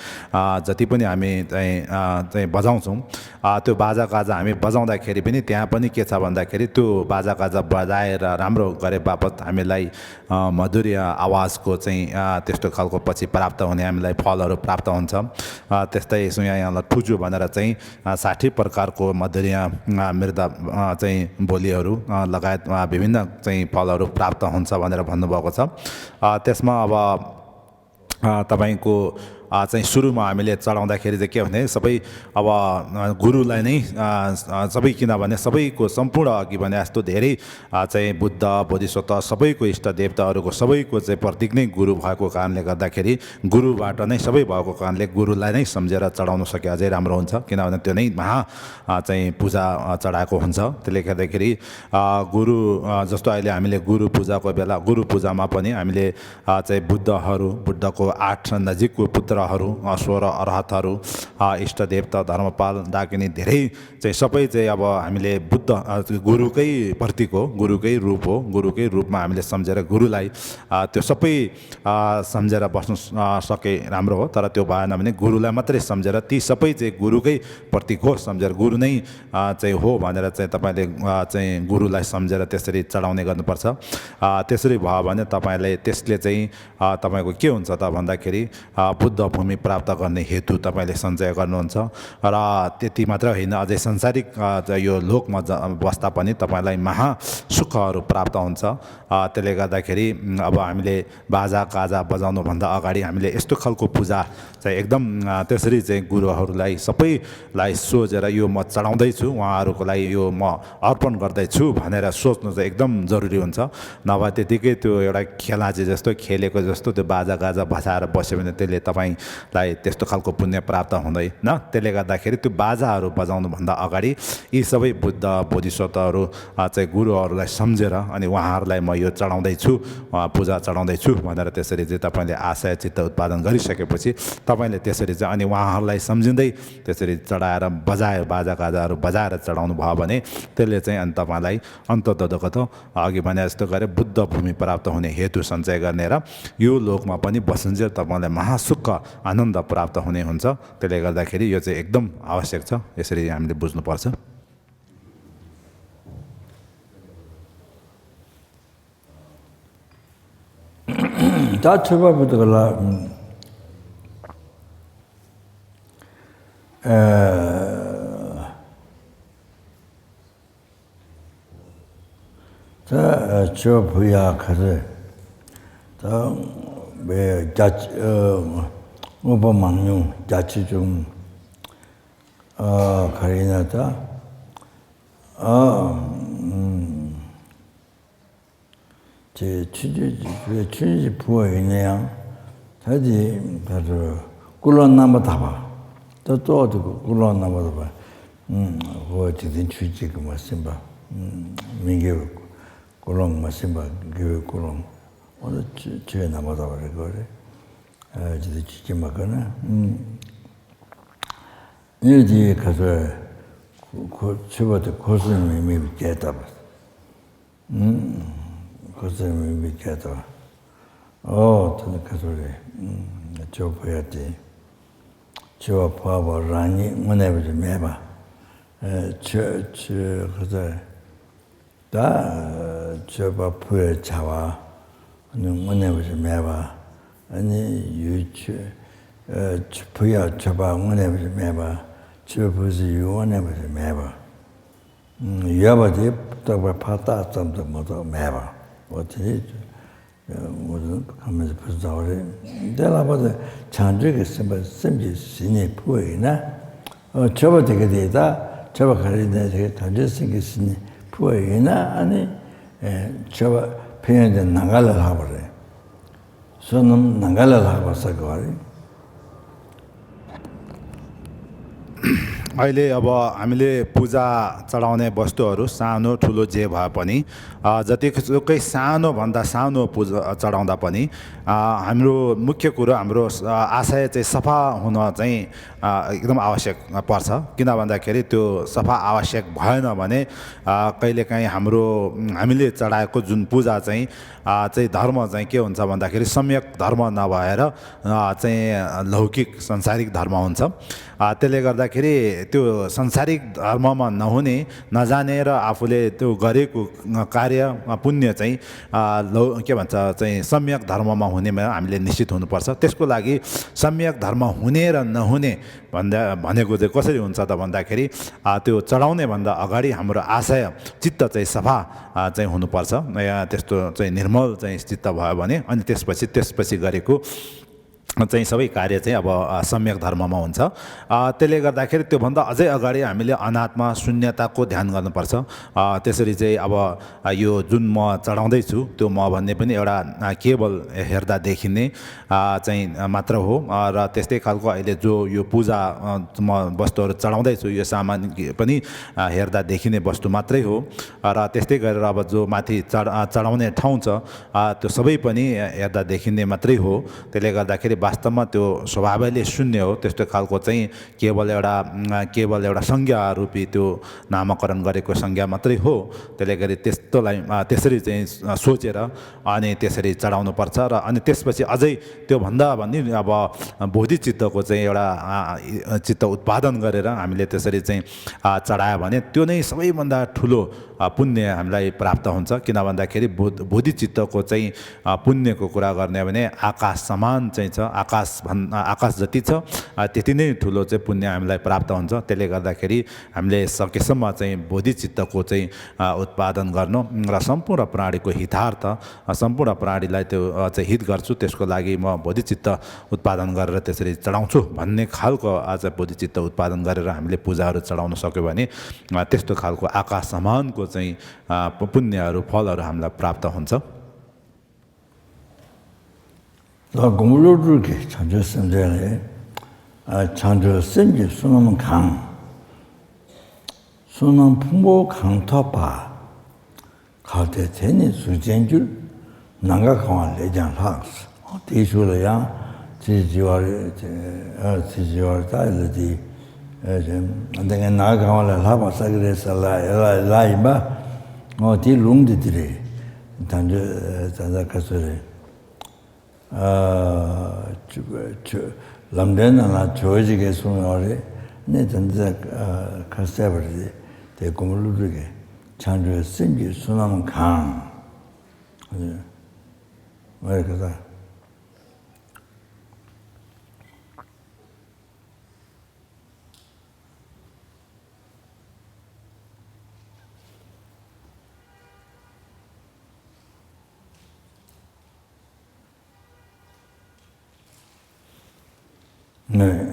जति पनि हामी चाहिँ चाहिँ बजाउँछौँ, त्यो बाजा गाजा हामी बजाउँदाखेरि पनि त्यहाँ पनि के छ भन्दाखेरि त्यो बाजा गाजा बजाएर राम्रो गरे बापत हामीलाई मधुर आवाजको चाहिँ त्यस्तो खालको पछि प्राप्त हुने हामीलाई फलहरू प्राप्त हुन्छ। त्यस्तै सुया यहाँलाई ठुजु भनेर चाहिँ साठी प्रकारको मधुरिया मृद चाहिँ बोलीहरू लगायत विभिन्न चाहिँ फलहरू प्राप्त हुन्छ भनेर भन्नुभएको छ। त्यसमा अब तपाईँको चाहिँ सुरुमा हामीले चढाउँदाखेरि चाहिँ के भने सबै अब गुरुलाई नै सबै, किनभने सबैको सम्पूर्ण अघि भने जस्तो धेरै चाहिँ बुद्ध, बोधिसत्व, सबैको इष्ट देवताहरूको सबैको चाहिँ प्रतीक नै गुरु भएको कारणले गर्दाखेरि गुरुबाट नै सबै भएको कारणले गुरुलाई नै सम्झेर चढाउन सके अझै राम्रो हुन्छ। किनभने त्यो नै महा चाहिँ पूजा चढाएको हुन्छ। त्यसले गर्दाखेरि गुरु जस्तो अहिले हामीले गुरु पूजाको बेला गुरु पूजामा पनि हामीले चाहिँ बुद्धहरू, बुद्धको आठ नजिकको पुत्रहरू, सोह्र अर्हतहरू, इष्ट देवता, धर्मपाल, डाकिनी, धेरै चाहिँ सबै चाहिँ अब हामीले बुद्ध गुरुकै प्रतीक हो, गुरुकै रूप हो। गुरुकै रूपमा हामीले सम्झेर गुरुलाई त्यो सबै सम्झेर बस्नु सके राम्रो हो। तर त्यो भएन भने गुरुलाई मात्रै सम्झेर ती सबै चाहिँ गुरुकै प्रतीक हो सम्झेर गुरु नै चाहिँ हो भनेर चाहिँ तपाईँले चाहिँ गुरुलाई सम्झेर त्यसरी चढाउने गर्नुपर्छ। त्यसरी भयो भने तपाईँले त्यसले चाहिँ तपाईँको के हुन्छ त भन्दाखेरि बुद्ध भूमि प्राप्त गर्ने हेतु तपाईँले सञ्चय गर्नुहुन्छ। र त्यति मात्र होइन, अझै सांसारिक यो लोकमा बस्दा पनि तपाईँलाई महासुखहरू प्राप्त हुन्छ। त्यसले गर्दाखेरि अब हामीले बाजा गाजा बजाउनुभन्दा अगाडि हामीले यस्तो खालको पूजा चाहिँ एकदम त्यसरी चाहिँ गुरुहरूलाई सबैलाई सोझेर यो म चढाउँदैछु, उहाँहरूको लागि यो म अर्पण गर्दैछु भनेर सोच्नु चाहिँ एकदम जरुरी हुन्छ। नभए त्यतिकै त्यो एउटा खेलाँची जस्तो खेलेको जस्तो त्यो बाजा गाजा बजाएर बस्यो भने त्यसले तपाईँलाई त्यस्तो खालको पुण्य प्राप्त हुँदैन। त्यसले गर्दाखेरि त्यो बाजाहरू बजाउनुभन्दा अगाडि यी सबै बुद्ध बोधिसत्वहरू चाहिँ गुरुहरूलाई सम्झेर अनि उहाँहरूलाई म यो चढाउँदैछु, पूजा चढाउँदैछु भनेर त्यसरी चाहिँ तपाईँले आशय चित्त उत्पादन गरिसकेपछि तपाईँले त्यसरी चाहिँ अनि उहाँहरूलाई सम्झिँदै त्यसरी चढाएर बजायो, बाजागाजाहरू बजाएर चढाउनु भयो भने त्यसले चाहिँ अनि तपाईँलाई अन्ततगत अघि भने जस्तो गरे बुद्ध भूमि प्राप्त हुने हेतु सञ्चय गर्ने र यो लोकमा पनि बसन्जेल तपाईँलाई महासुख आनन्द प्राप्त हुने हुन्छ। त्यसले गर्दाखेरि यो चाहिँ एकदम आवश्यक छ, यसरी हामीले बुझ्नुपर्छ। ད་ཐོས་པ་པོ་དེ་ག་ལ། ཨ། ད་ཆོས་བུ་ཡ་ག་རེ། ད་བའི་རྒྱ་ཆེ། དངོས་པོ་མང་ཉུང་རྒྱ་ཆེ་ཆུང་། ཨ། ག་རེ་ཡིན་ན་ད། ཨ། དེ་ཆུང་ཆུང་ཆུང་ཆུང་བུ་བ་ཡིན་ན་ཡང་ད་དེ་ད་དུ་ཀུན་སློང་རྣམ་པར་དག་པ། ད་གཙོ་བོ་དེ་ཀུན་སློང་རྣམ་པར་དག་པ། ཨུམ། འོ་འཇིག་རྟེན་ཆོས་གཅིག་གིས་མ་ཟིན་པ། ཨུམ། མི་དགེ་བའི་ཀུན་སློང་མ་ཟིན་པ་དགེ་བའི་ཀུན་སློང་། འོ་ན་ཆོས་ཆོས་རྣམ་པར་དག་པ་རེད་དགོས་རེད། ཨ་ཇི་ལྟར་ཅི་ཅི་མ་ག་ན་ཨུམ། ཨེ་དེ་ག་ཚོད། ཁོ་ཁོ་མཆོད་པ་དེ་འཁོར་གསུམ་མི་དམིགས་པའི་རྒྱས་བཏབ་པ། ཨུམ། འཁོར་གསུམ་མི་དམིགས་པའི་རྒྱས་བཏབ་པ། ཨོ་དེ་ནི་ག་ཚོད་རེད། ཨུམ། མཆོད་པ་ཕུལ་ཡ་དེ། མཆོད་པ་ཕུལ་བ་རང་ཉིད་དངོས་གནས་པ་ཞིག་མེད་པ། ཨེ་མཆོད་མཆོད་ག་ཚོད་རེད། ད་མཆོད་པ་ཕུལ་བའི་བྱ་བ་ནི་དངོས་གནས་པ་ཞིག་མེད་པ། ཨ་ནི་ཡུལ་མཆོད་ཨ་ཕུལ་ཡག་མཆོད་པ་དངོས་གནས་པ་ཞིག་མེད་པ། མཆོད་པ་ཕུལ་སའི་ཡུལ་དངོས་གནས་པ་ཞིག་མེད་པ། ཡོད་པ་དེ་རྟོག་པས་ཕར་བཏགས་ཙམ་དུ་མ་གཏོགས་མེད་པ། འོ་དེ་ངོས་འཛིན་གང་མེད་ཕུལ་ཚར་བ་རེད། དེ་ལྷག་པར་དུ་བྱང་ཆུབ་ཀྱི་སེམས་དཔའ་སེམས་ཀྱི་ཞི་གནས་ཕུལ་བ་ཡིན་ན། ཨ་མཆོད་པ་དེ་ག་དེ་ད་མཆོད་པ་ག་རེ་ཡིན་ན་དེ་ག་བྱང་ཆུབ་སེམས་ཀྱི་ཞི་གནས་ཕུལ་བ་ཡིན་ན་ཨ་ནི། ཨེ་མཆོད་པ་ཕན་ཡོན་དེ་ནམ་མཁའ་ལས་ལྷག་པ་རེད། བསོད་ནམས་ནམ་མཁའ་ལས་ལྷག་པ་བསགས་དགོས་པ་རེད། अहिले अब हामीले पूजा चढाउने वस्तुहरू सानो ठुलो जे भए पनि, अ, जतिसुकै सानोभन्दा सानो पूजा चढाउँदा पनि, अ, हाम्रो मुख्य कुरो, हाम्रो, अ, आशय चाहिँ सफा हुन चाहिँ, अ, एकदम आवश्यक पर्छ। किन भन्दाखेरि त्यो सफा आवश्यक भएन भने, अ, कहिलेकाहीँ हाम्रो, उम्, हामीले चढाएको जुन पूजा चाहिँ, अ, चाहिँ धर्म चाहिँ के हुन्छ भन्दाखेरि सम्यक धर्म नभएर, अ, चाहिँ लौकिक सांसारिक धर्म हुन्छ। अ, त्यसले गर्दाखेरि त्यो सांसारिक धर्ममा नहुने, नजानेर आफूले त्यो गरेको कार्य, अ, पुण्य चाहिँ, अ, लौ के भन्छ, चाहिँ सम्यक धर्ममा हुनेमा हामीले निश्चित हुनुपर्छ। त्यसको लागि सम्यक धर्म हुने र नहुने भन्दा, भनेको चाहिँ कसरी हुन्छ त भन्दाखेरि, अ, त्यो चढाउने भन्दा अगाडि हाम्रो आशय, चित्त चाहिँ सफा, अ, चाहिँ हुनुपर्छ। या त्यस्तो चाहिँ निर्मल चाहिँ चित्त भयो भने अनि त्यसपछि, त्यसपछि गरेको चाहिँ सबै कार्य चाहिँ अब, अ, सम्यक धर्ममा हुन्छ। अ, त्यसले गर्दाखेरि त्योभन्दा अझै अगाडि हामीले अनात्मा शून्यताको ध्यान गर्नुपर्छ। अ, त्यसरी चाहिँ अब, अ, यो जुन म चढाउँदैछु त्यो म भन्ने पनि एउटा, अ, केवल हेर्दा देखिने, अ, चाहिँ, अ, मात्र हो। अ, र त्यस्तै खालको अहिले जो यो पूजा, अ, म वस्तुहरू चढाउँदैछु यो सामान पनि, अ, हेर्दा देखिने वस्तु मात्रै हो। अ, र त्यस्तै गरेर अब जो माथि चढ-, अ, चढाउने ठाउँ छ, अ, त्यो सबै पनि हेर्दा देखिने मात्रै हो। त्यसले गर्दाखेरि वास्तवमा त्यो स्वभावैले शून्य हो। त्यस्तो खालको चाहिँ केवल एउटा, उम्, केवल एउटा संज्ञा रूपी त्यो नामकरण गरेको संज्ञा मात्रै हो। त्यसले गरी त्यस्तोलाई, अ, त्यसरी चाहिँ, अ, सोचेर अनि त्यसरी चढाउनुपर्छ र अनि त्यसपछि अझै त्योभन्दा पनि अब बोधिचित्तको चाहिँ एउटा, अ, चित्त उत्पादन गरेर हामीले त्यसरी चाहिँ, अ, चढायो भने त्यो नै सबैभन्दा ठुलो, अ, पुण्य हामीलाई प्राप्त हुन्छ। किन भन्दाखेरि बोध-, बोधिचित्तको चाहिँ, अ, पुण्यको कुरा गर्ने भने आकाश समान चाहिँ छ, आकाश भन्-, अ, आकाश जति छ, अ, त्यति नै ठुलो चाहिँ पुण्य हामीलाई प्राप्त हुन्छ। त्यसले गर्दाखेरि हामीले सकेसम्म चाहिँ बोधिचित्तको चाहिँ, अ, उत्पादन गर्नु र सम्पूर्ण प्राणीको हितार्थ, अ, सम्पूर्ण प्राणीलाई त्यो, अ, चाहिँ हित गर्छु, त्यसको लागि म बोधिचित्त उत्पादन गरेर त्यसरी चढाउँछु भन्ने खालको आज बोधिचित्त उत्पादन गरेर हामीले पूजाहरू चढाउन सक्यो भने, अ, त्यस्तो खालको आकाश समानको चाहिँ, अ, प-, पुण्यहरू, फलहरू हामीलाई प्राप्त हुन्छ। ད་མགོན་པོ་ཀླུ་སྒྲུབ་ཀྱིས་བྱང་ཆུབ་སེམས་འདུལ་ལས། ཨ། བྱང་ཆུབ་སེམས་ཀྱི་བསོད་ནམས་གང་། བསོད་ནམས་ཕུང་པོ་གང་ཐོབ་པ། གལ་ཏེ་དེ་ནི་གཟུགས་ཅན་གྱུར། ནམ་མཁའ་གང་བ་ལས་ཀྱང་ལྷག། དེའི་གཞུག་ལ་ཡང་ཚིག་བརྗོད་པ་རེད། ཨ། ཚིག་བརྗོད་པ་རེད། ད་ལ་དེ། ཨ། དེ་ནམ་མཁའ་གང་བ་ལས་ལྷག་པ་བསགས་ཀྱི་རེད་ཟེར་ལ་ཡ་ལ་ཡ་ལ་ཡིན་པ། འོ་དེའི་ལུང་དེ་དེ་རེད། དང་ཆོས་ད་ལྟ་ག་ཚོད་རེད། ཨ། ཆོས་ཆོས་ལམ་འབྲས་ནང་ལ་ཇོ་བོ་རྗེ་གིས་གསུངས་ཡོད་རེད། ནི་དེ་ཚོ་ཁ་གསལ་བ་རེད། དེ་མགོན་པོ་ཀླུ་སྒྲུབ་ཀྱིས་བྱང་ཆུབ་སེམས་ཀྱི་བསོད་ནམས་གང་། ཨ་ནི་ཨ་རེ་ཁ་ས། ནས།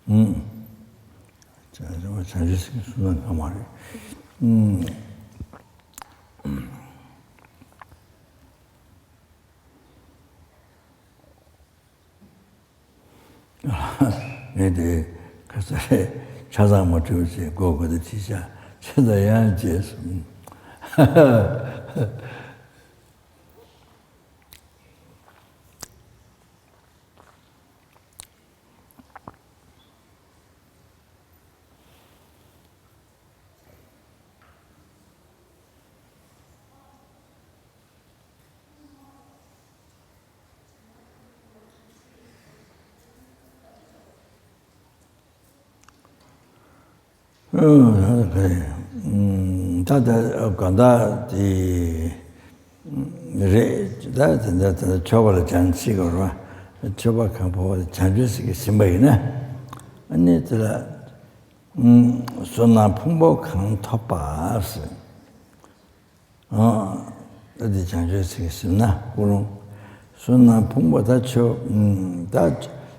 ཨུམ། བྱང་ཆུབ་སེམས་ཀྱི་བསོད་ནམས་གང་མ་རེད། ཨུམ། ངས་དེ་ཁ་ས་རེད། ཆ་ཚང་མ་བྲིས་པ་ཞིག་མགོ་སྒུར་ཏེ་ཁྲིད་བཞག་ཆེ་ད་ཡང་རྗེས་སུ། ཨུམ། ད་ལྟ་གང་ལྟར་དེ་རེད། ད་དེ་འདྲ་དེ་འདྲ་མཆོད་པ་ལ་སྦྱང་ཤེས་དགོས་རེད་པ། མཆོད་པ་གང་ཕོག་པ་དེ་བྱང་ཆུབ་སེམས་ཀྱིས་ཟིན་པ་ཡིན་ན། ཨ་ནི་དེ་ལ་ཨུམ། བསོད་ནམས་ཕུང་པོ་གང་ཐོབ་པ་ཟེར། ཨ། ད་འདི་བྱང་ཆུབ་སེམས་ཀྱིས་ཟིན་ན་ཀུན་སློང་། བསོད་ནམས་ཕུང་པོ་ད་ཆོས། ཨུམ། ད་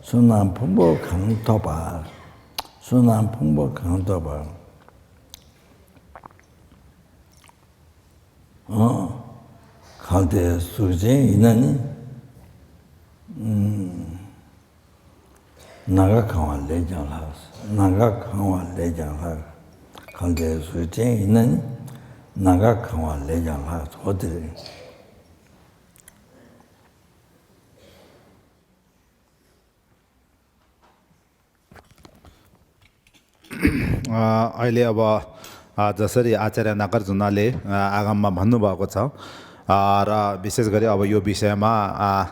བསོད་ནམས་ཕུང་པོ་གང་ཐོབ་པ། བསོད་ནམས་ཕུང་པོ་གང་ཐོབ་པ། ཨ། གལ་ཏེ་གཟུགས་ཅན་ཡིན་ན་ནི། ཨུམ། ནམ་མཁའ་གང་བ་ལས་ཀྱང་ལྷག་ནམ་མཁའ་གང་བ་ལས་ཀྱང་ལྷག་གལ་ཏེ་གཟུགས་ཅན་ཡིན་ན་ནི། ནམ་མཁའ་གང་བ་ལས་ཀྱང་ལྷག་འོ་དེ་རེད། ཨ། ཨ་ལེ་ཨ་བ། ཨ། ཛ་ས་རི་ཨ་ཙརྱ་ནཱ་གར་ཛུ་ན་ལེ། ཨ། ཨ་གམ་མ་མ་ནུ་བ་གོ་ཚ། ཨ། ར་བི་སེས་ག་རི་ཨ་བ་ཡོ་བི་སེ་མ། ཨ།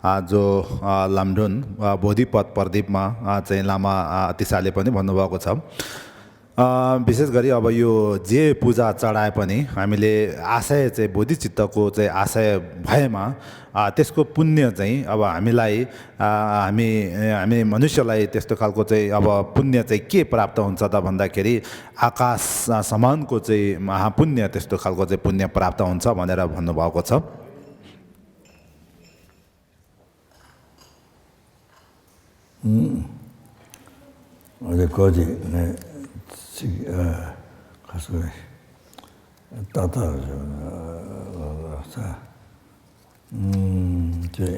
ཨ་ཛོ། ཨ། ལམ་སྒྲོན། ཨ། བོ་དྷི་པད་པར་དིབ་མ། ཨ། ཙེ་བླ་མ། ཨ། ཏི་ས་ལེ་པ་ནི་མ་ནུ་བ་གོ་ཚ། ཨ། བི་སེས་ག་རི་ཨ་བ་ཡོ་ཛེ་པུ་ཛ་ཙ་ཌ་ཡ་པ་ནི་ཨ་མི་ལེ་ཨ་སའི་ཙེ་བོ་དྷི་ཙི་ཏ་ཀོ་ཙེ་ཨ་སའི་བྷ་ཡ་མ། ཨ། ཏེས་ཀོ་པུ་ཎྱ་ཙེ་ཨ་བ་ཨ་མི་ལ་ཡི། ཨ། ཨ་མི། ཨ་མི་མ་ནུ་ཤ་ལ་ཡི་ཏེས་ཏོ་ཁལ་ཀོ་ཙེ་ཨ་བ་པུ་ཎྱ་ཙེ་ཀེ་པྲབ་ཏ་ཧོན་ཙ་ད་བན་ད་ཁེ་རི་ཨ་ཀ་ས་མན་ཀོ་ཙེ་མ་ཧ་པུ་ཎྱ་ཏེས་ཏོ་ཁལ་ཀོ་ཙེ་པུ་ཎྱ་པྲབ་ཏ་ཧོན་ཙ་བ་ནེ་ར་བ་ནུ་བ་གོ་ཚ། ཨུམ། འོ་དེ་གོ་དེ་ནས་ཚིག་ཨ་ཁ་སོ་རེ་ཏག་ཏག་རེད་ས། ཨུམ། དེ་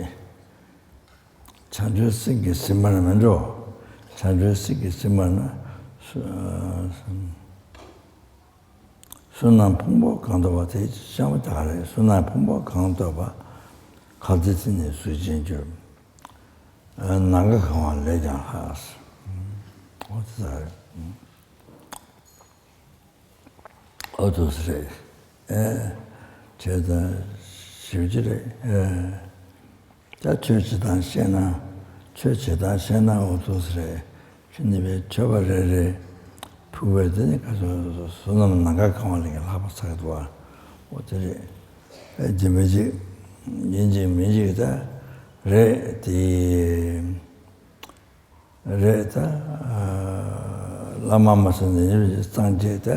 བྱང་ཆུབ་སེམས་ཀྱིས་ཟིན་པ་ན་མི་འགྲོ། བྱང་ཆུབ་སེམས་ཀྱིས་ཟིན་པ་ན་སུ། ཨ། བསོད་ནམས་ཕུང་པོ་གང་ཐོབ་པ་དེ་ཤ་མ་ཏག་རེད། བསོད་ནམས་ཕུང་པོ་གང་ཐོབ་པ། གལ་ཏེ་དེ་ནི་གཟུགས་ཅན་གྱུར། ནམ་མཁའ་གང་བ་ལས་ཀྱང་ལྷག་འོ་དེ་ལྟར་རེད། འོ་དེ་རེད། ཨེ། བྱས་ཙང་ཞིབ་ཀྱི་རེད། ཨེ། ད་ཆོས་བྱེད་སྟངས་ཤེས་ན། ཆོས་བྱེད་སྟངས་ཤེས་ན་འོ་ཐུགས་སུ་རེད། ཁྱོད་ནི་བའི་མཆོད་པ་རེ་རེ་ཕུལ་བས་དེ་ནི་ག་ཚོད་བསོད་ནམས་ནམ་མཁའ་གང་བ་ལས་ཀྱང་ལྷག་པ་ཆགས་འདུག་ཨ། འོ་དེ་རེད། ཨེ་ཇི་མི་ཇི། ཡིན་གཅིག་མིན་གཅིག་ད་རེད་དེ། རེད་ད། བླ་མ་མ་སོང་ནས་སངས་རྒྱས་ད།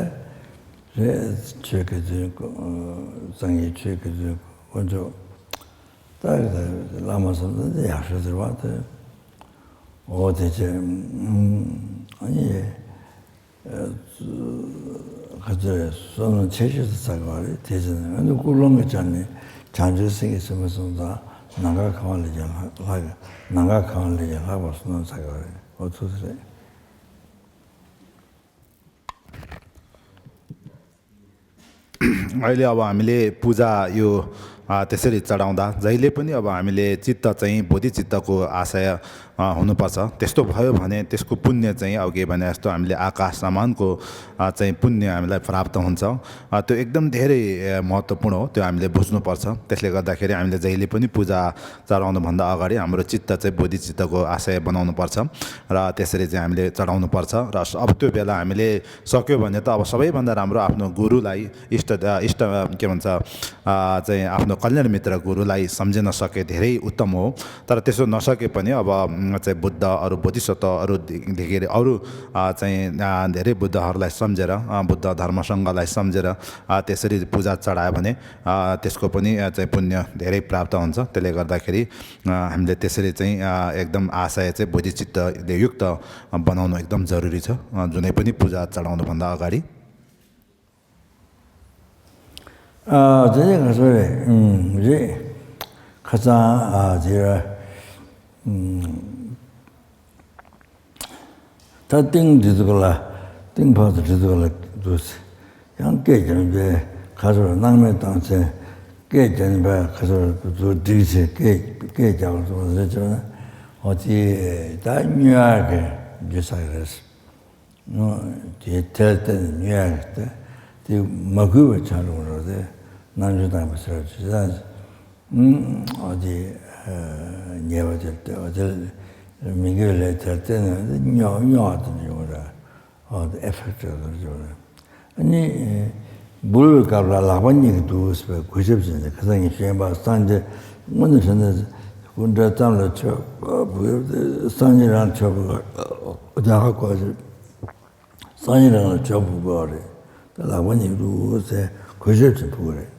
རེད་ཆོས་ཀྱི་རྫུན། སངས་རྒྱས་ཆོས་ཀྱི་རྫུན་དཀོན་མཆོག་ད་བླ་མ་སོང་ནས་ཡག་ཤོས་ཟེར་བ་དེ། འོ་དེ་ཚེ་ཨ་ནི་ག་ཚོད་བསོད་ནམས་ཆེ་ཤོས་སུ་ཚར་དགོས་རེད། དེ་ཚེ་ནི་ང་ཚོ་ཀུན་སློང་གི་ཆ་ནས་བྱང་ཆུབ་སེམས་ཀྱི་སེམས་པ་སོང་ཙང་ནམ་མཁའ་གང་བ་ལས་ཀྱང་ལྷག་ལྷག་ནམ་མཁའ་གང་བ་ལས་ཀྱང་ལྷག་པར་བསོད་ནམས་ཚར་དགོས་རེད། འོ་ཐུགས་རེད། ཨ་ལེ་ཨ་བ་ཨ་མི་ལེ་པུ་ཛ་ཡོ། ཨ་དེ་སེ་རི་ཙ་ལོང་ད་ཛ་ཡི་ལེ་པ་ནི་ཨ་བ་ཨ་མི་ལེ་ཙི་ཏ་ཙ་ཡིན་བོ་དྷི་ཙི་ཏ་ཀོ་ཨ་ས་ཡ། ཨ་ཧོ་ནུ་པ་ས་ཏེ་སྟོ་བ་ཡོ་བ་ནེ་ཏེ་སྐུ་པུ་ཎྱ་ཙ་ཡིན་ཨ་གེ་བ་ནེ་སྟོ་ཨ་མི་ལེ་ཨ་ཀ་ས་མན་ཀོ་ཨ་ཙ་ཡིན་པུ་ཎྱ་ཨ་མི་ལེ་པྲབ་ཏ་ཧོན་ཙ། ཨ་དོ་ཨེག་དམ་དེ་རེ་མོ་ཏོ་པུ་ནོ་དོ་ཨ་མི་ལེ་བུ་སུ་ནུ་པ་ས་ཏེ་སེ་ལེ་ག་ད་ཁེ་རེ་ཨ་མི་ལེ་ཛ་ཡི་ལེ་པ་ནི་པུ་ཛ། ཙ་རང་དུ་མན་ད་ཨ་ག་རི་ཨ་མ་རོ་ཅི་ཏ་ཙེ་བོ་དྷི་ཙི་ཏ་གོ་ཨ་སེ་བ་ནང་ནུ་པར་ཚ་ར་ཏེ་སེ་རེ་ཙེ་ཨ་མི་ལེ་ཙ་རང་ནུ་པར་ཚ་ར་ཨབ་ཏོ་བེ་ལ་ཨ་མི་ལེ་སོ་ཀེ་བ་ནེ་ཏ་ཨ་བ་ས་བེ་བ་ནེ་རམ་རོ་ཨབ་ནོ་གུ་རུ་ལ་ཨི་ཨིཤ་ཏ་ཨ་ཨིཤ་ཏ་ཀེ་མན་ཚ་ཨ་ཙེ་ཨབ་ནོ་ཀལ་ཡན་མི་ཏྲ་གུ་རུ་ལ་ཨི་སམ་ཇེ་ན་སོ་ཀེ་དེ་རེ་ཨུ་ཏ་མོ་ཏ་ར་ཏེ་སོ་ནོ་སོ་ཀེ་པ་ནི་ཨ་བ། चाहिँ बुद्धहरू, बोधिसत्वहरू दे-, देखेर अरू, अ, चाहिँ, अ, धेरै बुद्धहरूलाई सम्झेर, अ, बुद्ध धर्म सङ्घलाई सम्झेर, अ, त्यसरी पूजा चढायो भने, अ, त्यसको पनि, अ, चाहिँ पुण्य धेरै प्राप्त हुन्छ। त्यसले गर्दाखेरि, अ, हामीले त्यसरी चाहिँ, अ, एकदम आशय चाहिँ बोधिचित्तले युक्त, अ, बनाउनु एकदम जरुरी छ, अ, जुनै पनि पूजा चढाउनुभन्दा अगाडि। ཨ། དེ་ནས་ང་ཚོ་རེད། ཨུམ། རེད། ཁ་སང་། ཨ། དེ་ར། ཨུམ། ད་ཏིང་འདི་ཚོ་ལ། ཏིང་ཕག་ཏུ་འདི་ཚོ་ལ་འདུག་ཡང་སྐད་རྒྱབ་པའི་ཁ་ཚོར་སྣང་མེད་བཏང་ཚེ། སྐད་རྒྱབ་པའི་ཁ་ཚོར་འདུག་སྒྲིག་ཚེ། སྐད་སྐད་རྒྱབ་པ་ཚོ་ཟེར་བྱས་ན། འོ་དེ་ད་སྨྱོ་ཡག་གི་རྒྱུ་ཆ་རེད། དེ་དེར་བརྟེན་ནས་ཉོ་ཡག་གི་དེ་མ་གུས་པ་ཆགས་འགྲོ་རོགས་དེ་རྣམ་འགྱུར་དང་པོ་ཟེར་བ་ཅི་ཙང་། ཨོ་དེ་ཉེས་པ་དེར་བརྟེན་པ་དེ་མི་དགེ་བའི་ལས་དེར་བརྟེན་ནས་སྨྱོ་སྨྱོ་བ་དེ་འབྱུང་བ་རེད། ཨོ་དེ་ཨེ་ཕེག་ཊི་རེད་འབྱུང་བ་རེད། ཨ་ནི་འབུལ་བའི་སྐབས་ལ་ལག་པ་གཉིས་ཀྱིས་འདུག་ཟེར་བའི་གུས་ཞབས་བྱས་ནས། ཁ་སང་ངས་ཞུས་པ་སངས་རྒྱས་དངོས་གནས་བྱས་ན་སྐུ་འདྲ་ཙམ་ལ་མཆོད། སངས་རྒྱས་རང་མཆོད་པ་རྒྱ་གར་སྐོར་ཞིག་སངས་རྒྱས་རང་ལ་མཆོད་པ་ཕུལ་དགོས་རེད། ད་ལག་པ་གཉིས་འདུག་ཟེར་གུས་ཞབས་ཀྱིས་ཕུལ་དགོས་རེད།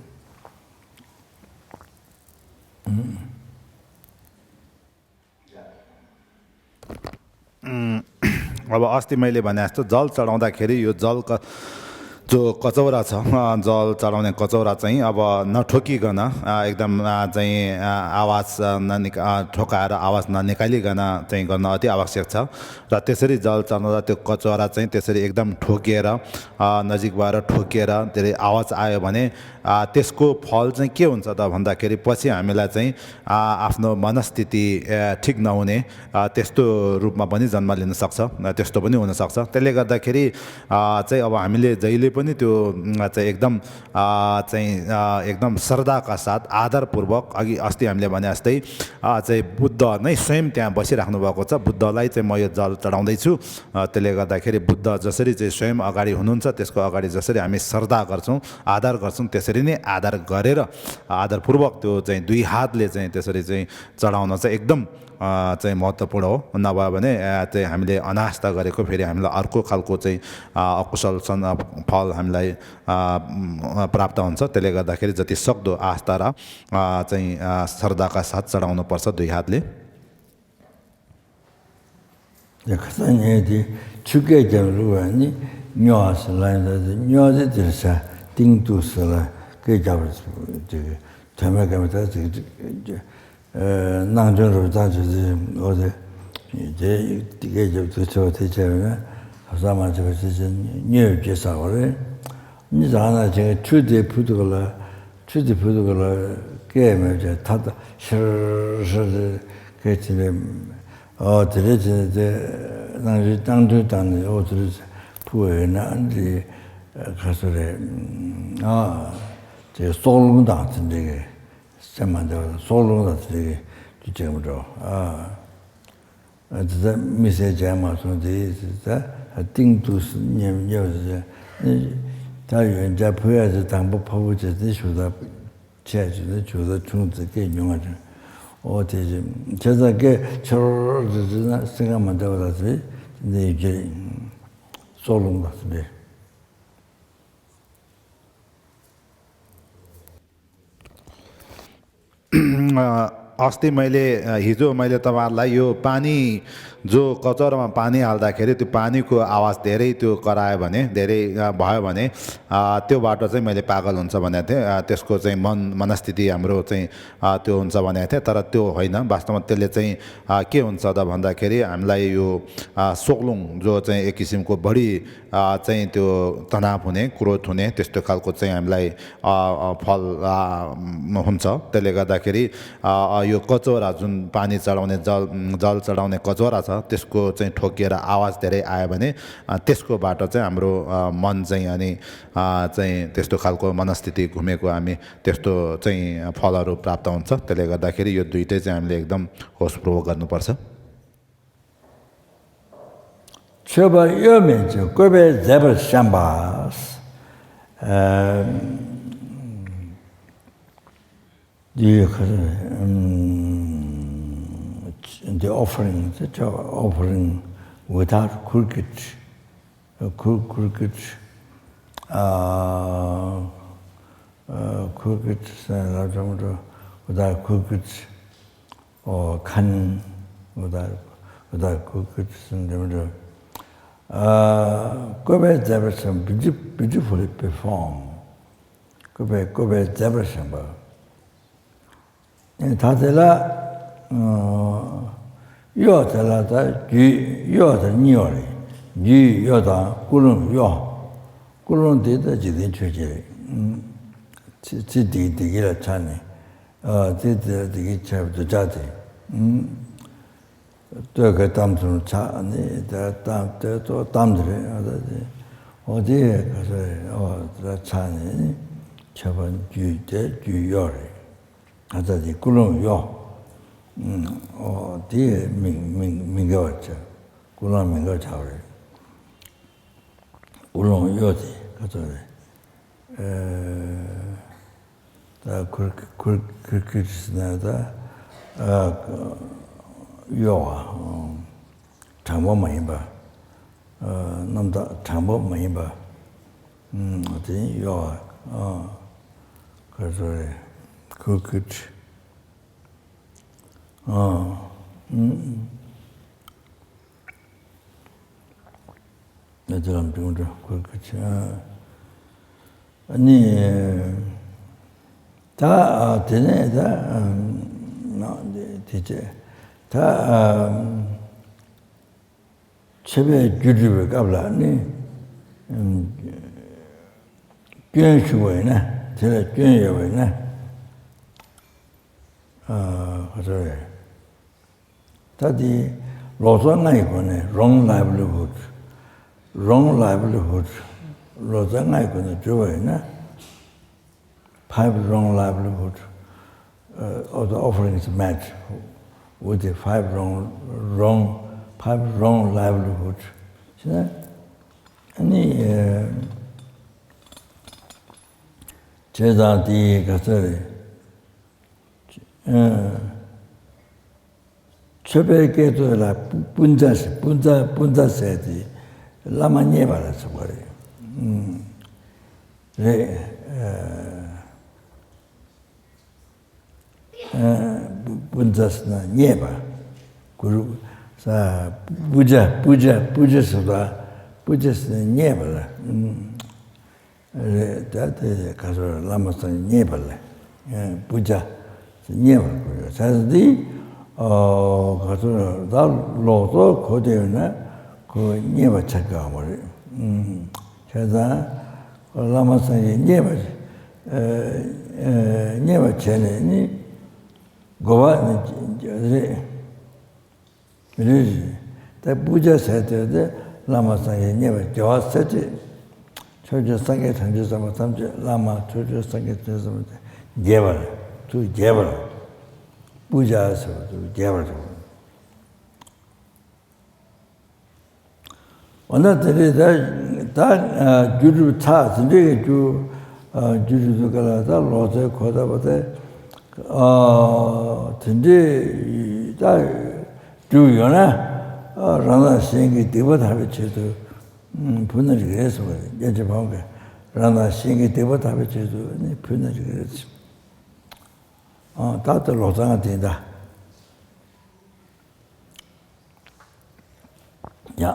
अब अस्ति मैले भनेजस्तो जल चढाउँदाखेरि यो जल क जो कचौरा छ, अ, जल चढाउने कचौरा चाहिँ अब नठोकिकन, अ, एकदम, अ, चाहिँ, अ, आवाज, अ, ननिक-, अ, ठोकाएर आवाज ननिकालिकन चाहिँ गर्न अति आवश्यक छ। र त्यसरी जल चढाउँदा त्यो कचौरा चाहिँ त्यसरी एकदम ठोकिएर, अ, नजिक भएर ठोकिएर धेरै आवाज आयो भने, अ, त्यसको फल चाहिँ के हुन्छ त भन्दाखेरि पछि हामीलाई चाहिँ, अ, आफ्नो मनस्थिति, अ, ठिक नहुने, अ, त्यस्तो रूपमा पनि जन्म लिन सक्छ, अ, त्यस्तो पनि हुनसक्छ। त्यसले गर्दाखेरि, अ, चाहिँ अब हामीले जहिले पनि त्यो, उम्, चाहिँ एकदम, अ, चाहिँ, अ, एकदम श्रद्धाका साथ, आदरपूर्वक, अघि अस्ति हामीले भने जस्तै, अ, चाहिँ बुद्ध नै स्वयं त्यहाँ बसिराख्नु भएको छ। बुद्धलाई चाहिँ म यो जल चढाउँदैछु। अ, त्यसले गर्दाखेरि बुद्ध जसरी चाहिँ स्वयं अगाडि हुनुहुन्छ, त्यसको अगाडि जसरी हामी श्रद्धा गर्छौँ, आदर गर्छौँ, त्यसरी नै आदर गरेर, आदरपूर्वक त्यो चाहिँ दुई हातले चाहिँ त्यसरी चाहिँ चढाउन चाहिँ एकदम, अ, चाहिँ महत्त्वपूर्ण हो। नभए भने, अ, चाहिँ हामीले अनास्था गरेको फेरि हामीलाई अर्को खालको चाहिँ, अ, अकुशल सन्-, अ, फल हामीलाई, अ, म, प्राप्त हुन्छ। त्यसले गर्दाखेरि जति सक्दो आस्था र, अ, चाहिँ, अ, श्रद्धाका साथ चढाउनुपर्छ दुई हातले। ཁ་སང་ངས་དེ་ཆུ་སྐད་རྒྱབ་བླུགས་པ་ནི་སྨྱོ་བ་ཟེར་ལབ་ཡིན། ད་དེ་སྨྱོ་དེ་དེར་བྱ་ཏིང་ཏུ་ཟེར་ལ་སྐད་རྒྱབ་པ་དེ་དོན་མེད་སྐད་མེད་ད་དེ་སྣང་ཆུང་རུ་བཏང་བྱས་ཏེ་འོ་དེ་དེ་སྐད་རྒྱབ་དུས་ཚོད་དེ་བྱས་པ་ན་ཧ་ས་མ་བྱས་པ་དེ་བྱས་སྨྱོ་བའི་རྒྱུ་ཆགས་པ་རེད། ནི་ད་ན་ཅིག་ཆུ་དེ་ཕུ་ཐུག་ལ། ཆུ་དེ་ཕུ་ཐུག་ལ་སྐད་མེད་ཀྱང་ཐ་ཐ་ཤར་ཤར་དེ་སྐད་ཅིག་ནས། ཨོ་དེ་རེད་ཅེས་དེ་སྣང་ཞིག་སྣང་དོན་བཏང་ནས། ཨོ་དེ་རེད་ཕུ་བས་ན་འདི་ག་སུ་རེད། ཨ་དེ་སྲོག་རླུང་དང་དེ་འདྲ་གི་སེམས་མ་འདྲ་བ་སྲོག་རླུང་དང་དེ་འདྲ་གི་དུས་ཆེན་པོ་འགྲོ། ཨ། དེ་ལྟར་དམིགས་བསལ་བྱས་མ་སོང་། དེ་ད་ཏིང་ཏུ་སྙེམས་སྙེམས་ཟེར། ད་ཡོན་ཆབ་ཕུལ་ཡ་དེ་དང་པོ་ཕ་བུ་བྱས་ཏེ་ཞུ་དག་ཆས་བྱས་ཏེ་ཞུ་དག་ཆུང་ཙེ་སྐད་ཉུང་བ་ཅན། ཨོ་དེ་བྱས་ཙང་སྐད་ཆེར་རེ་རེ་ན་སེམས་ཁམས་མ་བདེ་བ་དང་དེ་འདི་ཡོད་ཀྱི་རེད། སྲོག་རླུང་དང་དེ་འདྲ། अ, अस्ति मैले, अ, हिजो मैले तपाईँहरूलाई यो पानी, जो कचौरामा पानी हाल्दाखेरि त्यो पानीको आवाज धेरै त्यो करायो भने, धेरै, अ, भयो भने, अ, त्योबाट चाहिँ मैले पागल हुन्छ भनेको थिएँ। अ, त्यसको चाहिँ मन, मनस्थिति हाम्रो चाहिँ, अ, त्यो हुन्छ भनेको थिएँ। तर त्यो होइन। वास्तवमा त्यसले चाहिँ, अ, के हुन्छ त भन्दाखेरि हामीलाई यो, अ, सोक्लुङ जो चाहिँ एक किसिमको बढी, अ, चाहिँ त्यो तनाव हुने, क्रोध हुने, त्यस्तो खालको चाहिँ हामीलाई, अ, अ, फल, अ, म, हुन्छ। त्यसले गर्दाखेरि, अ, अ, यो कचौरा जुन पानी चढाउने, जल, जल चढाउने कचौरा छ, त्यसको चाहिँ ठोकिएर आवाज धेरै आयो भने, अ, त्यसकोबाट चाहिँ हाम्रो, अ, मन चाहिँ अनि, अ, चाहिँ त्यस्तो खालको मनस्थिति घुमेको हामी त्यस्तो चाहिँ फलहरू प्राप्त हुन्छ। त्यसले गर्दाखेरि यो दुइटै चाहिँ हामीले एकदम होसपूर्वक गर्नुपर्छ। མཆོད་པ་གཡོ་མེད་ཀྱི་བཀོད་པས་མཛེས་པར་བཤམས་པ། ཨ། འདི་ཡོད་ཁ་ཨམ། འདི་ཨོ་ཕ་རིང་ཟེར་ཆོག་ཨོ་ཕ་རིང་ཝི་ཐའུཊ་ཁུར་གིད། ཁུར་ཁུར་གིད། ཨ་ཁུར་གིད་ཟེར་ལབ་ཆོག་མི་འགྲོ། ཝི་ཐའུཊ་ཁུར་གིད། ཨོ་ཁན། ཝི་ཐའུཊ་ཝི་ཐའུཊ་ཁུར་གིད་ཟེར་འགྲོ་མི་འགྲོ། ཨ། བཀོད་པའི་མཛད་པ་བཞེངས་པ། Beautifully perform། བཀོད་པའི་བཀོད་པའི་མཛད་པ་བཞེངས་པ། ད་དེ་ལ། གཡོ་དེ་ལ་ད་རྒྱུའི་གཡོ་དང་གཉིས་ཡོད་རེད། རྒྱུའི་གཡོ་དང་ཀུན་སློང་གཡོ། ཀུན་སློང་དེ་ད་འཇིག་རྟེན་ཆོས་ཅན་རེད། ཚེ་ཚེ་འདི་འདི་གི་ལ་ཆགས་ནས། ཨ་ཚེ་འདི་ལ་འདི་གི་ཆགས་པའི་འདོད་ཆགས་དེ། ལྟོས་གོས་གཏམ་གསུམ་ཆགས་ནས་ད་གཏམ་དེ་ཚོ་གཏམ་དེ་རེད། ཨ་ད་དེ་འོ་དེ་ག་ཚོད་རེད། འོ་དེ་ལ་ཆགས་ནས་ཆགས་པ་རྒྱུ་དེ་རྒྱུའི་གཡོ་རེད། ཨ་ད་དེ་ཀུན་སློང་གཡོ། འོ་དེ་མི་མི་མི་དགེ་བ་ཆགས། ཀུན་སློང་མི་དགེ་བ་ཆགས་པ་རེད། ཀུན་སློང་གཡོ་དེ་ག་ཚོད་རེད། ཨེ། ད་ཁུར་ཁུར་ཁུར་ཁུར་ཟེར་ན་ད་ཨ་གཡོ་བ། དྲང་པོ་མ་ཡིན་པ། ཨ་རྣམ་དག་དྲང་པོ་མ་ཡིན་པ། ཨ་དེ་གཡོ་བ། ཨ་ག་ཚོད་རེད། ཁུར་ཁུར། ཨ་ཨ། ཨ་དེ་ལ་འབྲིང་འགྲོ་ཁུར་ཁུར་ཆེ། ཨ་ནི། ད་ཨ་དེ་ནས་ད་ཨ་དེ་བྱས། ད་ཨ་མཆོད་པའི་རྒྱུ་སྒྲུབ་པའི་སྐབས་ལ་ནི། ཨ་སྐྱོན་ཞུགས་པ་ཡིན་ན། དེ་ལ་སྐྱོན་ཡོད་པ་ཡིན་ན། ཨ་ག་ཚོད་རེད། ད་དེ་ལོ་ཙཱ་ལྔ་ཡི་སྒོ་ནས། wrong livelihood, wrong livelihood, ལོ་ཙཱ་ལྔ་ཡི་སྒོ་ནས་བསྒྲུབས་པ་ཡིན་ན། Five wrong livelihood, uh, of the offerings met with the five wrong, wrong, five wrong livelihood. ཟེར་ན། ཨ་ནི་ཨ་བྱས་ཙང་དེ་ག་ཚོད་རེད། ཨ་མཆོད་པའི་དཀྱིལ་འཁོར་ལ་པུ་པུཉྩ་ཟེར། པུཉྩ་པུཉྩ་ཟེར་དེ་བླ་མ་མཉེས་པ་ལ་སོགས་པ་རེད། ཨ་རེད། ཨ་ཨ་པུ་པུཉྩ་ཟེར་ན་མཉེས་པ། གུ་རུ། ས། པུ་ཇ་པུ་ཇ་པུ་ཇ་ཟེར་བ། པུ་ཇ་ཟེར་ན་མཉེས་པ་ལ། ཨ་རེད། ད་དེ་ག་ཚོད་བླ་མ་སངས་རྒྱས་མཉེས་པ་ལ། ཨ་པུ་ཇ་ཟེར་མཉེས་པ་ལ་གོ་ཡོད། ད་འདི་ཨོ་ག་ཚོད་ད་ལོ་ཙཱ་གོ་བསྡད་ཡོད་ན་ཁོ་མཉེས་པ་ཆགས་ཀྱི་ཡོད་མ་རེད། ཨ་བྱས་ཙང་བླ་མ་སངས་རྒྱས་མཉེས་པ། ཨ་ཨ་མཉེས་པ་བྱས་ནས་ནི་དགོས་པ་ནི་རེད། རེད་རེད། ད་པུ་ཇ་ཟེར་དུས་དེ་བླ་མ་སངས་རྒྱས་མཉེས་པ། རྒྱལ་བ་སྲས་བཅས་ཕྱོགས་བཅུའི་སངས་རྒྱས་བྱང་ཆུབ་སེམས་དཔའ་ཐམས་ཅད། བླ་མ་ཕྱོགས་བཅུའི་སངས་རྒྱས་བྱང་ཆུབ་སེམས་དཔའ་རྒྱས་པར། ཐུགས་རྒྱས་པར། པུ་ཇ་ཟེར་བ་ཐུགས་རྒྱས་པར་བྱ་བ། འོ་ན་དེ་རེད། ད་ད་རྒྱུ་སྒྲུབ་ཚར། དེ་འདྲའི་རྒྱུ་རྒྱུ་སྒྲུབ་དུས་སྐབས་ལ་ད་ལོ་ཙཱའི་གོ་བརྡ་པ་དེ་དེ་འདྲའི་ད་སྒྲུབ་ཡོད་ན། རང་དང་གཞན་གྱི་སྡིག་པ་དག་པའི་ཆེད་དུ་ཕུལ་ན་འགྲིག་རེད་གསུངས་པ་རེད། རྒྱལ་སྲས་ཕ་བོང་ཁས་རང་དང་གཞན་གྱི་སྡིག་པ་དག་པའི་ཆེད་དུ་ནི་ཕུལ་ན་འགྲིག་རེད། ད་ལྟ་ལོ་ཙཱ་ང་དེ་ད། ཡ།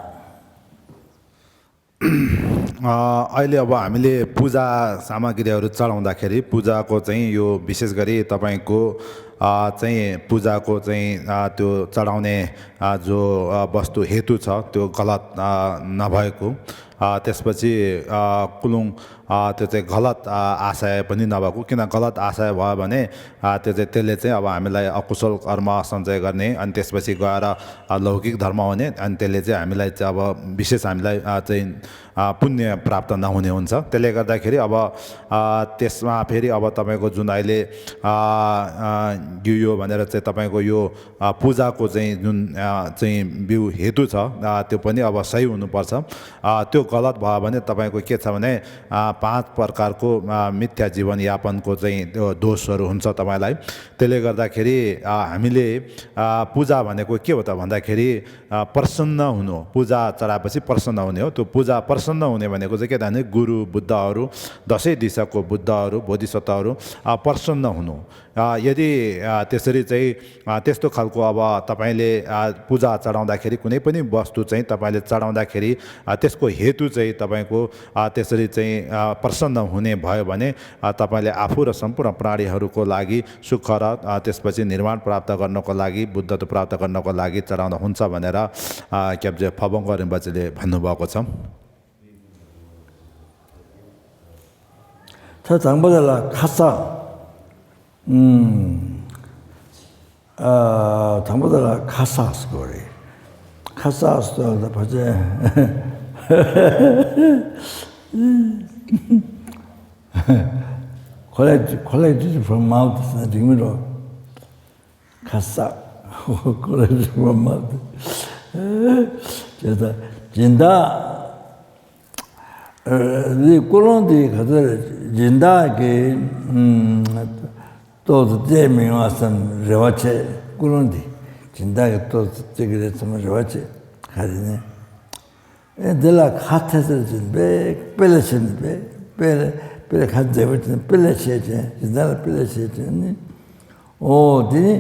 अ, अहिले अब हामीले पूजा सामग्रीहरू चढाउँदाखेरि पूजाको चाहिँ यो विशेष गरी तपाईँको, अ, चाहिँ पूजाको चाहिँ, अ, त्यो चढाउने, अ, जो, अ, वस्तु हेतु छ, त्यो गलत, अ, नभएको, अ, त्यसपछि, अ, कुलुङ, अ, त्यो चाहिँ गलत, अ, आशय पनि नभएको, किन गलत आशय भयो भने, अ, त्यो चाहिँ, त्यसले चाहिँ अब हामीलाई अकुशल कर्म सञ्चय गर्ने, अनि त्यसपछि गएर, अ, लौकिक धर्म हुने, अनि त्यसले चाहिँ हामीलाई चाहिँ अब विशेष हामीलाई, अ, चाहिँ, अ, पुण्य प्राप्त नहुने हुन्छ। त्यसले गर्दाखेरि अब, अ, त्यसमा फेरि अब तपाईँको जुन अहिले, अ, अ, རྒྱུ་ཡོད་བ་ནི་ར་ཚེ་ད་པའི་གོ་ཡོད། ཨ་पूजा को चाहिँ जुन चाहिँ बिउ हेतु छ त्यो पनि अब सही हुनुपर्छ। त्यो गलत भयो भने तपाईँको के छ भने पाँच प्रकारको मिथ्या जीवनयापनको चाहिँ दोषहरू हुन्छ तपाईँलाई। त्यसले गर्दाखेरि हामीले पूजा भनेको के हो त भन्दाखेरि प्रसन्न हुनु। पूजा चढाएपछि प्रसन्न हुने हो। त्यो पूजा प्रसन्न हुने भनेको चाहिँ के त भने गुरु बुद्धहरू, दसैँ दिशाको बुद्धहरू, बोधिसत्वहरू प्रसन्न हुनु। यदि त्यसरी चाहिँ त्यस्तो खालको अब तपाईँले पूजा चढाउँदाखेरि कुनै पनि वस्तु चाहिँ तपाईँले चढाउँदाखेरि त्यसको हेतु चाहिँ तपाईँको त्यसरी चाहिँ प्रसन्न हुने भयो भने तपाईँले आफू र सम्पूर्ण प्राणीहरूको लागि सुख र त्यसपछि निर्वाण प्राप्त गर्नको लागि, बुद्धत्व प्राप्त गर्नको लागि चढाउन हुन्छ भनेर के भन्छ फबङ्ग रिम्बाचीले भन्नुभएको छ। ད་དང་པོ་དེ་ལ་ཁ་ས། ཨུམ། ཨ། དང་པོ་དེ་ལ་ཁ་ས་ཟེར་གོ་རེད། ཁ་ས་ཟེར་ད་ཕལ་ཆེར། Collect, collect it from mouth ཟེར་ན་འགྲིག་མི་འགྲོ། ཁ་ས། ཁོ་རེ་རེ་བ་མ་དེ། ད་སྦྱིན་བདག་རེད། ཀུན་སློང་དེ་ག་ཚོད་རེད། སྦྱིན་བདག་གིས་ཏོག་ཙམ་སྤྲད་མི་ཡོང་བསམ་རེ་བ་བྱེད། ཀུན་སློང་དེ་སྦྱིན་བདག་གིས་ཏོག་ཙམ་སྤྲད་ཀྱི་རེད་བསམ་རེ་བ་བྱེད། ག་རེ་ནས། ཨེ་འདི་ལ་ཁ་ཐེ་ཚེར་ཅན་པས་དཔེ་ལ་བྱས་ནས་པས་དཔེ་ལ་དཔེ་ལ་ཁ་མཛེས་པོ་བྱས་ནས་དཔེ་ལ་བྱས་ཅན་སྦྱིན་བདག་ལ་དཔེ་ལ་བྱས་ཅན་ནི། ཨོ་དེ་ནི་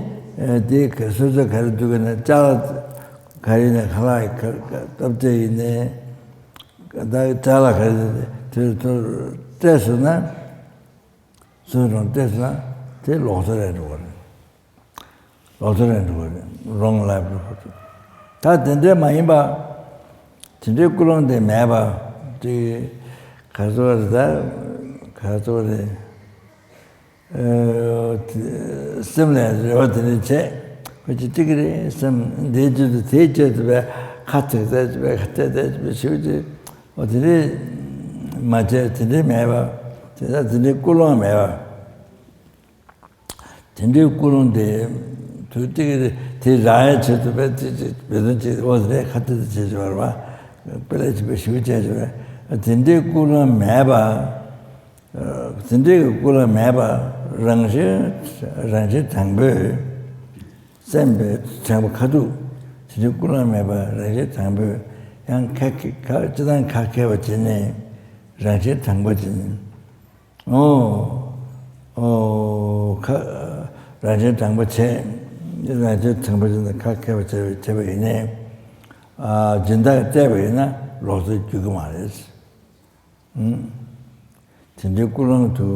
དེ་ག་སོ་སོ་ག་རེ་འདུག་ག་ན་ཅ་ལག་ག་རེ་ནས་ཁ་ལག་ག་སྟབས་བདེ་ཡིན་ནས་ད་ཅ་ལག་ག་རེ་དེ་ཚོ་སྤྲད་སོང་ན། སོ་སོ་རང་སྤྲད་སོང་ན་དེ་ལོག་སོ་རེད་འགྲོ་གི་རེད། ལོག་སོ་རེད་འགྲོ་གི་རེད། རོང་ལབ་འགྲོ་གི་རེད། ད་དེ་འདྲས་མ་ཡིན་པ། དེ་འདྲའི་ཀུན་སློང་དེ་མེད་པ། དེ་ག་ཚོད་རེད་ད། ག་ཚོད་རེད། སེམས་ལ་རེ་བ་དེ་འདྲ་བྱས། ཁོ་ཅི་སྤྲད་ཀྱི་རེད་སེམས་འདིའི་རྒྱུ་དུ་དེའི་རྒྱུ་དུ་བས་ཁ་ཚིག་ཚད་ཅི་བས་ཁ་གཏད་ཚད་ཅི་བས་ཞུ་ཅི། འོ་དེ་འདྲས་མ་བྱས་དེ་འདྲས་མེད་པ། དེ་ལ་དེ་འདྲའི་ཀུན་སློང་མེད་པ། དེ་འདྲའི་ཀུན་སློང་དེ་དུས་གཅིག་དེ་རག་ཡ་ཆེད་དུ་བས་དེ་ཅི་བས་དོན་ཅི་འོ་དེ་འདྲས་ཁ་གཏད་དུ་བྱེད་ཅི་བར་བ། དཔེ་ལ་ཅི་བས་ཞུ་བྱས་ཅི་བས་དེ་འདྲའི་ཀུན་སློང་མེད་པ། དེ་འདྲའི་ཀུན་སློང་མེད་པ་རང་བཞིན་རང་བཞིན་དྲང་པོས་སེམས་པའི་དྲན་པ་ཁ་ཐུག་དེ་འདྲའི་ཀུན་སློང་མེད་པ་རང་བཞིན་དྲང་པོས་ཡང་ཁ་ཁ་ཅི་དང་ཁ་མཁས་པ་བྱས་ནས་རང་བཞིན་དྲང་པོ་བྱས་ནས་ཨོ་ཨོ་ཁ་རང་བཞིན་དྲང་པོ་བྱས་རང་བཞིན་དྲང་པོ་བྱས་ནས་ཁ་མཁས་པ་བྱས་པ་བྱས་པ་ཡིན་ནའི་སྦྱིན་བདག་གིས་སྤྲད་པ་ཡིན་ན་ལོག་འཚོ་རྒྱུ་གི་མ་རེད། དེ་འདྲའི་ཀུན་སློང་དུ་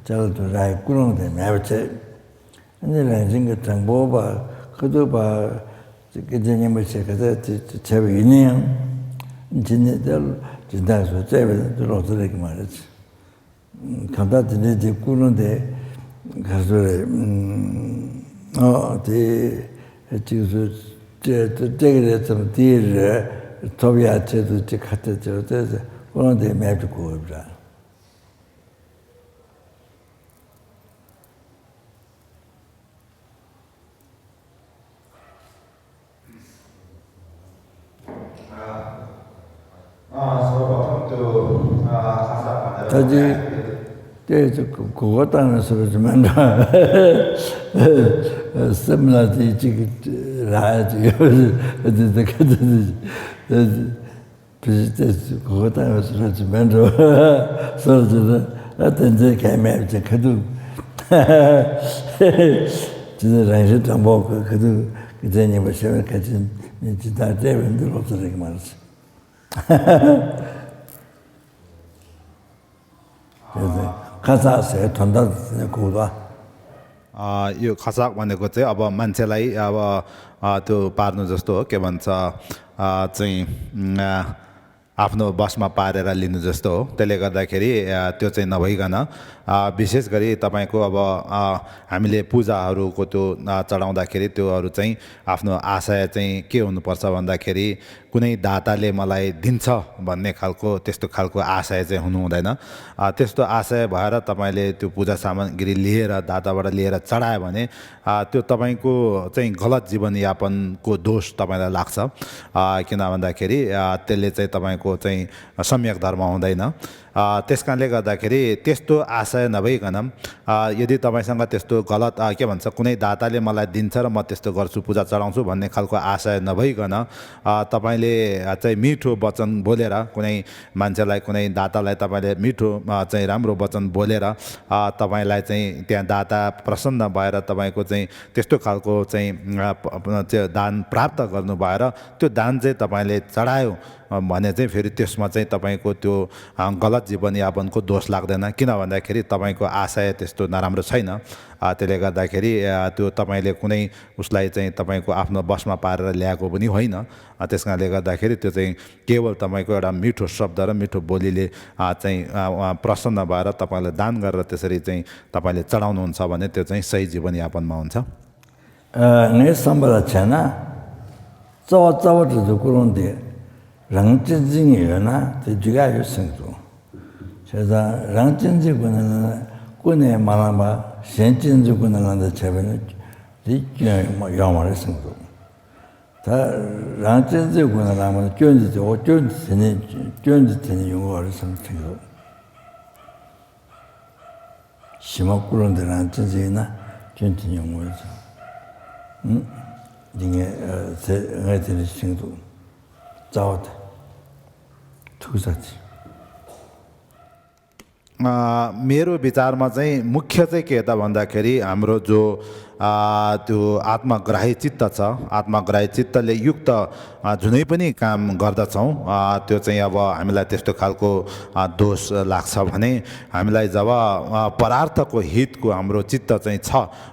ཅ་ལག་དུ་རག་ཡའི་ཀུན་སློང་དེ་མེད་པ་བྱས། ཨ་ནི་རང་བཞིན་གྱི་དྲང་པོ་པ་ཁ་ཐུག་པ་སྐད་ཆ་སྙན་པོ་བཤད་ག་ཚད་དེ་བྱས་པ་ཡིན་ན་ཡང་། ཇི་ནས་དེ་སྦྱིན་བདག་ཚོ་སྤྲད་པ་དེ་ལོག་འཚོ་རེད་ཀྱི་མ་རེད། གང་ལྟར་དེ་འདྲའི་དེ་ཀུན་སློང་དེ་ག་ཚོད་རེད། ཨོ་དེ་གཅིག་སུ་སྤྲད་སྤྲད་ཀྱི་རེད་ཙམ་དེའི་རེད་ཐོབ་ཡག་ཆེད་དུ་ཅིག་ཁ་གཏད་བྱས་པ་དེ་ཀུན་སློང་དེ་མེད་པ་གོ་འདྲ། ད་ཅི་དེ་གོ་བ་བཏང་ནས་སོ་སོ་མེད་འགྲོ། སེམས་ལ་དེ་གཅིག་རག་ཡ་ཅིག་ཡོད་རེད། དེ་དེ་ག་དེ་དེ། བུ་ཞིག་སྟེ་གོ་བ་བཏང་བའི་བཟོ་འདྲ་ཅིག་མེད་འགྲོ། སོ་སོ་ལ་ཨ་དེ་འདྲའི་གལ་མེད་ཅིག་ཁ་ཐུག་ཇི་ལྟར་རང་བཞིན་དྲང་པོ་ཁ་ཐུག་གི་མཚན་ཉིད་པ་ཤེས་པའི་ཁ་ཆེན་ནི་ཇི་ལྟར་བལྟས་པའི་འདི་ལོག་ཚོ་རིག་མ་རེད། དེ་ཚེ་ཁ་ཚག་ཟེར་དོན་དག་དེ་ནས་གོ་བ། यो खसाक भनेको चाहिँ अब मान्छेलाई अब त्यो पार्नु जस्तो हो। के भन्छ चाहिँ आफ्नो बसमा पारेर लिनु जस्तो हो। त्यसले गर्दाखेरि, अ, त्यो चाहिँ नभइकन, अ, विशेष गरी तपाईँको अब, अ, हामीले पूजाहरूको त्यो, अ, चढाउँदाखेरि त्योहरू चाहिँ आफ्नो आशय चाहिँ के हुनुपर्छ भन्दाखेरि, कुनै दाताले मलाई दिन्छ भन्ने खालको, त्यस्तो खालको आशय चाहिँ हुनु हुँदैन। अ, त्यस्तो आशय भएर तपाईँले त्यो पूजा सामग्री लिएर, दाताबाट लिएर चढायो भने, अ, त्यो तपाईँको चाहिँ गलत जीवनयापनको दोष तपाईँलाई लाग्छ। अ, किन भन्दाखेरि, अ, त्यसले चाहिँ तपाईँको चाहिँ सम्यक धर्म हुँदैन। अ, त्यस कारणले गर्दाखेरि त्यस्तो आशय नभइकन, अ, यदि तपाईँसँग त्यस्तो गलत, अ, के भन्छ, कुनै दाताले मलाई दिन्छ र म त्यस्तो गर्छु, पूजा चढाउँछु भन्ने खालको आशय नभइकन, अ, तपाईँले, अ, चाहिँ मिठो वचन बोलेर, कुनै मान्छेलाई, कुनै दातालाई तपाईँले मिठो, अ, चाहिँ राम्रो वचन बोलेर, अ, तपाईँलाई चाहिँ त्यहाँ दाता प्रसन्न भएर तपाईँको चाहिँ त्यस्तो खालको चाहिँ, अ, प-, प-, त्यो दान प्राप्त गर्नुभयो र त्यो दान चाहिँ तपाईँले चढायो, अ, भने चाहिँ फेरि त्यसमा चाहिँ तपाईँको त्यो, अ, गलत जीवनयापनको दोष लाग्दैन। किन भन्दाखेरि तपाईँको आशय त्यस्तो नराम्रो छैन। अ, त्यसले गर्दाखेरि, अ, त्यो तपाईँले कुनै उसलाई चाहिँ तपाईँको आफ्नो बसमा पारेर ल्याएको पनि होइन। अ, त्यस कारणले गर्दाखेरि त्यो चाहिँ केवल तपाईँको एउटा मिठो शब्द र मिठो बोलीले, अ, चाहिँ, अ, उहाँ प्रसन्न भएर तपाईँलाई दान गरेर त्यसरी चाहिँ तपाईँले चढाउनुहुन्छ भने त्यो चाहिँ सही जीवनयापनमा हुन्छ। ཨ། ངའི་བསམ་པ་ལ་བྱས་ན། རྩ་བ་རྩ་བ་འདྲ་དུ་ཀུན་སློང་དེ་རང་གཅེས་འཛིན་ཡོད་ན་དེ་འགྲིག་ཡ་ཡོད་བསམ་གྱི་འདུག་བྱས་ཙང་རང་གཅེས་འཛིན་ཀུན་ནས་ཀུན་ནས་མ་བླངས་པ་གཞན་གཅེས་འཛིན་ཀུན་ནས་བླངས་ཏེ་བྱས་པ་ནི་དེ་སྐྱོན་ཡོང་བ་རེད་བསམ་གྱི་འདུག་ད་རང་གཅེས་འཛིན་ཀུན་ནས་བླངས་པ་ནི་སྐྱོན་འདི་དེ་འོ་སྐྱོན་འདི་དེ་ནས་སྐྱོན་འདི་དེ་ནས་ཡོང་གི་རེད་བསམ་གྱི་འདུག་གཞི་མ་ཀུན་སློང་འདི་རང་གཅེས་འཛིན་ཡིན་ན་སྐྱོན་དེ་ཉུང་ངུ་ཡོད་ཙང་། ཨུམ། འདི་ངས་ཨ་ཚེ་ངས་དེ་འདྲ་ཞིག་འདུག་རྩ་བ་དེ་ཐུག་ས་དེ། अ, मेरो विचारमा चाहिँ मुख्य चाहिँ के त भन्दाखेरि हाम्रो जो, अ, त्यो आत्मग्राही चित्त छ, आत्मग्राही चित्तले युक्त, अ, जुनै पनि काम गर्दछौँ, अ, त्यो चाहिँ अब हामीलाई त्यस्तो खालको, अ, दोष लाग्छ भने हामीलाई जब, अ, परार्थको हितको हाम्रो चित्त चाहिँ छ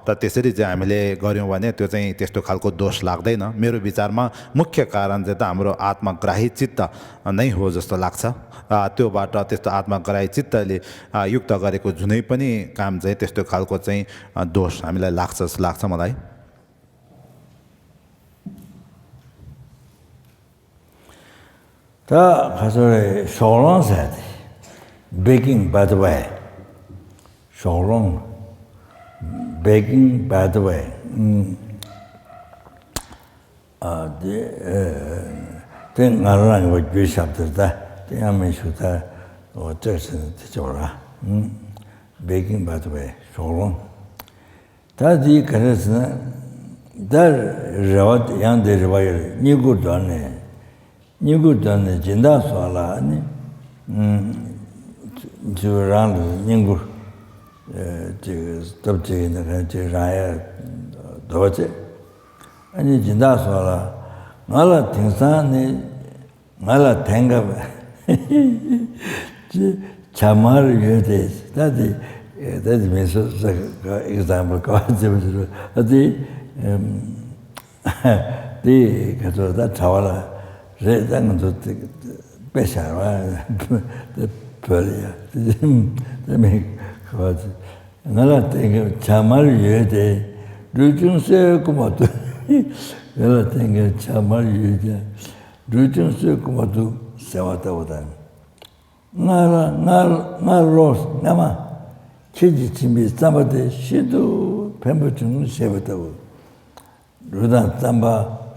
र त्यसरी चाहिँ हामीले गऱ्यौँ भने त्यो चाहिँ त्यस्तो खालको दोष लाग्दैन। मेरो विचारमा मुख्य कारण चाहिँ त हाम्रो आत्मग्राही चित्त नै हो जस्तो लाग्छ। अ, त्योबाट त्यस्तो आत्मग्राही चित्तले, अ, युक्त गरेको जुनै पनि काम चाहिँ त्यस्तो खालको चाहिँ, अ, दोष हामीलाई लाग्छ जस्तो लाग्छ मलाई। ད་ཁ་སོ་རེ་ཞོགས་ལོང་ཟེར་ཏེ། Begging by the way. ཞོགས་ལོང་། Begging by the way. ཨུམ། ཨ། དེ་ཨེ། དེ་ང་རང་གི་རྒྱུད་ཞབས་དེར་ད་དེ་ཡང་མི་ཞུ་ད། འོ་སྤྲད་ཟེར་ནས་དེ་ཅོག་ར། ཨུམ། Begging by the way. ཞོགས་ལོང་། ད་དེ་ག་རེ་ཟེར་ན། ད་རེ་བ་ཡང་དེ་རེ་བ་ཡོད་རེད། བསྙེན་བཀུར་དོར་ནས། བསྙེན་བཀུར་དོར་ནས་སྦྱིན་བདག་སོགས་ལ་ནི། ཨུམ། ཚུར་རང་ལ་བསྙེན་བཀུར། ཨེ། ཅིག་སྟབས་ཅིག་ཡིན་ན་གང་ཅིག་རང་ཡར་འདོར་བ་བྱེད། ཨ་ནི་སྦྱིན་བདག་སོགས་ལ། ང་ལ་དེང་སང་ནི། ང་ལ་དེང་སྐབས་ཅི་བྱ་དམར་ཡོད་དེ། ད་དེ་ད་དེ་མི་སོ་སོ་ཨེག་ཛམ་པལ་ག་བ་བྱེད་པ་ཞིག་རེད། ཨ་དེ་ཨམ། དེ་ག་ཚོད་ད་གྲྭ་བ་ལ་རེད། ད་ང་ཚོ་དེ་དཔེ་བཞག་པ་དེ་བོད་ལ་ཡ་དེ་མི་ག་བ་བྱེད། ང་ལ་བརྟེན་མཁན་བྱ་དམར་ཡོད་དེ། འབྲུ་ཆུང་སོས་ཀུ་མ་འདུག་ང་ལ་བརྟེན་མཁན་བྱ་དམར་ཡོད་དེ། འབྲུ་ཆུང་སོས་ཀུ་མ་འདུག་ཟེར་བ་ལྟ་བུ་དང་། ང་ལ་ང་ང་ལོ་སྔ་མ་ཁྱེད་ཀྱིས་བྱིན་པའི་རྩམ་པ་དེ་ཤིན་ཏུ་ཕན་པོ་བྱུང་ཞེས་པ་ལྟ་བུ། འབྲུ་དང་རྩམ་པ་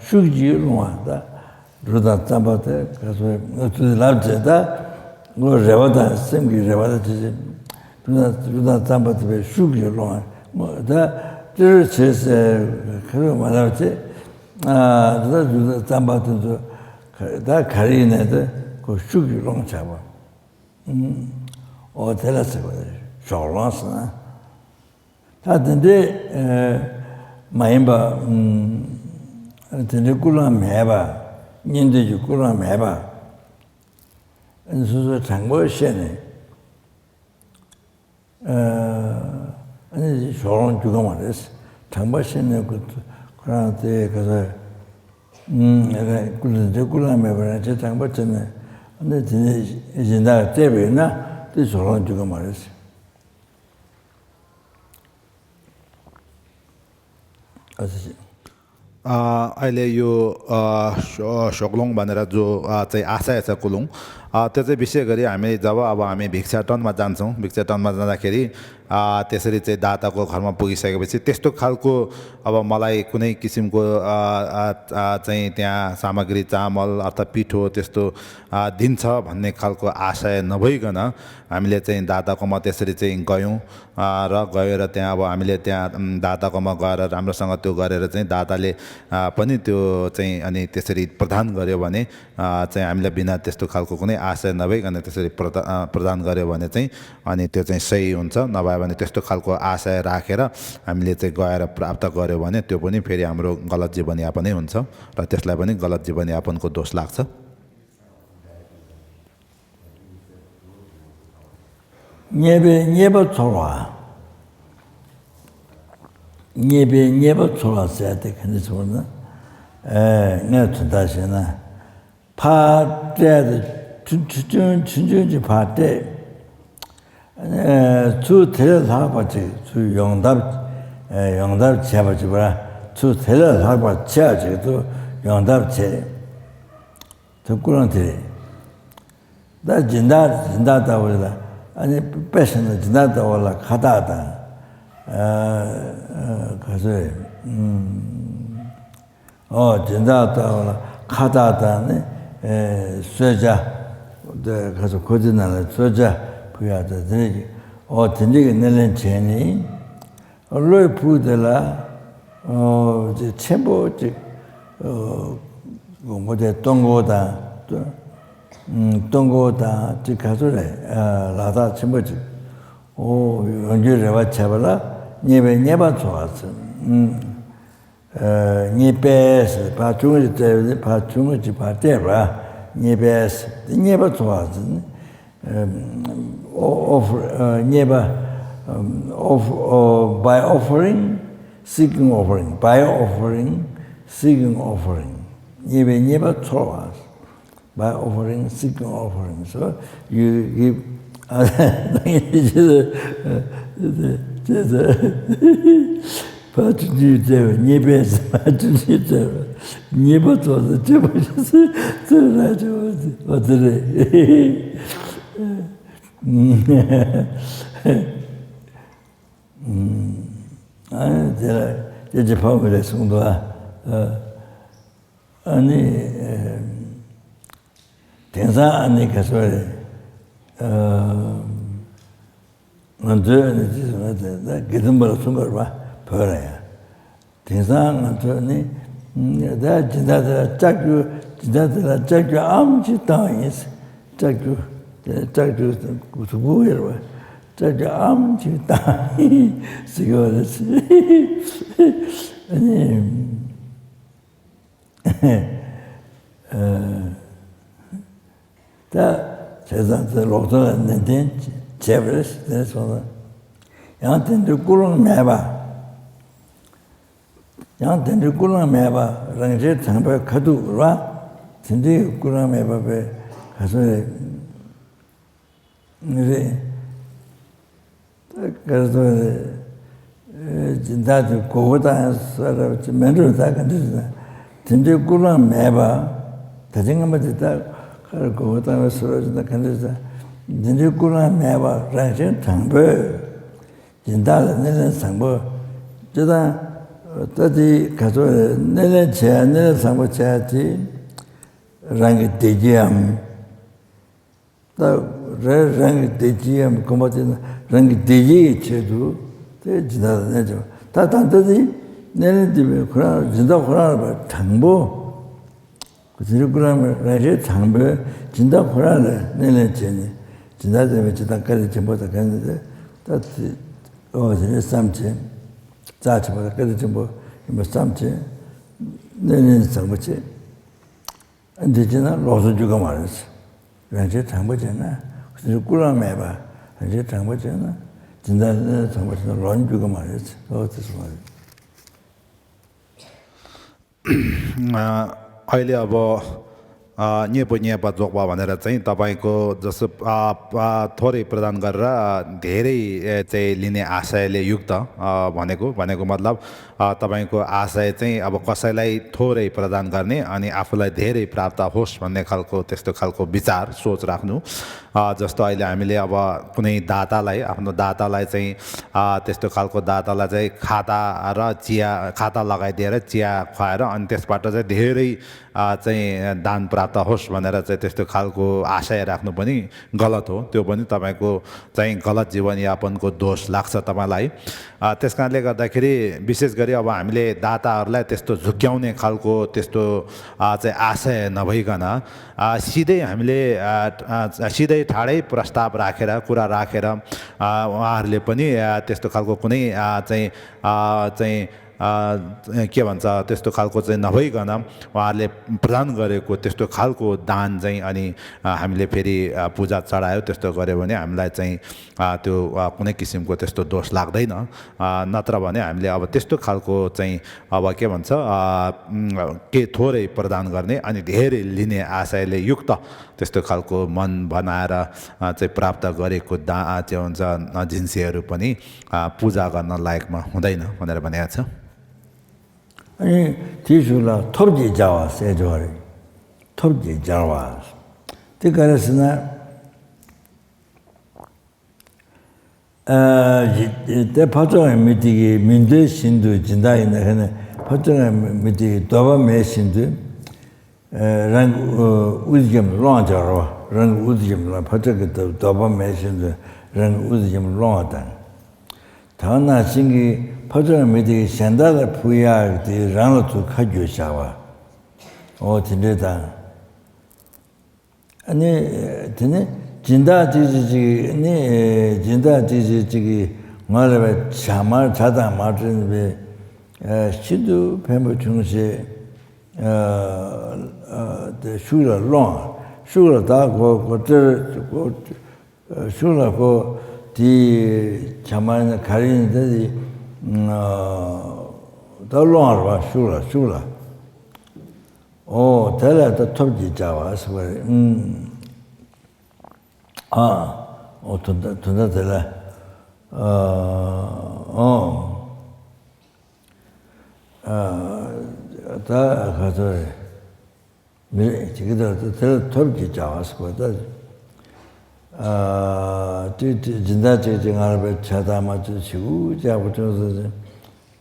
ཤུགས་ཀྱིས་སློང་བ་དང་། འབྲུ་དང་རྩམ་པ་དེ་ག་ཚོད་ང་ཚོས་ལབ་བྱས་ད། ངོ་རེ་བ་དང་སེམས་ཀྱི་རེ་བ་དང་བྱས་བྱས། འབྲུ་དང་འབྲུ་དང་རྩམ་པ་དེ་བས་ཤུགས་ཀྱིས་སློང་བ། ངོ་ད་ཏི་རུ་བྱས་ཟེར་ཁ་རུ་མ་ལབ་བྱས། ཨ་ད་འབྲུ་དང་རྩམ་པ་དེ་ཚོ་ད་ག་རེ་ཡིན་ནའི་ད་ཁོ་ཤུགས་ཀྱིས་སློང་བྱ་བ། ཨུམ། འོ་དེ་ལ་ཟེར་བ་རེད། ཞོགས་ལོང་ཟེར་ན། ད་དེ་འདྲའི་ཨེ་མ་ཡིན་པ། ཨུམ། དེ་འདྲའི་ཀུན་སློང་མེད་པ། གཉེན་འདུན་གྱི་ཀུན་སློང་མེད་པ། ཨ་ནི་སོ་སོའི་དྲང་པོ་བཤད་ནས། ཨ། ཨ་ནི་ཞོགས་ལོང་རྒྱུ་ག་མ་རེད། དྲང་པོ་བཤད་ནས་ཁོ་ཁོ་རང་དེ་ག་ཚོད། ཨུམ། རེད། ཀུན་སློང་དེ་ཀུན་སློང་མེད་པ་རང་ཆེ་དྲང་པོ་བྱས་ནས། ནི་དེ་ནས་གཞན་དག་སྤྲད་པས་ན་དེ་ཕྱོགས་ལྷུང་འགྱུར་གི་མ་རེད། ཨ་ཙི། ཨ་ཨ་ལེ་ཡོ། ཨ་ཤོ་ཤོག་ལོང་བ་ནི་ར་ཛོ། ཨ་ཙེ་ཨ་ས་ཡ་ས་ཀུ་ལོང་། ཨ་ཏེ་ཙེ་བི་ཤེ་ག་རི་ཨ་མེ་ཛ་བ་ཨ་བ་ཨ་མེ་བིག་ཆ་ཏོན་མ་ཛན་སོང་། བིག་ཆ་ཏོན་མ་ཛན་ད་ཁེ་རི། ཨ་ཏེ་སི་རི་ཙེ་ད་ད་ཀོ་ཁར་མ་པུ་གི་ས་ག་བི་ཙེ་ཏེ་སྟོ་ཁལ་ཀོ་ཨ་བ་མ་ལ་ཡི་ཀུ་ནེ་ཀི་སིམ་ཀོ་ཨ་ཨ་ཨ་ཙེ་ཏེ་ཡ་ས་མ་ག་རི་ཙ་མལ་ཨ་ཏ་པི་ཐོ་ཏེ་སྟོ་ཨ་དིན་ཚ་བ་ནེ་ཁལ་ཀོ་ཨ་ས་ཡ་ན་བོ་ཡི་ག་ན་ཨ་མེ་ལེ་ཙེ་ད་ད་ཀོ་མ་ཏེ་སི་རི་ཙེ་ག་ཡོང་། ཨ་ར་ག་ཡོད་ར་ཏེ་ཨ་བ་ཨ་མི་ལེ་ཏེ་ཨ་ད་ད་གོ་མ་ག་ར་རམ་ར་སང་ག་ཏུ་ག་རེ་ར་ཙེ་ད་ད་ལེ་ཨ་པ་ནི་ཏུ་ཙེ་ཨ་ནི་ཏེ་སི་རི་པྲ་དྷན་ག་རེ་བ་ནི་ཨ་ཙེ་ཨ་མི་ལ་བི་ན་ཏེ་སྟུ་ཁལ་ཀོ་ཀུ་ནི་ཨ་སེ་ན་བེ་ག་ནི་ཏེ་སི་རི་པྲ་དྷན་ག་རེ་བ་ནི་ཙེ་ཨ་ནི་ཏེ་ཙེ་སེ་ཡོན་ཚ་ན་བ་བ་ནི་ཏེ་སྟུ་ཁལ་ཀོ་ཨ་སེ་ར་ཁེ་ར་ཨ་མི་ལེ་ཙེ་ག་ཡ་ར་པྲ་ཨབ་ཏ་ག་རེ་བ་ནི་ཏུ་པོ་ནི་ཕེ་རི་ཨམ་རོ་ག་ལ་ཇི་བ་ནི་ཨ་པ་ནི་ཡོན་ཚ་ར་ཏེ་སི་ལ་བ་ནི་ག་ལ་ཇི་བ་ནི་ཨ་པན་ཀོ་དོ་སི་ལག་ཚ། རྙེད་པས་རྙེད་པ་ཚོར་བ། རྙེད་པས་རྙེད་པ་ཚོར་བ་ཟེར་ཏེ་ག་འདྲ་ཚོར་ན། ཨེ་ངས་དོན་དག་བཤད་ན། ཕར་བལྟས་ཏེ་ཆུང་ཆུང་ཆུང་ཆུང་ཅིག་ཕར་བལྟས། ཨེ་ཚུར་དེ་ལས་ལྷག་པ་ཅིག་ཚུར་ཡོང་ཐབས། ཨེ་ཡོང་ཐབས་བྱས་པ་ཅིག་པ། ཚུར་དེ་ལས་ལྷག་པ་ཆེ་བ་ཅིག་ཏུ་ཡོང་ཐབས་བྱས། དེ་ཀུན་སློང་དེ་རེད། ད་སྦྱིན་བདག་སྦྱིན་བདག་ལྟ་བུ་ལ་ཨ་ནི་དཔེ་བཞག་ན་སྦྱིན་བདག་ལྟ་བུ་ལ་ཁ་བཏགས་དང་། ཨ་ཨ་ག་ཚོད་རེད། ཨུམ། ཨོ་སྦྱིན་བདག་ལྟ་བུ་ལ་ཁ་བཏགས་དང་ནི་ཨེ་གསོལ་ཇ། དེ་ག་ཚོད་ཁོ་ཚོའི་ནང་ལ་གསོལ་ཇ་ཕུལ་ཡག་དང་དེ་འདྲ་གི་ཨོ་དེ་འདྲ་གི་སྣེ་ལེན་བྱས་ནས། བློའི་ཕུགས་དེ་ལ་ཨོ་ཅིག་ཆེན་པོ་ཅིག་ཨོ་དགོངས་པ་དེ་གཏོང་སྒོ་དང་། གཏོང་སྒོ་དང་ཅིག་ག་ཚོད་རེད། ཨ་ལག་རྟགས་ཆེན་པོ་ཅིག་ཨོ་ཡོང་རྒྱུའི་རེ་བ་བྱས་པ་ལ་རྙེད་པས་རྙེད་པ་ཚོར་བ་ཟེར། ཨ་རྙེད་པས་ཕར་ཆུང་ངུ་ཅིག་བལྟས་པ་ནི་ཕར་ཆུང་ངུ་ཅིག་ཕར་བལྟས་པ་རྙེད་པས་དེ་རྙེད་པ་ཚོར་བ་ཟེར། ཨམ། ཨོ་ཨོ་ཕར་ཨ་རྙེད་པ། ཨམ། ཨོ་ཨོ་by offering, seeking offering, by offering, seeking offering. རྙེད་པས་རྙེད་པ་ཚོར་བ། By offering, seeking offering. So you give. ཕར་ཆུང་ཆུང་བལྟས་པ་རྙེད་པས་ཕར་ཆུང་ཆུང་བལྟས་པ་རྙེད་པ་ཚོར་བ་ཆེན་པོ་ཞིག་ཚོར་ར་ཆེ་བ་ཟེར་བ་དེ་རེད། ཨ་ནི་དེ་ལ་སྐད་ཆ་ཕ་མ་རེ་གསུངས་འདུག་ཨ། ཨ་ནི་དེང་སང་ཨ་ནི་ག་ཚོད་རེད། ང་ཚོའི་ཨ་ནི་ཅི་ཟེར་ན་དེ་ད་དགེ་འདུན་པ་ལ་གསུངས་པ་རེད་པ་བོད་ལ་ཡང་། དེང་སང་ང་ཚོ་ནི་ད་སྦྱིན་བདག་དེ་ལ་ལྕགས་ཀྱུ་སྦྱིན་བདག་དེ་ལ་ལྕགས་ཀྱུ་ཨམ་ཅིག་བཏང་བ་ཡིན། ལྕགས་ཀྱུ་ལྕགས་ཀྱུ་གཟུགས་པོ་ཡོད་རེད་པ། ལྕགས་ཀྱུ་ཨམ་ཅིག་བཏང་བ་ཡིན་ཟེར་གྱི་ཡོད་རེད། ཨ་ནི། ད་བྱས་ཙང་དེ་ལོག་འཚོ་ལ་ནན་ཏན་བྱས་པ་རེད་དེ་སོང་ཙང་། ཡང་དེ་འདྲའི་ཀུན་སློང་མེད་པ། ཡང་དེ་འདྲའི་ཀུན་སློང་མེད་པ་རང་གཞན་དྲང་པོའི་ཁ་ཐུག་རེད་པ། དེ་འདྲའི་ཀུན་སློང་མེད་པ་པའི་ག་ཚོད་རེད། རེད། ད་ག་རེ་ཟེར་རེད། སྦྱིན་བདག་དེ་མགོ་སྐོར་བཏང་ཡ་ས་ར་ཅིག་མེད་འགྲོ། ད་ག་འདྲ་ཟེར་ན་དེ་འདྲའི་ཀུན་སློང་མེད་པ། ད་ཅི་སྔ་མ་དེ་ད་ག་རེ་མགོ་སྐོར་བཏང་ཡ་ས་ར་ཅིག་ད་ག་འདྲ་ཟེར་ན་དེ་འདྲའི་ཀུན་སློང་མེད་པ་རང་བཞིན་དྲང་པོས་སྦྱིན་བདག་ལ་སྣེ་ལེན་བཟང་པོ་ཅི་ད་ད་དེ་ག་ཚོད་རེད། སྣེ་ལེན་བྱས་སྣེ་ལེན་བཟང་པོ་བྱས་ཅིག་རང་གི་བདེ་སྐྱིད་འམ། ད་རེ་རང་གི་བདེ་སྐྱིད་ཡང་གོམ་པ་དེ་ན་རང་གི་བདེ་སྐྱིད་ཀྱི་ཆེད་དུ་དེ་སྦྱིན་བདག་ལ་སྣེ་ལེན་བྱེད་པ། ད་ད་ལྟ་དེ་སྣེ་ལེན་དེ་བས་ཁོ་རང་སྦྱིན་བདག་ཁོ་རང་ལ་དྲང་པོ། དེ་རིང་ཁོ་རང་རང་བཞིན་དྲང་པོས་སྦྱིན་བདག་ཁོ་རང་ལ་སྣེ་ལེན་བྱས་ནས་སྦྱིན་བདག་དེ་བས་སྦྱིན་བདག་བཀའ་དྲིན་ཆེན་པོ་དང་ག་ནས་དེ་ད་དེ་ཨོ་དེ་ནས་བསམ་བྱས། རྩ་ཆེན་པོ་དང་བཀའ་དྲིན་ཆེན་པོ་ཡིན་པ་བསམ་བྱས་སྣེ་ལེན་བཟང་པོ་བྱས། འདི་བྱས་ན་ལོག་འཚོ་འགྱུར་གི་མ་རེད། རང་བཞིན་དྲང་པོ་བྱས་ན་ཀུན་སློང་མེད་པ། རང་བཞིན་དྲང་པོ་བྱས་ན་སྦྱིན་བདག་ལ་དྲང་པོ་བྱས་ན་ལོག་འགྱུར་གི་མ་རེད། ལོག་དེ་སོང་བ་རེད། ཨ་ལེ་ཨ་བོ། अ, ཉེ་པོ་ཉེ་པ་རྫོགས་པ་भनेर चाहिँ तपाईँको जस्तो, अ, अ, थोरै प्रदान गरेर, अ, धेरै, ए, चाहिँ लिने आशयले युक्त, अ, भनेको, भनेको मतलब, अ, तपाईँको आशय चाहिँ अब कसैलाई थोरै प्रदान गर्ने अनि आफूलाई धेरै प्राप्त होस् भन्ने खालको, त्यस्तो खालको विचार, सोच राख्नु। अ, जस्तो अहिले हामीले अब कुनै दातालाई, आफ्नो दातालाई चाहिँ, अ, त्यस्तो खालको दातालाई चाहिँ खाता र चिया, खाता लगाइदिएर चिया खुवाएर अनि त्यसबाट चाहिँ धेरै, अ, चाहिँ दान प्राप्त होस् भनेर चाहिँ त्यस्तो खालको आशय राख्नु पनि गलत हो। त्यो पनि तपाईँको चाहिँ गलत जीवनयापनको दोष लाग्छ तपाईँलाई। अ, त्यस कारणले गर्दाखेरि विशेष गरी अब हामीले दाताहरूलाई त्यस्तो झुक्क्याउने खालको त्यस्तो, अ, चाहिँ आशय नभइकन, अ, सिधै हामीले, अ, अ, सिधै ठाडै प्रस्ताव राखेर, कुरा राखेर, अ, उहाँहरूले पनि, अ, त्यस्तो खालको कुनै, अ, चाहिँ, अ, चाहिँ, अ, के भन्छ, त्यस्तो खालको चाहिँ नभइकन उहाँहरूले प्रदान गरेको त्यस्तो खालको दान चाहिँ अनि, अ, हामीले फेरि, अ, पूजा चढायो, त्यस्तो गऱ्यो भने हामीलाई चाहिँ, अ, त्यो, अ, कुनै किसिमको त्यस्तो दोष लाग्दैन। अ, नत्र भने हामीले अब त्यस्तो खालको चाहिँ अब के भन्छ, अ, उम्, के थोरै प्रदान गर्ने अनि धेरै लिने आशयले युक्त त्यस्तो खालको मन बनाएर, अ, चाहिँ प्राप्त गरेको दा-, अ, के भन्छ, अ, जिन्सीहरू पनि, अ, पूजा गर्न लायकमा हुँदैन भनेर भनेको छ। अनि ती सुला थोप जे जावा से जोरे। थोप जे जावा। ती करे सिना, अ, ཡི་དེ་ཕ་ཚོ་ཡང་མི་དེ་གི་མི་འདོད་བཞིན་དུ་སྦྱིན་བདག་ཡིན་ན་ཁ་ནས་ཕ་ཚོ་ཡང་མི་དེ་གི་འདོད་པ་མེད་བཞིན་དུ། ཨ། རང་གི་དབུ་འཛིན་ལོང་བྱ་རོ། རང་གི་དབུ་འཛིན་ལ་ཕ་ཚོ་གི་འདོད་པ་མེད་བཞིན་དུ་རང་གི་དབུ་འཛིན་ལོང་བ་དང་། ད་ནང་བཞིན་གྱི་ཕ་ཚོ་ཡང་མི་དེ་གི་གཞན་དག་ལ་ཕུལ་ཡག་དེ་རང་ལ་ཚུར་ཁ་རྒྱུ་བྱ་བ། འོ་དེ་འདྲས་དང་། ཨ་ནི། དེ་ནི་སྦྱིན་བདག་ཅིག་ཅིག་ཅིག་ནི། སྦྱིན་བདག་ཅིག་ཅིག་ཅིག་གིས་ང་ལ་བའི་ཇ་མར་ཇ་དང་མར་བསྲེས་པའི་ཤིན་ཏུ་ཕན་པོ་བྱུང་ཞེས། དེ་ཤུགས་ལ་སློང་། ཤུགས་ལ་ད་གོ་གོ་ཏེར་གོ། ཤུགས་ལ་གོ། དེ་ཇ་མར་ནི་ག་རེ་ཡིན་ད་དེ། ད་སློང་བར་བ་ཤུགས་ལ་ཤུགས་ལ། ཨོ། དེ་ལས་ད་ཐོབ་ཀྱི་བྱ་བ་ཟེར་བ་རེད། ཨུམ། ཨ། ཨོ། དོན་དག་དོན་དག་དེ་ལ། ཨ། ཨོ། ཨ། ད་ག་ཚོད་རེད། མི་རེད་ཅིག་གི་ད་དེ་ལ་ཐོབ་ཀྱི་བྱ་བ་ཟེར་བ་ད། ཨ། དེ་དེ་སྦྱིན་བདག་ཅིག་ཅིག་ང་ལ་བའི་ཆ་ཚང་མ་ཚོས་བྱེད་དགོས་ཅག་པོ་ཅུང་ཟད་ཅིག་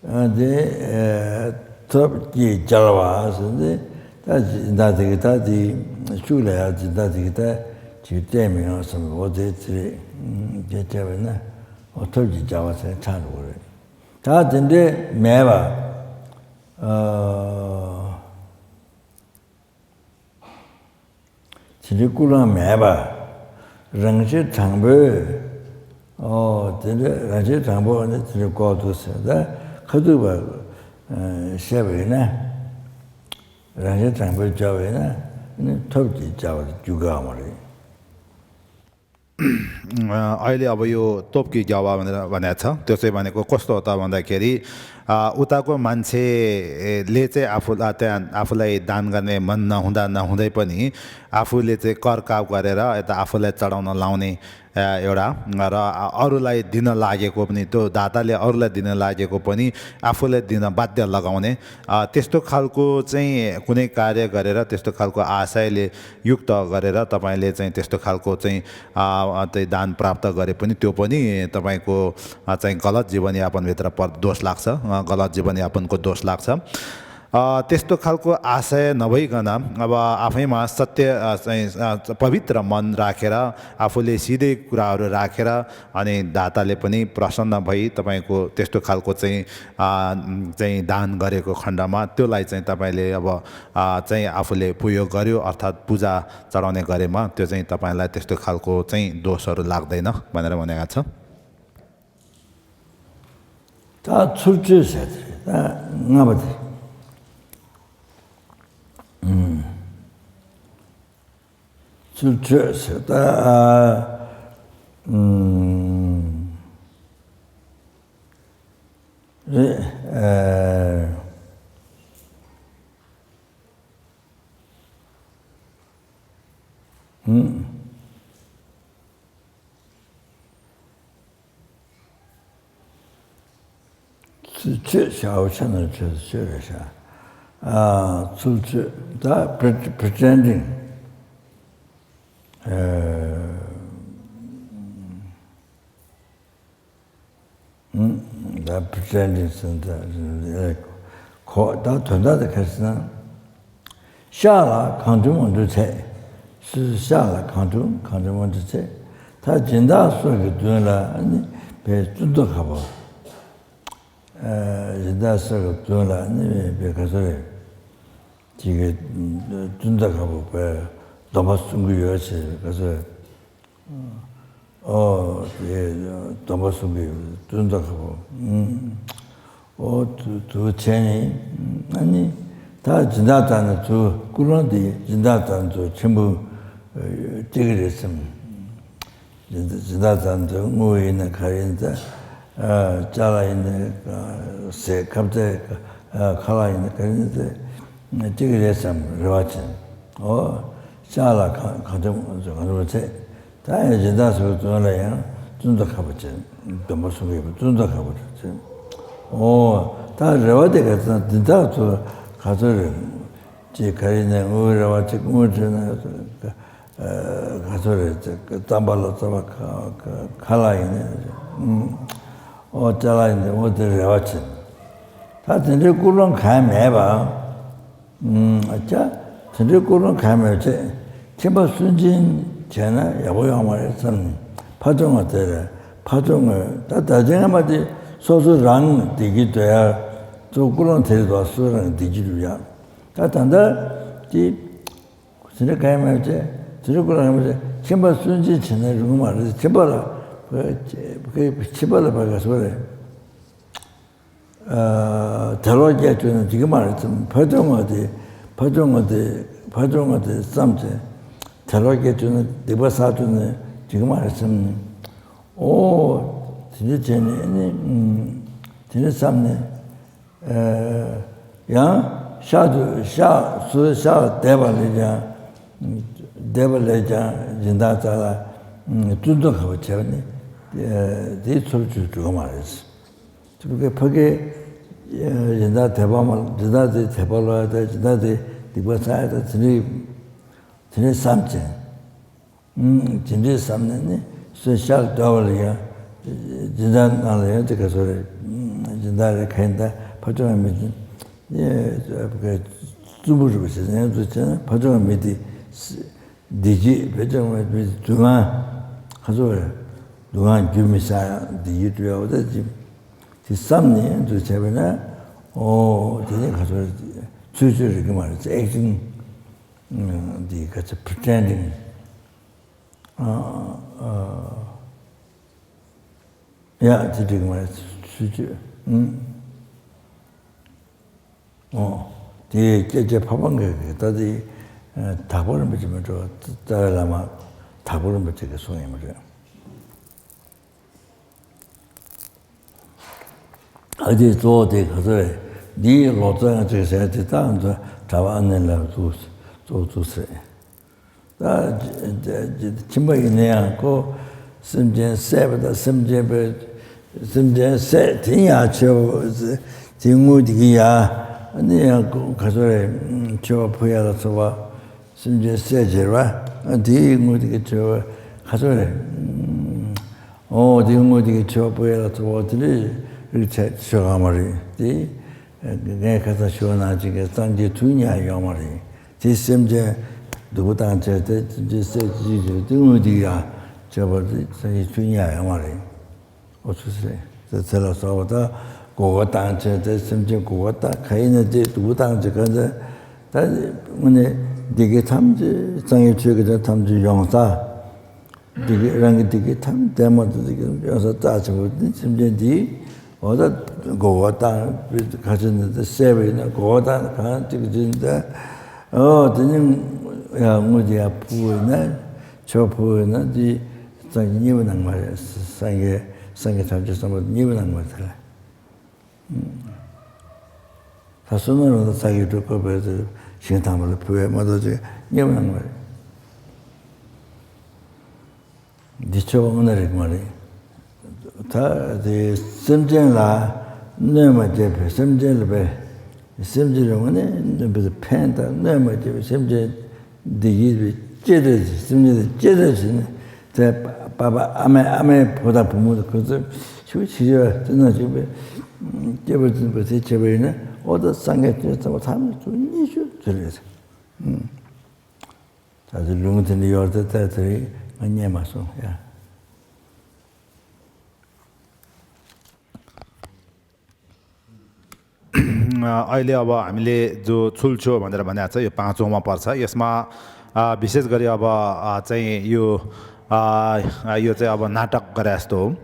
ཨ། དེ། ཨ། ཐོབ་ཀྱི་བྱ་བ་ཟེར་ཏེ། ད་སྦྱིན་བདག་དེ་གི་ད་དེ་ཤུགས་ལ་ཡང་སྦྱིན་བདག་དེ་གི་ད་ཅིག་བལྟས་མི་ཡོང་བསམ། འོ་དེ་དེ་རེད། དེ་བལྟས་པས་ན་འོ་ཐོབ་ཀྱི་བྱ་བ་ཟེར་ཆགས་འགྲོ་གི་རེད། ད་དེ་འདྲས་མེད་པ། ཨ། དེ་འདྲའི་ཀུན་སློང་མེད་པ། རང་ཞེ་དྲང་པོས། ཨོ། དེ་འདྲའི་རང་ཞེ་དྲང་པོ་ནི་དེ་འདྲའི་ལྐོག་ཏུ་ཟེར་ད་ཁ་ཐུག་པ་བཤད་པ་ཡིན་ན། རང་ཞེ་དྲང་པོས་བྱ་བ་ཡིན་ན་ནི་ཐོབ་ཀྱི་བྱ་བ་རྒྱུ་འགའ་མ་རེད། अहिले अब यो तोपकी ग्यावा भनेर भनेको छ। त्यो चाहिँ भनेको कस्तो हो त भन्दाखेरि, अ, उताको मान्छेले चाहिँ आफू, अ, त्यहाँ आफूलाई दान गर्ने मन नहुँदा नहुँदै पनि आफूले चाहिँ करकाप गरेर यता आफूलाई चढाउन लाउने, अ, एउटा र अरूलाई दिन लागेको पनि, त्यो दाताले अरूलाई दिन लागेको पनि आफूलाई दिन बाध्य लगाउने, अ, त्यस्तो खालको चाहिँ कुनै कार्य गरेर, त्यस्तो खालको आशयले युक्त गरेर तपाईँले चाहिँ त्यस्तो खालको चाहिँ, अ, अ, चाहिँ दान प्राप्त गरे पनि त्यो पनि तपाईँको, अ, चाहिँ गलत जीवनयापनभित्र पर-, दोष लाग्छ, अ, गलत जीवनयापनको दोष लाग्छ। अ, त्यस्तो खालको आशय नभइकन अब आफैमा सत्य, अ, चाहिँ, अ, पवित्र मन राखेर आफूले सिधै कुराहरू राखेर अनि दाताले पनि प्रसन्न भई तपाईँको त्यस्तो खालको चाहिँ, अ, चाहिँ दान गरेको खण्डमा त्यसलाई चाहिँ तपाईँले अब, अ, चाहिँ आफूले उपयोग गर्‍यो अर्थात् पूजा चढाउने गरेमा त्यो चाहिँ तपाईँलाई त्यस्तो खालको चाहिँ दोषहरू लाग्दैन भनेर भनेका छ। ད་ཚུར་སྤྲོད་ཟེར་དེ་ད་ལྔ་པ་དེ། ཨུམ། ཚུར་སྤྲོད་ཟེར་ད། ཨུམ། རེད། ཨ། ཆོས་བྱའོ་ཆ་ན་ཆོས་ཆོས་རེད་ཤག་ཨ། ཚུལ་ཆོས་ད་པྲི་པྲི་ཊེན་ཌིང་། ཨ། ད་པྲི་ཊེན་ཌིང་ཟེར་ད་གོ་ད་དོན་དག་དེ་ག་རེ་ཟེར་ན། ཤ་ལ་གང་འགྲིམ་འོ་འདུ་ཚད། སོ་སོའི་ཤ་ལ་གང་འགྲིམ་གང་འགྲིམ་འོ་འདུ་ཚད། ད་སྦྱིན་བདག་སོགས་ཀྱི་མདུན་ལ་ནི་བའི་བཙུན་མདོག་ཁ་པོ། སྦྱིན་བདག་སོགས་ཀྱི་མདུན་ལ་ནི་བའི་ག་ཚོད་རེད། ཅིག་གི་བཙུན་མདོག་ཁ་པོ་བའི་སྡོམ་པ་སྲུང་གི་ཡོད་ཅེས་ག་ཚོད་རེད། ཨོ། དེ་སྡོམ་པ་སྲུང་གི་བཙུན་མདོག་ཁ་པོ། ཨོ། དུ་དུ་བྱས་ནས་ཨ་ནི་ད་སྦྱིན་བདག་དང་ནི་དུ་ཀུན་སློང་དེ་སྦྱིན་བདག་དང་དུ་ཆེན་པོ་སྤྲད་ཀྱི་རེད་བསམ། སྦྱིན་བདག་དང་དུ་དངུལ་ཡིན་ན་ག་རེ་ཡིན་ད། ཅ་ལག་ཡིན་ན་ཟས་ཁ་ཟས་ཁ་ལག་ཡིན་ན་ག་རེ་ཡིན་ད་སྤྲད་ཀྱི་རེད་བསམ་རེ་བ་བྱེད། ཨོ། ཤ་ལ་གང་གང་འགྲིམ་གང་འགྲིམ་ཚད། ད་ཡང་སྦྱིན་བདག་སོགས་དོན་ལ་ཡང་བཙུན་མདོག་ཁ་པོ་བྱེད། སྡོམ་པ་སྲུང་གི་བཙུན་མདོག་ཁ་པོ་བྱེད། ཨོ། ད་རེ་བ་དེ་ག་ཚོད་འདི་དག་ཚོ་ག་ཚོད་རེད། ཅེས་ག་རེ་ནས་དངུལ་རེ་བ་ཅིག་དངུལ་བྱེད་ན་ག་ཚོད་རེད་ཅེས་རྩམ་པ་ལ་རྩམ་པ་ཁ་ཁ་ལག་ཡིན་ནས་ཨོ་ཅ་ལག་ཡིན་ནས་ཨོ་དེ་རེ་བ་བྱེད། ད་དེ་འདྲའི་ཀུན་སློང་གང་མེད་པ། ཨ་ཅག་དེ་འདྲའི་ཀུན་སློང་གང་མེད་ཚེ་ཁྱིམ་པ་སུན་འབྱིན་བྱས་ན་ཡག་པོ་ཡོང་མ་རེད་བསམ་ནས་ཕ་ཚོ་ང་དེ་རེད་ཕ་ཚོ་ངོས་ད་ད་ཅི་སྔ་མ་དེ་སོ་སོ་རང་བདེ་སྐྱིད་འདོད་ཡ་གཙོ་ཀུན་སློང་དེ་རེད་དོ་སོ་སོ་རང་བདེ་སྐྱིད་འདོད་ཡ་ད་ད་ལྟ་དེ་དེ་འདྲ་གང་མེད་ཚེ་དེ་འདྲ་ཀུན་སློང་གང་མེད་ཚེ་ཁྱིམ་པ་སུན་འབྱིན་བྱས་ན་རུང་མ་རེད་ཁྱིམ་པ་ལ་ཁྱིམ་པ་ལ་ཕ་ག་སོ་རེད། དལ་བ་བསྐྱལ་བཅུག་ན་འགྲིག་གི་མ་རེད་བསམ་ཕ་ཆུང་ང་དེ་ཕ་ཆུང་ང་དེ་ཕ་ཆུང་ང་དེ་བསམ་བྱས་དལ་བ་བསྐྱལ་བཅུག་ན་སྡིག་པ་བསགས་བཅུག་ན་འགྲིག་གི་མ་རེད་བསམ་ནས་ཨོ་དེ་འདྲ་བྱས་ནས་ནི་དེ་འདྲ་བསམ་ནས་ཡང་ཤག་ཏུ་ཤག་སོ་སོའི་ཤག་ལ་བསྡད་པ་ལས་ཀྱང་བསྡད་པ་ལས་ཀྱང་སྦྱིན་བདག་རྩ་ལ་བཙུན་མདོག་ཁ་པོ་བྱས་པ་ནི་དེའི་ཚུལ་ཆུད་འགྲོ་གི་མ་རེད། ཕ་གི་ཕ་གི་སྦྱིན་བདག་དད་པ་མ་སྦྱིན་བདག་དེ་དད་པ་ལོག་ཡ་ད་སྦྱིན་བདག་དེ་སྡིག་པ་བསགས་ཡ་ད་དེ་འདྲའི་དེ་འདྲའི་བསམ་ཅིང་། དེ་འདྲའི་བསམ་ནས་ནི་སོ་ཤར་དོར་བ་ལ་ཡང་སྦྱིན་བདག་ནང་ལ་ཡང་དེ་ག་ཚོད་རེད། སྦྱིན་བདག་རེད་ག་ཡིན་ད་ཕ་ཆུང་བའི་མི་དེ་བཙུན་པོ་རུ་བ་ཞིག་ཡང་དུ་བྱས་ན་ཕ་ཆུང་བའི་མི་དེ། བདེ་སྐྱིད་བེད་སྤྱོད་མེད་པའི་སྡུག་བསྔལ་ཁ་ཚོ་རེད། སྡུག་བསྔལ་རྒྱུ་མི་ཤ་ཡང་བདེ་སྐྱིད་སྤྲོད་ཡག་ད་ཅི། དེ་བསམ་ནས་འདུག་བྱས་པས་ན་ཨོ་དེ་ནི་ཁ་ཚོ་ཚུལ་ཆོས་རིག་གི་མ་རེད་ཨེག་ཊིང་འདི་ག་ཚོད་པྲི་ཊེན་ཌིང་ཨ་ཨ་ཡ་དེ་འགྲིག་གི་མ་རེད་ཚུལ་ཆོས་ཨུམ། ཨོ། དེ་སྐད་ཆ་ཕ་པང་གི་ད་དེ་དྭགས་པོ་རིན་པོ་ཆེ་མི་འགྲོ་རྩ་བའི་བླ་མ་དྭགས་པོ་རིན་པོ་ཆེ་གི་གསུང་ཡིན་པ་རེད། ཨ་དེ་གཙོ་བོ་དེ་ག་ཚོད་རེད། འདིའི་ལོ་ཙཱ་ཡང་གཅིག་ཟེར་དེ་ད་ང་ཚོ་གྲྭ་པ་ཨ་ནེ་ལ་གཙོ་གཙོ་གཙོ་ཟེར། ད་ཁྱིམ་པ་ཡིན་ན་ཡང་ཁོ་སེམས་ཅན་བསད་པ་དང་སེམས་ཅན་པའི་སེམས་ཅན་བསད་དེ་ཡང་མཆོད་པ་དེ་དངུལ་དེ་གི་ཡ་ཨ་ནི་ཡང་ག་ཚོད་རེད་མཆོད་པ་ཕུལ་ཡ་ལ་སོགས་པ་སེམས་ཅན་བསད་བྱེད་པ་དེའི་དངུལ་དེ་གི་མཆོད་པ་ག་ཚོད་རེད། ཨོ་དེའི་དངུལ་དེ་གི་མཆོད་པ་ཕུལ་ཡ་ལ་སོགས་པ་དེ་འདྲའི་རིགས་ཆད་ཆོད་ག་མ་རེད་དེ་ངས་ཁ་སང་ཞུ་བ་ནང་བཞིན་གྱི་སངས་རྒྱས་ཐུགས་མཉེས་ཡོད་མ་རེད། དེ་སེམས་ཅན་སྡུག་པོ་བཏང་བྱས་ཏེ་དེ་འདྲའི་སྲས་ཅིག་བྱས་ཏེ་དངུལ་འདི་ཡང་བྱས་པ་དེ་སངས་རྒྱས་ཐུགས་མཉེས་ཡོད་མ་རེད། ཨོ་ཚོད་ཟེར་དེ་ཚེ་ལ་སོགས་པ་དང་མགོ་སྐོར་བཏང་བྱས་ཏེ་སེམས་ཅན་མགོ་སྐོར་བཏང་ག་ཡིན་ན་དེ་སྡུག་པོ་བཏང་བྱས་ག་ཚད་ད་དངོས་གནས་བདེ་སྐྱིད་ཐམས་ཅད་སངས་རྒྱས་ཆོས་ཀྱི་དོན་ཐམས་ཅད་ཡོང་ས། བདེ་སྐྱིད་རང་གི་བདེ་སྐྱིད་ཐམས་ཅད་མ་ཐུབ་བདེ་སྐྱིད་ཡོང་ས་རྩ་ཆེན་པོ་འདི་སེམས་ཅན་འདིས་འོ་ད་མགོ་སྐོར་བཏང་བའི་ཁ་ཆེ་ནི་ད་བསད་པ་ཡིན་ན་མགོ་སྐོར་བཏང་གང་ཅིག་ཅིག་ད་ཨོ་དེ་ནི་ཡང་དངུལ་དེ་ཡང་ཕུལ་བ་ཡིན་ན་ཆོས་ཕུལ་བ་ཡིན་ན་འདི་སངས་རྒྱས་མཉེས་པ་གནང་མ་རེད། སངས་རྒྱས་སངས་རྒྱས་ཐམས་ཅད་བསམ་པ་མཉེས་པ་གནང་མ་རེད་དེ་ལ། ད་བསོད་ནམས་རང་དང་ཚ་གི་འགྲོ་དཀའ་བས་ཏེ་ཞིང་དང་པོ་ལ་ཕུལ་བས་མ་གཏོགས་ཅིག་མཉེས་པ་གནང་མ་རེད། འདི་ཆོས་པ་དངོས་གནས་རིག་མ་རེད། ད་དེ་སེམས་ཅན་ལ་ གནོད་མ་བྱས་པའི་སེམས་ཅན་ལ་བས། སེམས་ཅན་ལ་ངོ་ནས་ཕན་དང་གནོད་མ་བྱས་པའི་སེམས་ཅན་བདེ་སྐྱིད་པའི་སྐྱེད་བྱེད་ཀྱི་སེམས་ཅན་ལ་སྐྱེད་བྱེད་ཀྱི་ནི་དེ་པ་པ་ཨ་མའི་ཨ་མའི་བུ་དང་བུ་མོ་དང་ཁོ་ཚོ་ཆུ་ཆི་ཆི་བ་དེ་ན་ཅིག་པའི་སྐྱེ་བ་འཛིན་པ་དེ་བྱས་པ་ཡིན་ན་ཨོ་ད་སངས་རྒྱས་བཅོམ་ལྡན་འདས་ཐམས་ཅད་ཉེ་ཤོས་དེ་རེད། ད་དེ་ལུང་དེ་འདྲ་ཡོད་དེ་ད་དེ་རིང་ང་རྙེད་མ་སོང་ཡ། अहिले अब हामीले जो छुल्छो भनेर भनेको छ, यो पाँचौँमा पर्छ। यसमा, अ, विशेष गरी अब, अ, चाहिँ यो, अ, यो चाहिँ अब नाटक गरे जस्तो हो।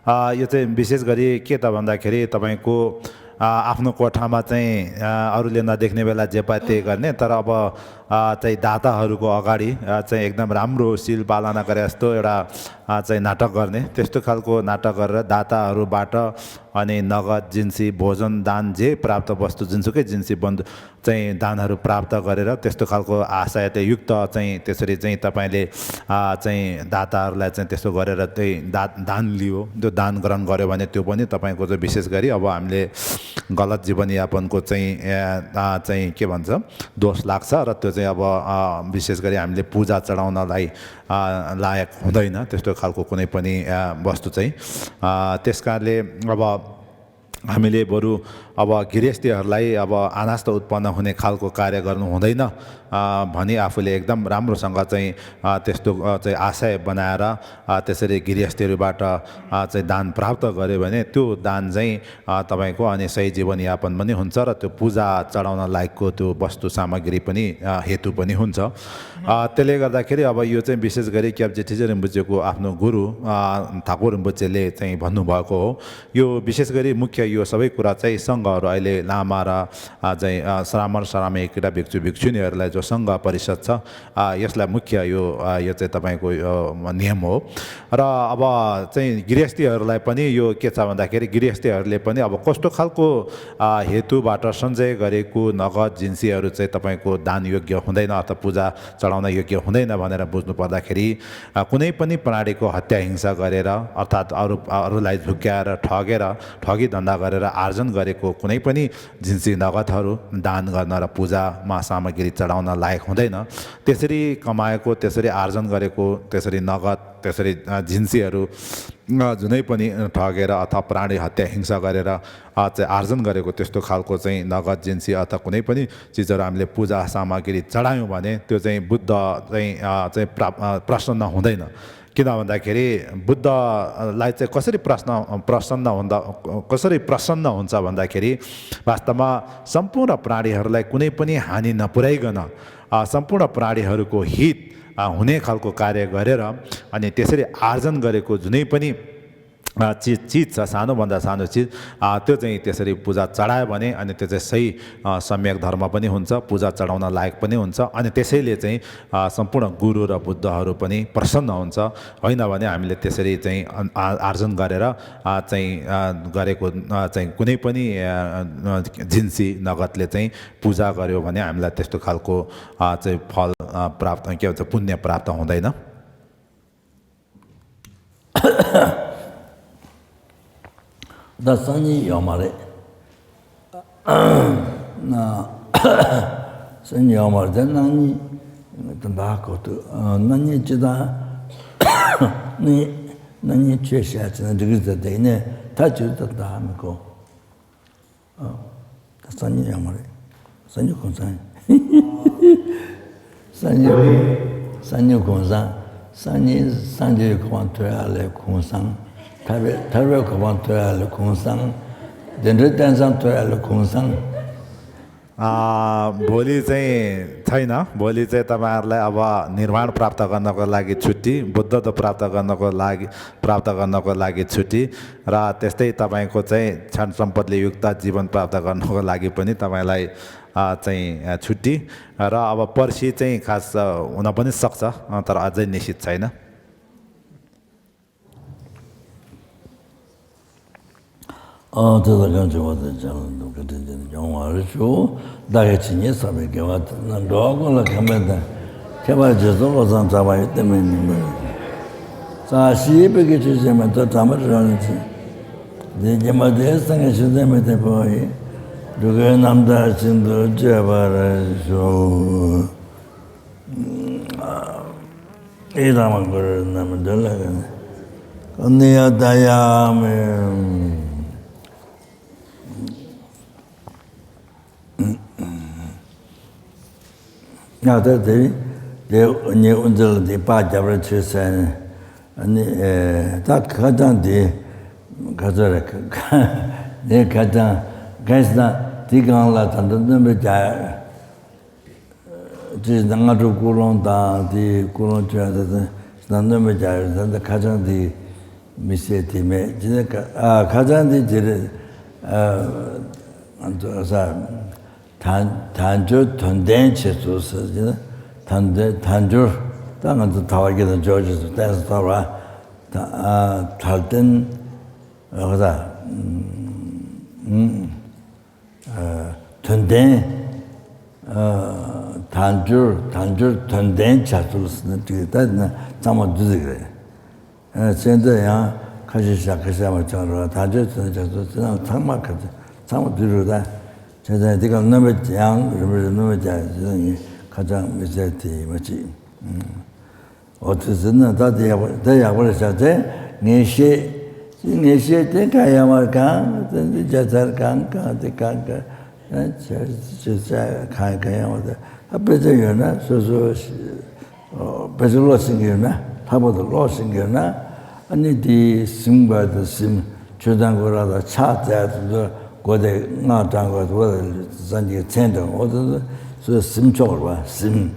अ, यो चाहिँ विशेष गरी के त भन्दाखेरि तपाईँको, अ, आफ्नो कोठामा चाहिँ, अ, अरूले नदेख्ने बेला जे पाए त्यही गर्ने, तर अब, अ, चाहिँ दाताहरूको अगाडि, अ, चाहिँ एकदम राम्रो शील पालना गरे जस्तो एउटा, अ, चाहिँ नाटक गर्ने, त्यस्तो खालको नाटक गरेर दाताहरूबाट अनि नगद, जिन्सी, भोजन, दान, जे प्राप्त वस्तु, जुनसुकै जिन्सी बन्धु चाहिँ दानहरू प्राप्त गरेर त्यस्तो खालको आशयले युक्त चाहिँ त्यसरी चाहिँ तपाईँले, अ, चाहिँ दाताहरूलाई चाहिँ त्यस्तो गरेर त्यही दा-, दान लियो, त्यो दान ग्रहण गर्यो भने त्यो पनि तपाईँको चाहिँ विशेष गरी अब हामीले गलत जीवनयापनको चाहिँ, अ, अ, चाहिँ के भन्छ, दोष लाग्छ र त्यो चाहिँ अब, अ, विशेष गरी हामीले पूजा चढाउनलाई, अ, लायक हुँदैन त्यस्तो खालको कुनै पनि, अ, वस्तु चाहिँ। अ, त्यस कारणले अब हामीले बरु अब गृहस्थीहरूलाई अब अनास्था उत्पन्न हुने खालको कार्य गर्नु हुँदैन, अ, भनी आफूले एकदम राम्रोसँग चाहिँ, अ, त्यस्तो, अ, चाहिँ आशय बनाएर, अ, त्यसरी गृहस्थीहरूबाट, अ, चाहिँ दान प्राप्त गर्यो भने त्यो दान चाहिँ, अ, तपाईँको अनि सही जीवनयापन पनि हुन्छ र त्यो पूजा चढाउन लायकको त्यो वस्तु सामग्री पनि, अ, हेतु पनि हुन्छ। अ, त्यसले गर्दाखेरि अब यो चाहिँ विशेष गरी क्याब्जे थिजे रिम्पोचेको आफ्नो गुरु, अ, थाकु रिम्पोचेले चाहिँ भन्नुभएको हो। यो विशेष गरी मुख्य यो सबै कुरा चाहिँ सङ्घहरू अहिले लामा र, अ, चाहिँ, अ, श्रामण श्रामिका भिक्षु भिक्षुणीहरूलाई जो सङ्घ परिषद छ, अ, यसलाई मुख्य यो, अ, यो चाहिँ तपाईँको यो नियम हो। र अब चाहिँ गृहस्थीहरूलाई पनि यो के छ भन्दाखेरि गृहस्थीहरूले पनि अब कस्तो खालको, अ, हेतुबाट सञ्चय गरेको नगद जिन्सीहरू चाहिँ तपाईँको दान योग्य हुँदैन अथवा पूजा चढाउन योग्य हुँदैन भनेर बुझ्नु पर्दाखेरि, अ, कुनै पनि प्राणीको हत्या हिंसा गरेर अर्थात् अरू, अरूलाई झुक्क्याएर ठगेर ठगी धन्दा गरेर आर्जन गरेको कुनै पनि जिन्सी नगदहरू दान गर्न र पूजामा सामग्री चढाउन लायक हुँदैन। त्यसरी कमाएको, त्यसरी आर्जन गरेको, त्यसरी नगद, त्यसरी, अ, जिन्सीहरू, अ, जुनै पनि ठगेर अथवा प्राणी हत्या हिंसा गरेर, अ, चाहिँ आर्जन गरेको त्यस्तो खालको चाहिँ नगद जिन्सी अथवा कुनै पनि चिजहरू हामीले पूजा सामग्री चढायौँ भने त्यो चाहिँ बुद्ध चाहिँ, अ, चाहिँ प्रा-, अ, प्रसन्न हुँदैन। किन भन्दाखेरि बुद्धलाई चाहिँ कसरी प्रश्न, प्रसन्न हुँदा, कसरी प्रसन्न हुन्छ भन्दाखेरि वास्तवमा सम्पूर्ण प्राणीहरूलाई कुनै पनि हानि नपुर्‍याइकन, अ, सम्पूर्ण प्राणीहरूको हित, अ, हुने खालको कार्य गरेर अनि त्यसरी आर्जन गरेको जुनै पनि, अ, चिज, चिज छ, सानोभन्दा सानो चिज, अ, त्यो चाहिँ त्यसरी पूजा चढायो भने अनि त्यो चाहिँ सही, अ, सम्यक धर्म पनि हुन्छ, पूजा चढाउन लायक पनि हुन्छ। अनि त्यसैले चाहिँ, अ, सम्पूर्ण गुरु र बुद्धहरू पनि प्रसन्न हुन्छ। होइन भने हामीले त्यसरी चाहिँ अन-, आ-, आर्जन गरेर, अ, चाहिँ, अ, गरेको, अ, चाहिँ कुनै पनि, अ, अ, जिन्सी नगदले चाहिँ पूजा गर्‍यो भने हामीलाई त्यस्तो खालको, अ, चाहिँ फल, अ, प्राप्त, के भन्छ, पुण्य प्राप्त हुँदैन। ད་སང་ཉིན་ཡོད་མ་རེད། ན། སང་ཉིན་ཡོད་མ་རེད། ད་གནངས་ཉིན་ད་ད་གོ་ཐུག་གནངས་ཉིན་ཅི་ད། ནི་གནངས་ཉིན་ཆོས་བཤད་ཅི་ན་འགྲིག་གི་ཟེར་དེ་ནས་ད་ཅི་ད་ད་མི་གོ་ཨ། ད་སང་ཉིན་ཡོད་མ་རེད། སང་ཉིན་གུང་སང་། སང་ཉིན། སང་ཉིན་གུང་སང་། སང་ཉིན་སངས་རྒྱས་གོ་འཕང་ཐོབ་ཡག་ལས་གུང་སང་། ཐར་པའི་ཐར་པའི་གོ་འཕང་ཐོབ་ཡག་ལས་གུང་སང་། བདེ་འགྲོའི་རྟེན་བཟང་ཐོབ་ཡག་ལས་གུང་སང་། अ, भोलि चाहिँ छैन। भोलि चाहिँ तपाईँहरूलाई अब निर्वाण प्राप्त गर्नको लागि छुट्टी, बुद्धत्व प्राप्त गर्नको लागि, प्राप्त गर्नको लागि छुट्टी र त्यस्तै तपाईँको चाहिँ क्षण सम्पदले युक्त जीवन प्राप्त गर्नको लागि पनि तपाईँलाई, अ, चाहिँ, अ, छुट्टी। र अब पर्सि चाहिँ खास, अ, हुन पनि सक्छ, अ, तर अझै निश्चित छैन। ཨོ། དེ་ལ་གང་བྱུང་བ་དང་བྱང་ལ་འདུག་གི་དྲིན་ཅན་སྐྱོང་བར་ཤོག་བདག་གི་ཇི་སྙེད་བསགས་པའི་དགེ་བ་དེ་རྣམས་འགྲོ་བ་ཀུན་ལ་ཕན་པ་དང་། ཁྱད་པར་རྗེ་བཙུན་བློ་བཟང་གྲགས་པ་ཡི་བསྟན་པའི་ཉི་མ་རེད། རྩ་ཤེས་པའི་གི་ཆོས་ཅན་མ་ཐོབ་གྲངས་མེད་རང་ལ་ཕྱིན། འདི་སྙེ་མ་དེ་སངས་རྒྱས་ཆོས་ལྡན་མི་དེ་པོ་ཡི། འགྲོ་ཀུན་རྣམ་དག་ཞིང་དུ་སྤྱད་པར་ཤོག། ཨི་དམ་གུ་རུ་ནམ་འདོད་ལ་ག་ནི་ཡ་ད་ཡ་མེ། ང་ད་དེ་དེ་ཉེ་དབུ་འཛིན་ལ་དེ་པགས་རྒྱབ་ར་ཆོས་ཟེར་ནས་ཨ་ནི་ད་ཁ་བྱང་དེ་ག་ཚོད་རེད། ཁ་ཁ་ནས་ཁ་བྱང་གང་ཞིག་ན་དེ་གང་ལ་ད་ལྟ་སྣོན་པ་རྒྱག་ཅེས་ན་སྔ་དྲོ་ཀུན་སློང་དང་དེ་ཀུན་སློང་བཅོས་ཡ་ད་ད་སྣོན་པ་རྒྱག་ཡོད། ད་ད་ཁ་བྱང་དེ་མི་ཟད་དེ་མེད་ཅེ་ན་ཁ་ཨ་ཁ་བྱང་དེ་དེ་རེད། ཨ་ང་ཚོ་ས་དལ་དལ་འབྱོར་དོན་ལྡན་བྱེད་ཚུལ་ཟེར་གྱི་ན་དལ་འབྱོར་དལ་འབྱོར་ད་ང་ཚོ་དལ་བ་བརྒྱད་དང་འབྱོར་བཅས་སུ་གཏན་ལ་ཕབ་པ་ད་ཨ་དལ་རྟེན་འོ་ད་ཨུམ། དོན་ལྡན། དལ་འབྱོར་དལ་འབྱོར་དོན་ལྡན་བྱ་ཚུལ་ཟེར་ན་འགྲིག་ད་ན་ཚང་མ་འདུ་ཟིག་རེད། ཚེ་འདི་ཡང་ཁ་ཤས་བཞག་ཁ་ཤས་མ་བྱང་རོགས་དལ་འབྱོར་དོན་བྱ་ཚུལ་ཚེ་རྣམས་ཚང་མ་ག་ཚོད་ཚང་མ་འདུ་རུ་ད། བྱས་ཙང་འདི་ག་སྣོན་པ་ཡང་རིམ་པར་སྣོན་པ་རྒྱག་ཚེ་ཚང་ངས་ཁ་བྱང་མི་ཟད་དེ་མ་བྱེད། འོ་དེ་ཟེར་ན་ད་དེ་ཡག་པོ་དེ་ཡག་པོ་རེད་ཤག་དེ་ངེས་ཤེས། ངེས་ཤེས་དེ་གང་ཡང་བར་གང་དེ་འདི་རྒྱ་ཚར་གང་གང་དེ་གང་གང་ཡང་བྱ་བྱེད་བྱ་གང་གང་ཡང་བར་དེ་ད་དཔེ་ཆ་ཡོད་ན་སོ་སོ་དཔེ་ཆ་ཀློག་ཤེས་ཀྱི་ཡོད་ན་ལྷག་པར་དུ་ཀློག་ཤེས་ཀྱི་ཡོད་ན་ཨ་ནི་དེ་ཟིན་དགོས་དེ་ཟིན་ཆོས་དང་སྐོར་ར་དང་ཕྱག་འཚལ་དེ་ཚོ་སྒོ་དེ་སྔགས་བགྲང་དགོས་དེ་བ་དེ་སངས་རྒྱས་མཚན་དང་འོ་དེ་ཚོ་ཟིན་ཆོག་རེད་བ་ཟིན།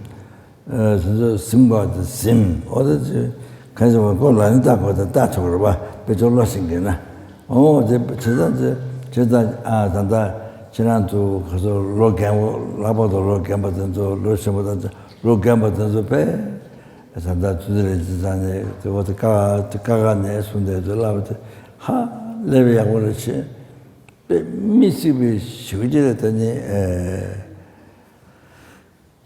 དེ་ཚོ་ཟིན་པ་དེ་ཟིན། འོ་དེ་ཚོ་གང་ཞིག་པ་ཁོ་ལ་ནི་ལྟ་དགོས་དང་ལྟ་ཆོག་རེད་པ། དཔེ་ཆ་ཀློག་ཤེས་ཀྱི་ན། འོ་དེ་བྱེད་སྟངས་དེ་བྱེད་སྟངས་ཨ་ད་ལྟ་ཁྱེད་རང་ཚོ་ག་ཚོད་ལོ་རྒན་པོ་ལྷག་པར་དུ་ལོ་རྒན་པ་དེ་ཚོ་ལོ་ཆེན་པོ་དང་ལོ་རྒན་པ་དེ་ཚོ་དཔེ་ད་ལྟ་ཚོད་རེ་ཅི་ཙང་ནས་དེ་འོ་དེ་ཀ་ཀ་ཀ་ཀ་ནས་གསུངས་དེ་ཚོ་ལབ་དེ་ཧ་ལས་པའི་ཡག་པོ་རེ་བྱེད། དཔེ་མི་སྲིད་པའི་ཞུ་རྒྱུ་རེད་ད་ནི་ཨེ།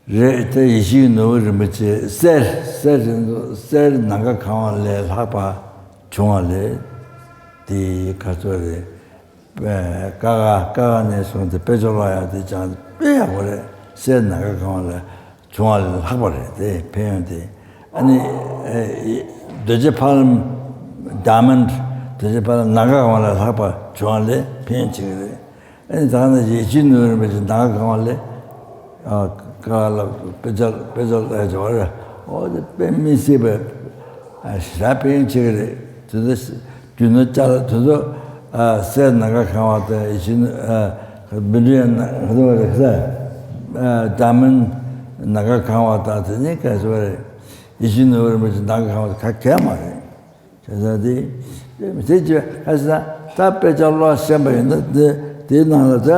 རེད་དེ་ཡིད་བཞིན་ནོར་བུ་རིན་པོ་ཆེ་གསེར་གསེར་རིན་གསེར་ནམ་མཁའ་གང་བ་ལས་ལྷག་པ་བྱུང་བ་ལས་དེའི་ཁ་ཚོ་རེད། ཀ་ཁ་ཀ་ཁ་ནས་བཟུང་སྟེ་དཔེ་ཆ་ཀློག་ཡག་དེ་ཅང་དཔེ་ཡག་པོ་རེད། གསེར་ནམ་མཁའ་གང་བ་ལས་བྱུང་བ་ལས་ལྷག་པ་རེད་དེ་ཕན་ཡོན་དེ་ཨ་ནི་རྡོ་རྗེ་ཕ་ལམ་ཌ་མན་རྡོ་རྗེ་ཕ་ལམ་ནམ་མཁའ་གང་བ་ལས་ལྷག་པ་བྱུང་བ་ལས་ཕན་ཡོན་ཆེ་གི་རེད། ཨ་ནི་ད་ནི་ཡིད་བཞིན་ནོར་བུ་རིན་པོ་ཆེ་ནམ་མཁའ་གང་བ་ལས། ཨ་ཀ་ལ་དཔེ་ཆ་དཔེ་ཆ་ལ་ཡ་བྱ་བ་རེད། འོ་དེ་དཔེ་མི་སྲིད་པའི་ཞེ་དྲག་ཕན་ཡོན་ཆེ་གི་རེད། དེ་ཚོ་རྒྱུ་ནོར་ཅ་ལག་དེ་ཚོ་གསེར་ནམ་མཁའ་གང་བ་དང་ཡིད་བཞིན་མི་འདྲ་ཡང་ན་ག་ཚོད་རེད་ཟེར། ཌ་མན་ནམ་མཁའ་གང་བ་དང་དེ་ནི་ག་ཚོད་རེད། ཡིད་བཞིན་ནོར་བུ་རིན་པོ་ཆེ་ནམ་མཁའ་གང་བ་དང་ག་གལ་མ་རེད། བྱས་ཙང་དེ་དེ་ཅི་ཁ་ས་ད་དཔེ་ཆ་ཀློག་ཤེས་པ་ཡིན་ན་དེ་དེའི་ནང་ལ་ད་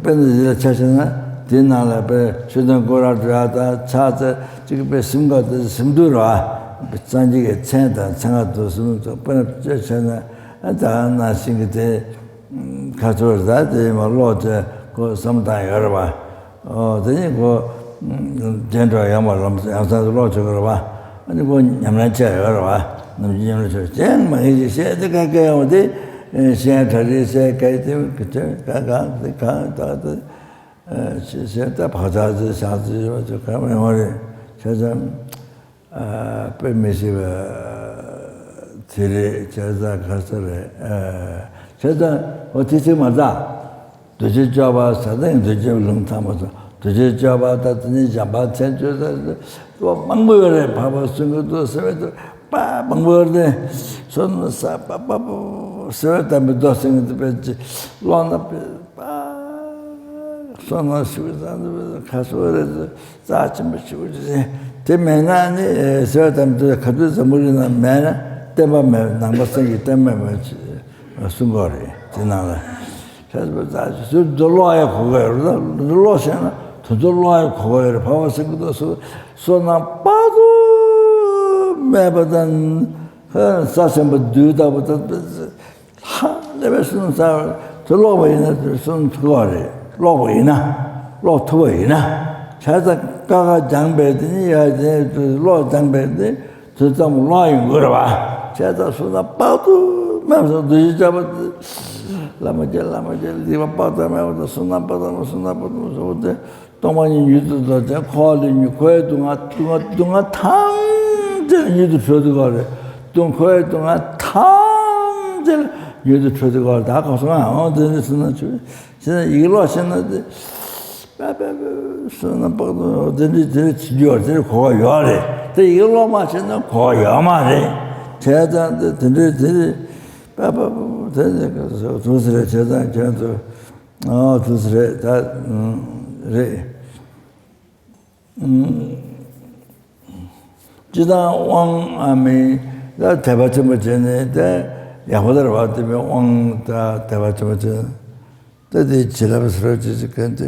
དཔེ་འདི་ལ་ཆ་བཞག་ན་དེའི་ནང་ལ་དཔེ་ཆོས་དང་སྐོར་ར་འགྲོ་ཡ་དང་ཕྱག་འཚལ་ཅིག་དཔེ་ཟིན་དགོས་དེ་ཟིན་དུས་ར་སངས་རྒྱས་ཀྱི་མཚན་དང་མཚན་སྔགས་དུ་ཟིན་དུ་དཔེ་ན་བཅོས་བྱས་ན་ད་ནང་བཞིན་གྱི་དེ་ཁ་ཚོར་ད་དེ་མ་ཀློག་དེ་ཁོ་བསམ་བཏང་ཡོད་རེད་བ། ཨོ་དེ་ནི་ཁོ་རྗེས་འགྲོ་ཡང་མ་ལམ་ཡང་སང་དུ་ཀློག་ཆོག་གི་རེད་བ། ཨ་ནི་ཁོ་ཉམས་ལེན་བྱས་ཡོད་རེད་བ། ནམ་རྒྱུན་ཉམས་ལེན་བྱས་ཅན་མ་ཡིན་ཞེས་བཤད་དེ་ག་ག་ཡང་དེ་གཞན་གྲ་རེ་བཤད་ག་དེ་ག་ག་དེ་གང་དག་དེ་ཞེས་བཤད་ད་བག་ཆགས་ཚོད་བཞག་ཚོད་ཡོད་ཚོད་གང་མ་ཡོང་རེད་བྱས་ཙང་། དཔེ་མི་སྲིད་པ་དེ་རེད་བྱས་ཙང་ག་ས་རེད། བྱས་ཙང་འོ་དེ་ཚིག་མ་ད། རྡོ་རྗེ་སྤྱོད་པ་ཟེར་ན་རྡོ་རྗེ་ལུང་ཐང་མ་སོང་། རྡོ་རྗེ་སྤྱོད་པ་ད་དེ་ནི་འཇམ་དཔལ་མཚན་བརྗོད་ཟེར་ཏེ་མང་པོ་ཡོད་རེད། འཕགས་པ་གསུང་གི་འདུག་ཟེར་བའི་དུ་པ་མང་པོ་ཡོད་རེད། སོ་ན་ས་པ་པ་པ་ཟེར་བའི་དམ་པའི་མདོ་ཟེར་གི་འདུག་པས་ཀློག་ན་པ་སོ་ན་ཞུ་ས་ཁ་སོ་རེད། རྩ་ཆེན་པོ་ཞུ་དེ་མེད་ན་ནི་ཟེར་བའི་དམ་པའི་མདོ་ཁ་ཐུག་འཛམ་བུ་གླིང་ན་མེད་ན་བསྟན་པ་མེད། ནང་པ་སངས་རྒྱས་བསྟན་པ་མེད། གསུང་གི་རེད་དེ་ནང་ལ། ཁྱེད་ཚོ་ད་ཚོད་འདི་ཀློག་ཡ་གོ་གི་ཡོད་རེད། འདི་ཀློག་ཤེས་ན་དེ་ཚོ་ཀློག་ཡ་གོ་གི་ཡོད་རེད། འཕགས་པ་སངས་རྒྱས་ཀྱི་སོ་སོ་ནང་དཔག་ཏུ་མེད་པ་དང་ས་ཆེན་པོ་རྡུལ་ལྟ་བུ་དང་ཧ་ལས་པའི་གསུང་ཚར་དེ་ཀློག་པ་ཡིན་ན་དེ་གསུང་ཐུབ་པ་རེད། ཀློག་པ་ཡིན་ན་ཀློག་ཐུབ་པ་ཡིན་ན་བྱས་ཙང་ཀ་ཁ་སྦྱངས་པས་དེ་ནི་ཡ་དེ་ཀློག་སྦྱངས་པས་དེ། དུས་ཙམ་ལོག་ཡོང་དགོས་རེད་བ། བྱས་ཙང་སོ་ན་དཔག་ཏུ་ མ་སོ་འདུ་ཤེས་བྱ་བ། བླ་མ་མཇལ། བླ་མ་མཇལ། སྡིག་པ་དཔག་ཏུ་མེད་པ་དང་། བསོད་ནམས་དཔག་ཏུ་མེད་པ། བསོད་ནམས་དཔག་ཏུ་མེད་པ་ཟེར་བ་དེ། སྟོང་པ་ཉིད་མྱུར་དུ་རྟོགས་ཀྱང་། འཁོར་བ་ལས་མྱུར། འཁོར་བའི་སྡུག་བསྔལ། སྡུག་བསྔལ། སྡུག་བསྔལ་ཐམས་ཅད་མྱུར་དུ་གྲོལ་ཐུབ་ཀྱི་རེད། སྡུག་འཁོར་བའི་སྡུག་བསྔལ་ཐམས་ཅད་མྱུར་དུ་གྲོལ་ཐུབ་ཀྱི་རེད། ད་གོ་སོང་ང་། འོ་དེ་འདྲ་ཟེར་ན་ཆོས་ཟེར་ན་ཡིག་ཀློག་བྱས་ན་དེ། པ་པ་པ་བསོད་ནམས་དཔག་ཏུ་དེ་འདྲའི་དེ་འདྲའི་བྱེད་རྒྱུ་ཡོད། དེ་འདྲའི་གོ་བ་ཡོད་རེད། དེ་ཡིག་ཀློག་མ་བྱས་ན་གོ་བ་ཡོད་མ་རེད། བྱས་ཙང་དེ་དེ་འདྲའི་དེ་འདྲའི་པ་པ་པ་པ་དེ་འདྲའི་ག་ཟེར་དུས་ཟེར་རེད། བྱས་ཙང་ཁྱོད་ཚོ་ཨ་དུས་ཟེར་རེད། ད་རེད། སྤྱིར་བཏང་དབང་ཨ་མི་ད་དད་པ་ཆེན་པོ་བྱས་ནས་དེ་ཡག་པོ་ལྟར་བ་དེ་མི་དབང་ད་དད་པ་ཆེན་པོ་བྱས་ནས་ད་དེ་བྱིན་རླབས་སོགས་ཅི་ཅི་གང་དེ་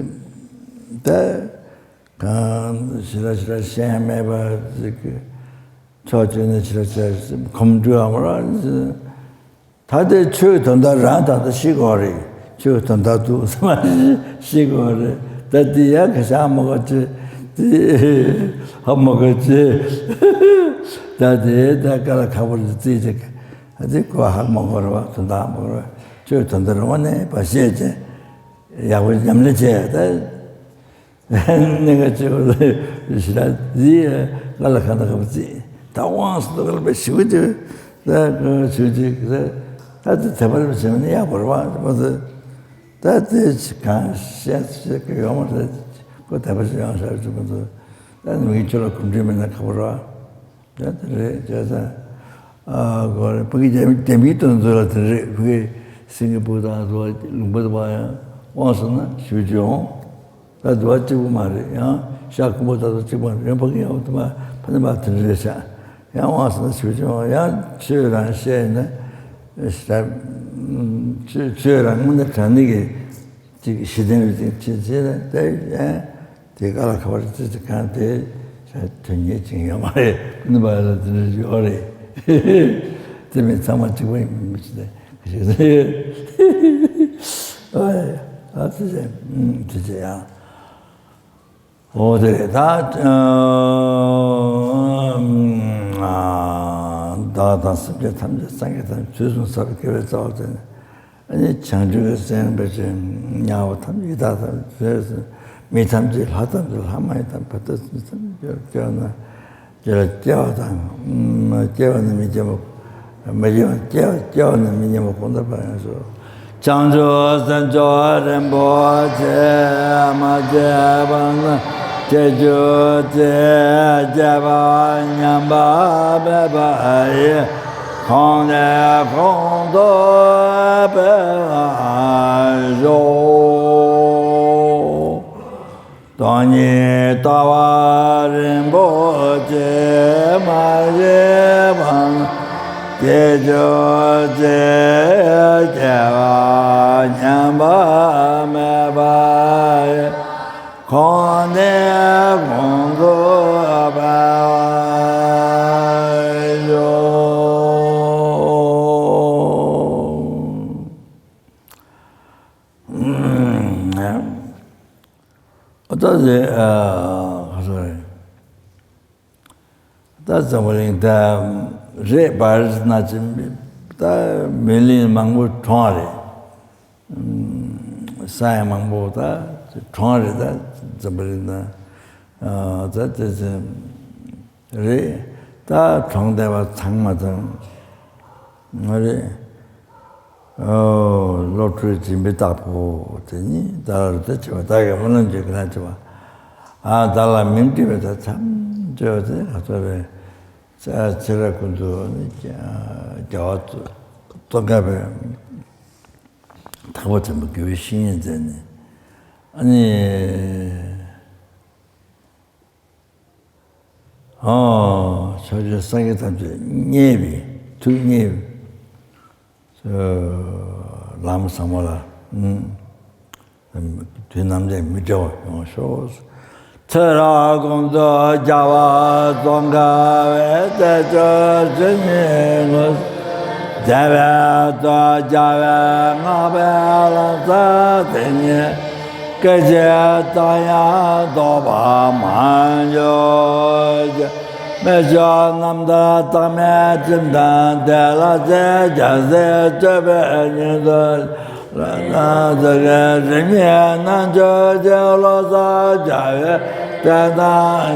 ད་གང་ཞི་ར་ཞི་ར་ཤན་མེད་པ་ཅིག་ཕྱོགས་བཅུ་ནས་ཞི་ར་ཞི་ར་གོམ་བགྲོད་ཨ་མ་ར། ད་ལྟའི་ཆོས་དོན་དག་རང་ད་ལྟ་ཤེས་དགོས་རེད། ཆོས་དོན་དག་འདུག་ཟེར་མ་ཤེས་དགོས་རེད། ད་འདི་ཡང་ཁ་ཤས་ཧ་མ་གོ་ཅི། འདི་ཧ་མ་གོ་ཅི། ད་དེ་ད་དཀའ་ལས་ཁག་པོ་རེད། རྩིས་ཅིག་ཨ་འདི་གོ་ཧ་མ་གོ་རེད་བ། དོན་དག་ཧ་མ་གོ་རེད་བ། ཆོས་དོན་དག་རང་ནས་པ་ཤེས་ཅི། ཡག་པོ་ཉམས་ལེན་བྱས་ད། གནད་འགག་ཆེ་བ་ཞིག་ལ་ཡིས་ང་ལ་གང་ལྟར་ག་པ་བརྩིས། ད་དབང་སུ་འདུག་ག་ལ་པའི་ཞིག་ཅིག་ད་ཆོས་ཅིག་ད་དེ་དད་པ་རེ་བྱེད་ནི་ཡག་པོ་རེད་བ། ད་དེ་གང་བཤད་བཤད་ཀྱི་ཡོད་མ་རེད། ཁོ་དད་པ་ཞིག་ཡོང་ཤར་ཅིག་མ་གཏོགས་ད་ནི་མི་ཁྱོད་ལ་གོམས་འདྲིས་མེད་ན་ཁག་པོ་རེད་བ། ཡ་དེ་རེད་བྱས་ཙང་། ཨ་གོ་རེད། ཕ་གི་རྒྱ་མི་རྒྱ་མིའི་དོན་ཚོ་ལ་དེ་རེད། ཕ་གི་སིང་ག་པུར་དང་དུ་བ་ལུང་པ་དུ་བ་ཡང་དབང་སོང་ན་ཞུ་རྒྱུ་འོང་། ད་དུ་བ་གཅིག་པུ་མ་རེད། ཡང་ཤར་ཁུམ་བུ་ད་དུ་གཅིག་པུ་མ་རེད། ཡང་ཕ་གི་ཡང་དུ་མ་ཕ་ནི་མ་དེ་རེད་ཤག་ཡང་དབང་སོང་ན་ཞུ་རྒྱུ་འོང་། ཡང་ཆོས་རང་བཤད་ན་ཤ་ཆོས་ཆོས་རང་ངོ་ནས་དྲང་ནི་གི་ཅིག་གཞི་རྟེན་རེ་ཅིག་བྱེད་བྱེད་ན་དེ་ཡང་དེ་ག་ལ་ཁ་བར་ཅི་ཅི་གང་དེ་དོན་གཉེར་ཅིག་ཡོད་མ་རེད། ཀུན་པ་ལ་དེ་འདྲ་ཡོད་རེད། དེ་མིན་ཚང་མ་གཅིག་པ་ཡིན་མི་ཅི་དེ་ག་ཞིག་རེད། ཨ་ཨ་ཙི་ཙི་ཙི་ཙི་ཡང་། འོ་དེ་རེད་ད། བདག་དང་སེམས་ཅན་ཐམས་ཅད་སངས་རྒྱས་ཐམས་ཅད་དུས་གསུམ་ཟབ་པའི་དགེ་བའི་རྩ་བ་དེ་ནི། ཨ་ནི་བྱང་ཆུབ་ཀྱི་སེམས་དཔའ་ཆེན་དམྱལ་བ་ཐམས་ཅད་ཡི་དྭགས་ཐམས་ཅད་མི་ཐམས་ཅད་ལྷ་ཐམས་ཅད་ལྷ་མ་ཡིན་ཐམས་ཅད་བར་དོ་ཐམས་ཅད་སྐྱོབ་ན། སྐྱེ་བ་དང་སྐྱེ་བ་ནི་མི་སྐྱེ་བ་མི་སྐྱེ་བ་སྐྱེ་བ་སྐྱེ་བ་ནི་མི་སྐྱེ་བ་གོང་དུ་འཕེལ་ཡང་སོ། བྱང་ཆུབ་སེམས་མཆོག་རིན་པོ་ཆེ། མ་སྐྱེས་པ་ན་སྐྱེ་གྱུར་ཅིག་སྐྱེས་པ་ཉམས་པ་མེད་པ་ཡི། གོང་ནས་གོང་དུ་འཕེལ་བར་ཤོག། སྟོང་ཉིད་ལྟ་བ་རིན་པོ་ཆེ། མ་སྐྱེས་པ་ན་སྐྱེ་གྱུར་ཅིག་སྐྱེས་པ་ཉམས་པ་མེད་པ་ཡི། གོང་ནས་གོང་དུ་འཕེལ་བར་ཤོག། ད་དེ་ཨ་ག་ཚོད་རེད། ད་འཛམ་བུ་གླིང་ད་རེད་པར་ན་ཅི་ད་མི་ལིང་མང་པོ་གྲོངས་རེད། ས་ཡ་མང་པོ་ད་གྲོངས་རེད། ད་འཛམ་བུ་གླིང་ད་ད་དེ་ཚོ་རེད། ད་གྲོངས་བསྡད་པ་ཚང་མ་ཚང་མ་རེད། ཨོ། བློ་གྲོས་སྦྱིན་པའི་བདག་པོ་དེ་ཉིད་བདག་ལ་རེ་ལྟོས་བྱེད་པ། བདག་གིས་སྨོན་ལམ་བརྗོད་ཀྱི་ན་བྱེད་པ། ཨ་བདག་ལ་མིང་བྲིས་པའི་ད་མཚམས་གཅོད་དེ་ང་ཚོ་རེད། ཚེ་རབས་ཀུན་ཏུ་ནི་རྒྱལ་བ་ཙོང་ཁ་པའི་དྭགས་པོ་ཆེན་པོ་དགེ་བའི་བཤེས་གཉེན་མཛད་ནས་ཨ་ནི། ཨོ། ཕྱོགས་བཅུའི་སངས་རྒྱས་ཐམས་ཅད་མཉེས་པའི་ཐུགས་མཉེས་པའི་ལམ་ཟབ་མོ་ལ་དུས་ནམ་འདྲ་མི་འབྲལ་བ་ཡོང་ཤོག། ཚེ་རབས་ཀུན་ཏུ་རྒྱལ་བ་ཙོང་ཁ་པའི་བསྟན་བཅོས་ཇི་སྙེད་ཀུན། བདེ་བའི་དོན་རྒྱལ་བས་བསྔགས་པའི་ལམ་ཟབ་དེ་ཉིད། སྐད་ཅིག་ཙམ་ཡང་ལྡོག་པར་མ་གྱུར་ཅིག། སྨན་མཆོག་རྣམ་ཐར་རྟགས་མའི་ཁྲིམས་དང་དེ་ལ་ཚེ་རྒྱལ་སྲས་སྤྱོད་པའི་ཉིན་དུ། ལ་ན་ཟེར་གའི་རིམ་གཉིས་རྣལ་འབྱོར་ཆེན་བློ་གསར་རྒྱལ་བའི་གཏེར་དང་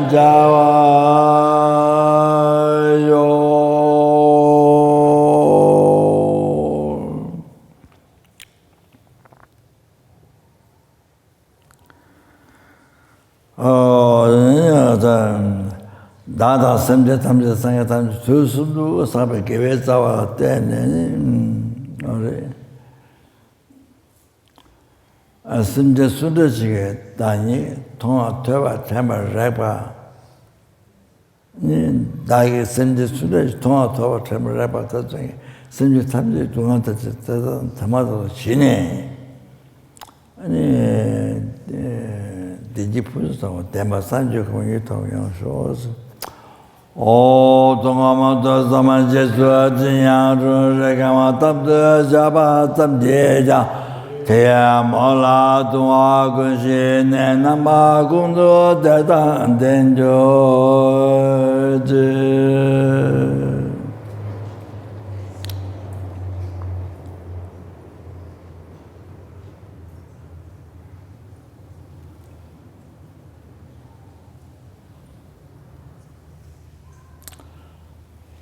མཇལ་བ་ཡོད། ཨོ། བདག་དང་སེམས་ཅན་ཐམས་ཅད་སངས་རྒྱས་ཐམས་ཅད་དུས་གསུམ་དུ་བསགས་པའི་དགེ་བའི་རྩ་བ་ལ་བརྟེན་ནས་ནི། ཨོ་རེད། ཨ། སེམས་ཅན་སུ་འདྲ་ཞིག་གིས་བདག་ཉིད་མཐོང་བ་ཐོས་པ་དྲན་པར་རེག་པ། ནི་བདག་གིས་སེམས་ཅན་སུ་འདྲ་ཞིག་མཐོང་བ་ཐོས་པ་དྲན་པར་རེག་པ་དེ་ཚོ་ཡིན། སེམས་ཅན་ཐམས་ཅད་སྡུག་བསྔལ་དང་བཅས་ཏེ་དེ་མ་ཐག་ཏུ་ཞི་ནས། ཨ་ནི་བདེ་སྐྱིད་ཕུན་སུམ་ཚོགས་པ་ལྡན་པ་སངས་རྒྱས་གོ་འཕང་ཐོབ་ཡོང་ཤོག། ཨོ། ཐུགས་ངོ་མ་ཐུགས་བསམ་པ་རྗེས་སུ་བདེ་ཡང་རུང་རེ་ཁ་མ་ཐབ་ཏུ་བཞག་པ་ཙམ་གྱིས་ཀྱང་། དེ་ཡང་མོ་ལ་ལྟུང་བ་ཀུན་ཞི་ནས་རྣམ་པ་ཀུན་ཏུ་བདེ་དང་ལྡན་གྱུར་ཅིག།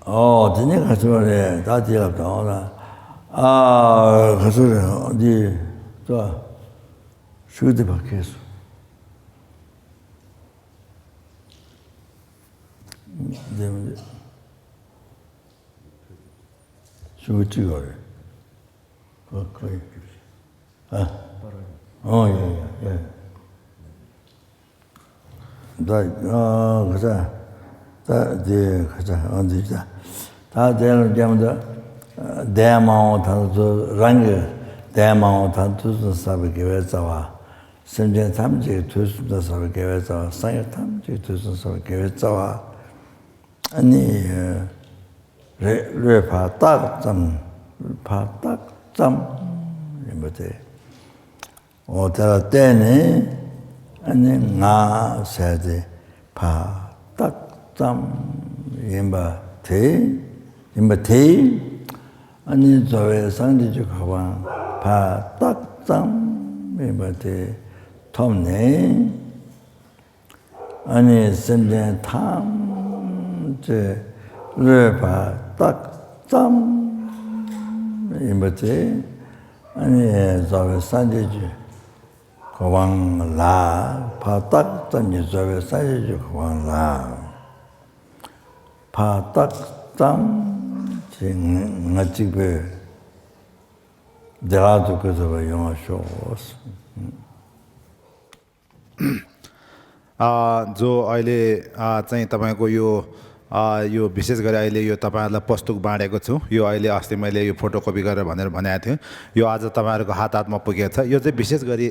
ཨོ། དེ་ནི་ག་ཚོད་རེད། ད་དེ་ལབ་དང་ཨོ་ལ། ཨ། ག་ཚོད་རེད། འདི་ཙོ་ཤུགས་དེ་ཕར་ཁེལ་སོང་། འདི་མི་འདི་ཤུགས་གཅིག་ཡོད་རེད། ཁོ་ཁོ་ཡི། ཨ། ཨོ་ཡ་ཡ་ཡ། ད་ཨ་ག་ས། ད་དེ་ག་ས། ཨ་འདི་ད། ད་དེ་ལ་རྒྱབ་ད། འདས་མ་འོངས་ད་ཚོ་རང་གི་འདས་མ་འོངས་ད་དུས་གསུམ་བསགས་པའི་དགེ་བའི་རྩ་བ། སེམས་ཅན་ཐམས་ཅད་ཀྱི་དུས་གསུམ་དུ་བསགས་པའི་དགེ་བའི་རྩ་བ། སངས་རྒྱས་ཐམས་ཅད་ཀྱི་དུས་གསུམ་བསགས་པའི་དགེ་བའི་རྩ་བ། ཨ་ནི། རེ་བློས་ཕར་བཏགས་ཙམ། ཕར་བཏགས་ཙམ་ཡིན་པ་དེ། འོ་དེ་ལ་བརྟེན་ནས་ཨ་ནི་ང་ཟེར་ཏེ་ཕར་བཏགས་ཙམ་ཡིན་པ་དེ། ཡིན་པ་དེ། ཨ་ནི་རྫོགས་པའི་སངས་རྒྱས་ཀྱི་གོ་འཕང་ཕར་བཏགས་ཙམ་ཡིན་པ་དེ་ཐོབ་ནས། ཨ་ནི་སེམས་ཅན་ཐམས་ཅད་བློས་ཕར་བཏགས་ཙམ་ཡིན་པ་དེ། ཨ་ནི་རྫོགས་པའི་སངས་རྒྱས་ཀྱི་གོ་འཕང་ལ། ཕར་བཏགས་ཙམ་གྱིས་རྫོགས་པའི་སངས་རྒྱས་ཀྱི་གོ་འཕང་ལ། ཕར་བཏགས་ཙམ་གྱིས་ང་གཅིག་པུས་བདེ་བླག་ཏུ་གོས་ཐུབ་པ་ཡོང་བར་ཤོག། आ, जो अहिले, आ, चाहिँ तपाईँको यो, आ, यो विशेष गरी अहिले यो तपाईँहरूलाई पुस्तक बाँडेको छु। यो अहिले अस्ति मैले यो फोटोकपी गरेर भनेर भनेको थिएँ। यो आज तपाईँहरूको हात हातमा पुगेको छ। यो चाहिँ विशेष गरी,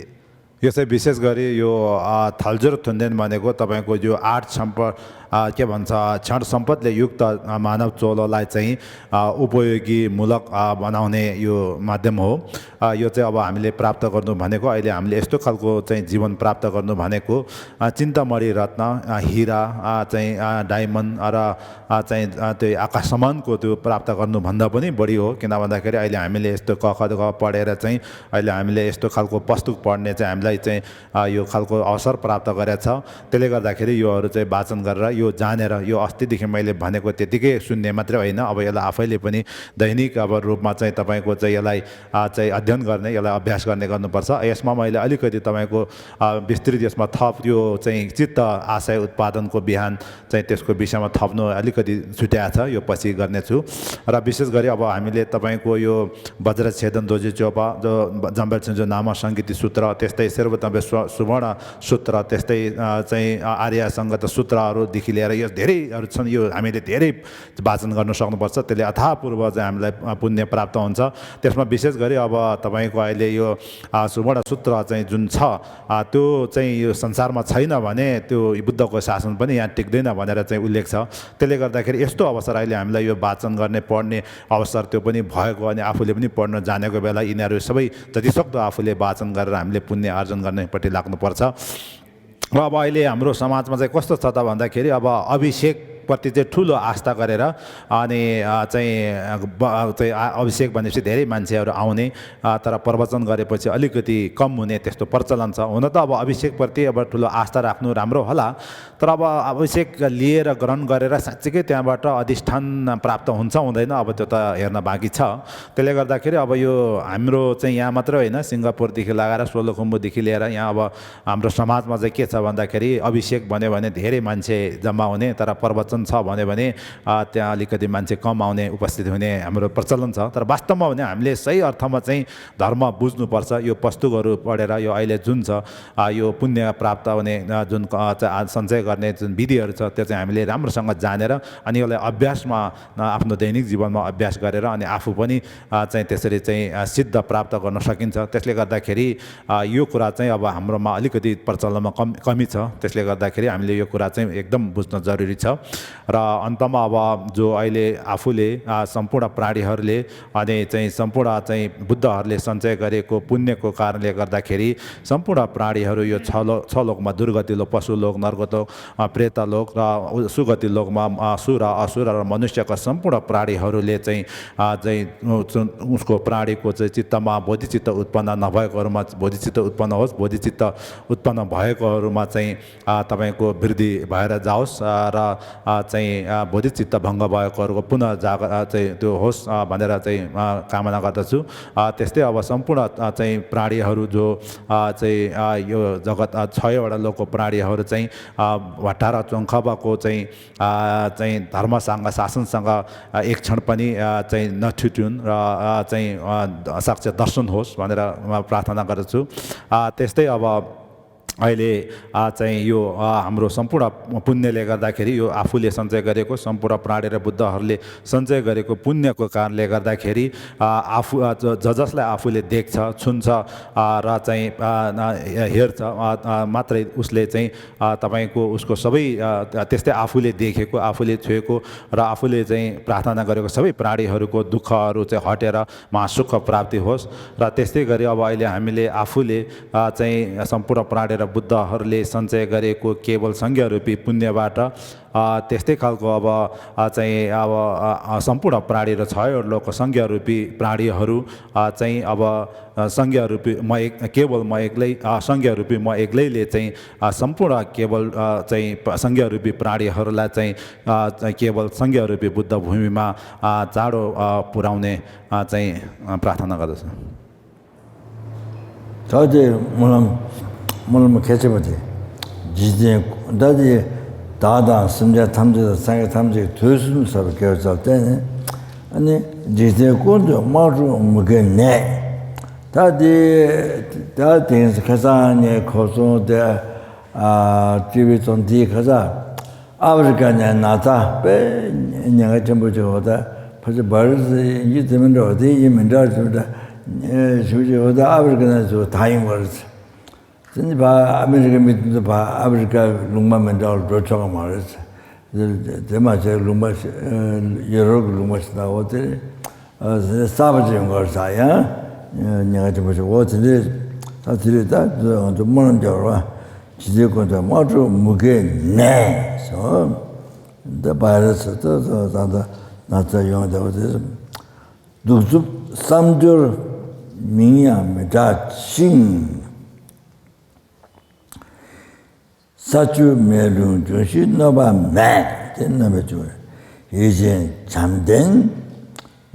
यो चाहिँ विशेष गरी यो, आ, थल्जर थुन्देन भनेको तपाईँको यो आठ सम्प-, आ, के भन्छ, क्षण सम्पदले युक्त, आ, मानव चोलोलाई चाहिँ, आ, उपयोगीमूलक, आ, बनाउने यो माध्यम हो। आ, यो चाहिँ अब हामीले प्राप्त गर्नु भनेको, अहिले हामीले यस्तो खालको चाहिँ जीवन प्राप्त गर्नु भनेको, आ, चिन्तामणि रत्न, आ, हिरा, आ, चाहिँ, आ, डायमन्ड, आ, र, आ, चाहिँ, आ, त्यो आकाश समानको त्यो प्राप्त गर्नुभन्दा पनि बढी हो। किन भन्दाखेरि अहिले हामीले यस्तो क ख ग पढेर चाहिँ अहिले हामीले यस्तो खालको पुस्तक पढ्ने चाहिँ हामीलाई चाहिँ, आ, यो खालको अवसर प्राप्त गरेको छ। त्यसले गर्दाखेरि योहरू चाहिँ वाचन गरेर, यो जानेर, यो अस्तिदेखि मैले भनेको त्यतिकै सुन्ने मात्रै होइन, अब यसलाई आफैले पनि दैनिक अब रूपमा चाहिँ तपाईँको चाहिँ यसलाई, आ, चाहिँ अध्ययन गर्ने, यसलाई अभ्यास गर्ने गर्नुपर्छ। यसमा मैले अलिकति तपाईँको, आ, विस्तृत यसमा थप यो चाहिँ चित्त आशय उत्पादनको बिहान चाहिँ त्यसको विषयमा थप्नु अलिकति छुट्याएको छ, यो पछि गर्नेछु। र विशेष गरी अब हामीले तपाईँको यो वज्रच्छेदन दोजे चोपा, जो जम्बेल छुन्जो नाम संगीति सूत्र, त्यस्तै सर्वतम्बे स्व-, सुवर्ण सूत्र, त्यस्तै, अ, चाहिँ, अ, आर्य संगत सूत्रहरूदेखि लिएर यो धेरैहरू छन्। यो हामीले धेरै वाचन गर्न सक्नुपर्छ। त्यसले अथाह पूर्व चाहिँ हामीलाई, अ, पुण्य प्राप्त हुन्छ। त्यसमा विशेष गरी अब तपाईँको अहिले यो, अ, सुवर्ण सूत्र चाहिँ जुन छ, अ, त्यो चाहिँ यो संसारमा छैन भने त्यो बुद्धको शासन पनि यहाँ टिक्दैन भनेर चाहिँ उल्लेख छ। त्यसले गर्दाखेरि यस्तो अवसर अहिले हामीलाई यो वाचन गर्ने, पढ्ने अवसर त्यो पनि भएको अनि आफूले पनि पढ्न जानेको बेला यिनीहरू सबै जतिसक्दो आफूले वाचन गरेर हामीले पुण्य आर्जन गर्नेपट्टि लाग्नुपर्छ। र अब अहिले हाम्रो समाजमा चाहिँ कस्तो छ त भन्दाखेरि अब अभिषेक प्रति चाहिँ ठुलो आस्था गरेर अनि अ, चाहिँ अ, ब- अ, चाहिँ आ- अभिषेक भनेपछि धेरै मान्छेहरू आउने, अ, तर प्रवचन गरेपछि अलिकति कम हुने त्यस्तो प्रचलन छ। हुन त अब अभिषेकप्रति अब ठुलो आस्था राख्नु राम्रो होला, तर अब अभिषेक लिएर ग्रहण गरेर साँच्चीकै त्यहाँबाट अधिष्ठान प्राप्त हुन्छ हुँदैन, अब त्यो त हेर्न बाँकी छ। त्यसले गर्दाखेरि अब यो हाम्रो चाहिँ यहाँ मात्रै होइन, सिङ्गापुरदेखि लगाएर सोलुखुम्बुदेखि लिएर यहाँ अब हाम्रो समाजमा चाहिँ के छ भन्दाखेरि अभिषेक भन्यो भने धेरै मान्छे जम्मा हुने, तर प्रवचन छ भन्यो भने अ, त्यहाँ अलिकति मान्छे कम आउने, उपस्थित हुने हाम्रो प्रचलन छ। तर वास्तवमा भने हामीले सही अर्थमा चाहिँ धर्म बुझ्नुपर्छ। यो पुस्तकहरू पढेर यो अहिले जुन छ, अ, यो पुण्य प्राप्त हुने, अ, जुन क- अ, चा- सञ्चय गर्ने जुन विधिहरू छ, त्यो चाहिँ हामीले राम्रोसँग जानेर अनि यसलाई अभ्यासमा, अ, आफ्नो दैनिक जीवनमा अभ्यास गरेर अनि आफू पनि अ, चाहिँ त्यसरी चाहिँ अ, सिद्ध प्राप्त गर्न सकिन्छ। त्यसले गर्दाखेरि अ, यो कुरा चाहिँ अब हाम्रोमा अलिकति प्रचलनमा कम कमी छ। त्यसले गर्दाखेरि हामीले यो कुरा चाहिँ एकदम बुझ्न जरुरी छ। र अन्तमा अब जो अहिले आफूले अ, सम्पूर्ण प्राणीहरूले अनि चाहिँ सम्पूर्ण चाहिँ बुद्धहरूले सञ्चय गरेको पुण्यको कारणले गर्दाखेरि सम्पूर्ण प्राणीहरू यो छ लो छ लोकमा, दुर्गति लोक, पशु लोक, नर्क लोक, अ, प्रेत लोक र उ- सुगति लोकमा, अ, सुर, असुर र मनुष्यका सम्पूर्ण प्राणीहरूले चाहिँ अ, चाहिँ उ- जुन उसको प्राणीको चाहिँ चित्तमा बोधिचित्त उत्पन्न नभएकोहरूमा बोधिचित्त उत्पन्न होस्, बोधिचित्त उत्पन्न भएकोहरूमा चाहिँ अ, तपाईँको वृद्धि भएर जाओस्, अ, र अ, चाहिँ अ, बोधिचित्त भङ्ग भएकोहरूको पुनः जाग अ, चाहिँ त्यो होस्, अ, भनेर चाहिँ अ, कामना गर्दछु। अ, त्यस्तै अब सम्पूर्ण अ, चाहिँ प्राणीहरू जो अ, चाहिँ अ, यो जगत अ, छवटा लोकको प्राणीहरू चाहिँ अ, भट्टा र चोङ्खबाको चाहिँ अ, चाहिँ धर्मसँग, शासनसँग अ, एक क्षण पनि अ, चाहिँ नछुट्युन् र अ, चाहिँ अ, साक्षात् दर्शन होस् भनेर म प्रार्थना गर्दछु। अ, त्यस्तै अब अहिले अ, चाहिँ यो अ, हाम्रो सम्पूर्ण पुण्यले गर्दाखेरि, यो आफूले सञ्चय गरेको, सम्पूर्ण प्राणी र बुद्धहरूले सञ्चय गरेको पुण्यको कारणले गर्दाखेरि अ, आफू अ, ज- ज- जसलाई आफूले देख्छ, छुन्छ अ, र चाहिँ अ, न- हेर्छ अ, अ, मात्रै उसले चाहिँ अ, तपाईँको उसको सबै अ, त्यस्तै आफूले देखेको, आफूले छुएको र आफूले चाहिँ प्रार्थना गरेको सबै प्राणीहरूको दुःखहरू चाहिँ हटेर महासुख प्राप्ति होस्। र त्यस्तै गरी अब अहिले हामीले आफूले अ, चाहिँ सम्पूर्ण प्राणी र बुद्धहरूले सञ्चय गरेको केवल संज्ञारूपी पुण्यबाट अ, त्यस्तै खालको अब अ, चाहिँ अब अ, अ, सम्पूर्ण प्राणी र छवटा लोकको संज्ञारूपी प्राणीहरू अ, चाहिँ अब अ, संज्ञारूपी म एक केवल म एक्लै अ, संज्ञारूपी म एक्लैले चाहिँ अ, सम्पूर्ण केवल अ, चाहिँ प- संज्ञारूपी प्राणीहरूलाई चाहिँ अ, चाहिँ केवल संज्ञारूपी बुद्ध भूमिमा अ, चाँडो अ, पुर्याउने अ, चाहिँ अ, प्रार्थना गर्दछु। ད་དེ་སྨོན་ལམ་སྨོན་ལམ་གལ་ཆེ་བ་དེ། འཇིག་རྟེན་ད་དེ་བདག་དང་སེམས་ཅན་ཐམས་ཅད་དང་སངས་རྒྱས་ཐམས་ཅད་ཀྱི་དུས་གསུམ་ཟབ་པའི་དགེ་བའི་རྩ་བརྟེན་ནས། ཨ་ནི་འཇིག་རྟེན་ཀུན་ཏུ་དམག་འཁྲུག་མུ་གེ་ནད། ད་དེ་ད་དེང་ཁ་སང་ངས་གོ་སོང་དེ། ཨ་ཊི་ཝི་ཚོང་དེའི་ཁ་སང་ཨ་ཧྥེ་རི་ཀ་ནས་ན་ཚ་དཔེ་ཉེན་ཁ་ཆེན་པོ་ཅིག་འོ་ད་ཕལ་ཆེར་བྷ་རི་སི་ཡིན་གྱི་དེ་མིན་འགྲོ་དེ་ཡིན་མིན་འདྲ་ཞུ་འདྲ་ཞུ་ཅིག་འོ་ད་ཨ་ཧྥེ་རི་ཀ་ནས་ཚུར་ད་ཡིན་བར་དེ་ནི་ཕ་ཨ་མི་རི་ཀ་མི་དེ་ཚོ་ཕ་ཨ་ཧྥེ་རི་ཀ་ལུང་པ་མིན་འདྲ་བར་འགྲོ་ཆོག་གི་མ་རེད། དེ་དེ་མ་ཚད་ལུང་པ་ཡོ་རོབ་ཀྱི་ལུང་པ་ཞིག་ད་འོ་དེ་རེད། གསར་པ་ཅིག་ཡོང་གར་ས་ཡང་ཉེན་ཁ་ཆེན་པོ་ཞིག་འོ་དེ་འདྲའི་ད་དེ་རེད། ད་དེ་ང་ཚོ་སྨོན་ལམ་རྒྱག་རོགས། ཇི་སྲིད་ཀུན་ཏུ་དམག་འཁྲུག་མུ་གེ་ནད་སོ། འདི་བྷ་ར་སི་ད་ད་ད་ད་ན་ཚ་ཡོང་བསྡད་པ་དེ་གདུག་རྩུབ་བསམ་སྦྱོར་མིང་ཡང་མི་གྲགས་ཤིང་། ས་ཆུ་མེ་རླུང་འབྱུང་བཞིའི་གནོད་པ་མེད། དེ་གནོད་པ་བྱུང་བས་ཡིད་བཞིན་བྱམས་ལྡན།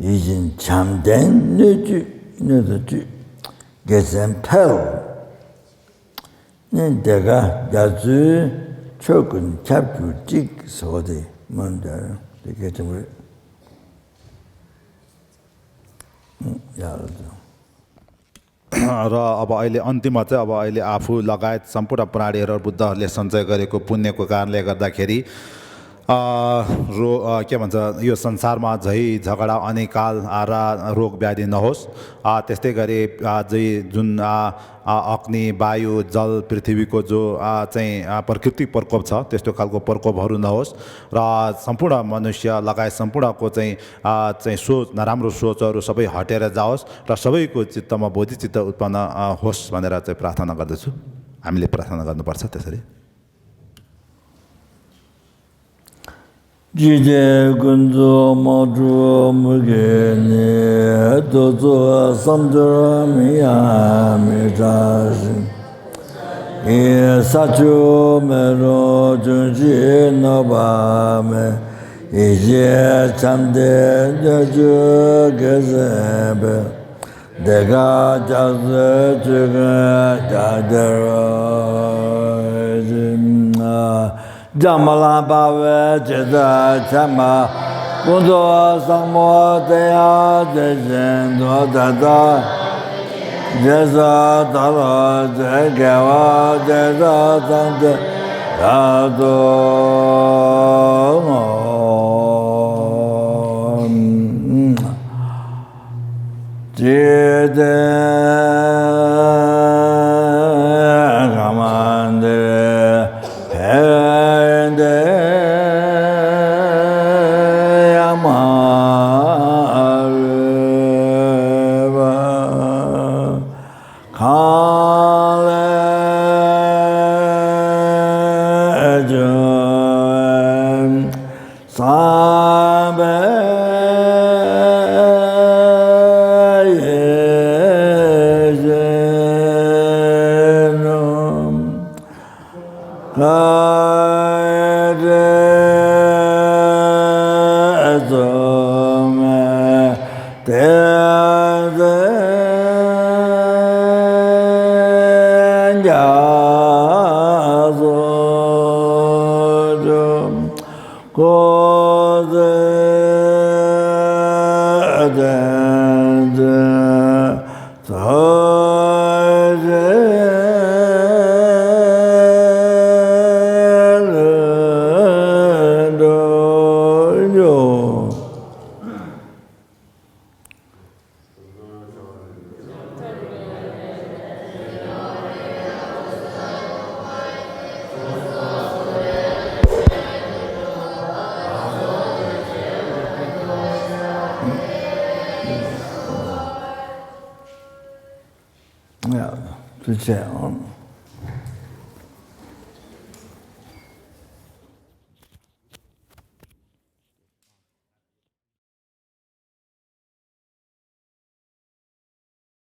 ཡིད་བཞིན་བྱམས་ལྡན་སྣོད་བཅུད་སྣོད་དུ་བཅུད། དགེ་མཚན་འཕེལ། ནི་བདེ་དགའ་རྒྱ་མཚོའི་ཕྱོགས་ཀུན་ཁྱབ་གྱུར་ཅིག་ཟེར་བ་དེ་མ་འདྲ་དེ་གལ་ཆེན་པོ་རེད། ཡག་ལ་དང་། र अब अहिले अन्तिममा चाहिँ अब अहिले आफू लगायत सम्पूर्ण प्राणीहरू बुद्धहरूले सञ्चय गरेको पुण्यको कारणले गर्दाखेरि अ, रो अ, के भन्छ, यो संसारमा झै झगडा अनिकाल अ, र रोग व्याधि नहोस्। अ, त्यस्तै गरी अ, जै जुन अ, अ, अग्नि, वायु, जल, पृथ्वीको जो अ, चाहिँ अ, प्राकृतिक प्रकोप छ, त्यस्तो खालको प्रकोपहरू नहोस् र सम्पूर्ण मनुष्य लगायत सम्पूर्णको चाहिँ अ, चाहिँ सोच, नराम्रो सोचहरू सबै हटेर जाओस् र सबैको चित्तमा बोधिचित्त उत्पन्न अ, होस् भनेर चाहिँ प्रार्थना गर्दछु। हामीले प्रार्थना गर्नुपर्छ त्यसरी। འཇིག་རྟེན་ཀུན་ཏུ་མ་གྲུབ་མུ་གེ་ནི། རྡོ་རྗེ་བསམ་སྦྱོར་མིང་ཡང་མི་གྲགས་ཤིང་། ཡི་ས་ཆུ་མེ་རླུང་འབྱུང་བཞི་གནོད་པ་མེད། ཡེ་ཤེས་ཆམ་གཏོང་སྣོད་བཅུད་རྒྱལ་མཚན་དཔལ། འདི་ཀ་རྒྱ་མཚོའི་ཆུ་ཀུན་རྒྱ་ཆེར་རོ། འཇམ་དཔལ་འབར་བའི་ཇི་ལྟར་མཁྱེན་པ། ཀུན་ཏུ་བཟང་པོ་དེ་ཡང་དེ་བཞིན་དུ། ད་ལྟ་རྗེས་སུ་བདག་སློབ་ཅིང་། དགེ་བ་འདི་དག་ཐམས་ཅད་རབ་ཏུ་བསྔོ། འཇིག་རྟེན་ཁམས་འདིར་ཕན་བདེ་ཡང་མ་ལུས་པ། གང་ལས་བྱུང་བའི་བསམ་པའི་ཡེ་ཤེས་རྣམས། སྐལ་ལྡན་འཛུམ་མའི་གཏེར་ཆེན་རྒྱ་མཚོ་ལྗོངས། སྐུ་ཚེ་བརྟན་ཅིང་། ཚོགས་ཞིང་ལྷུན་གྲུབ་འགྱུར། ཡ། ཐུགས་རྗེ་ཆེ།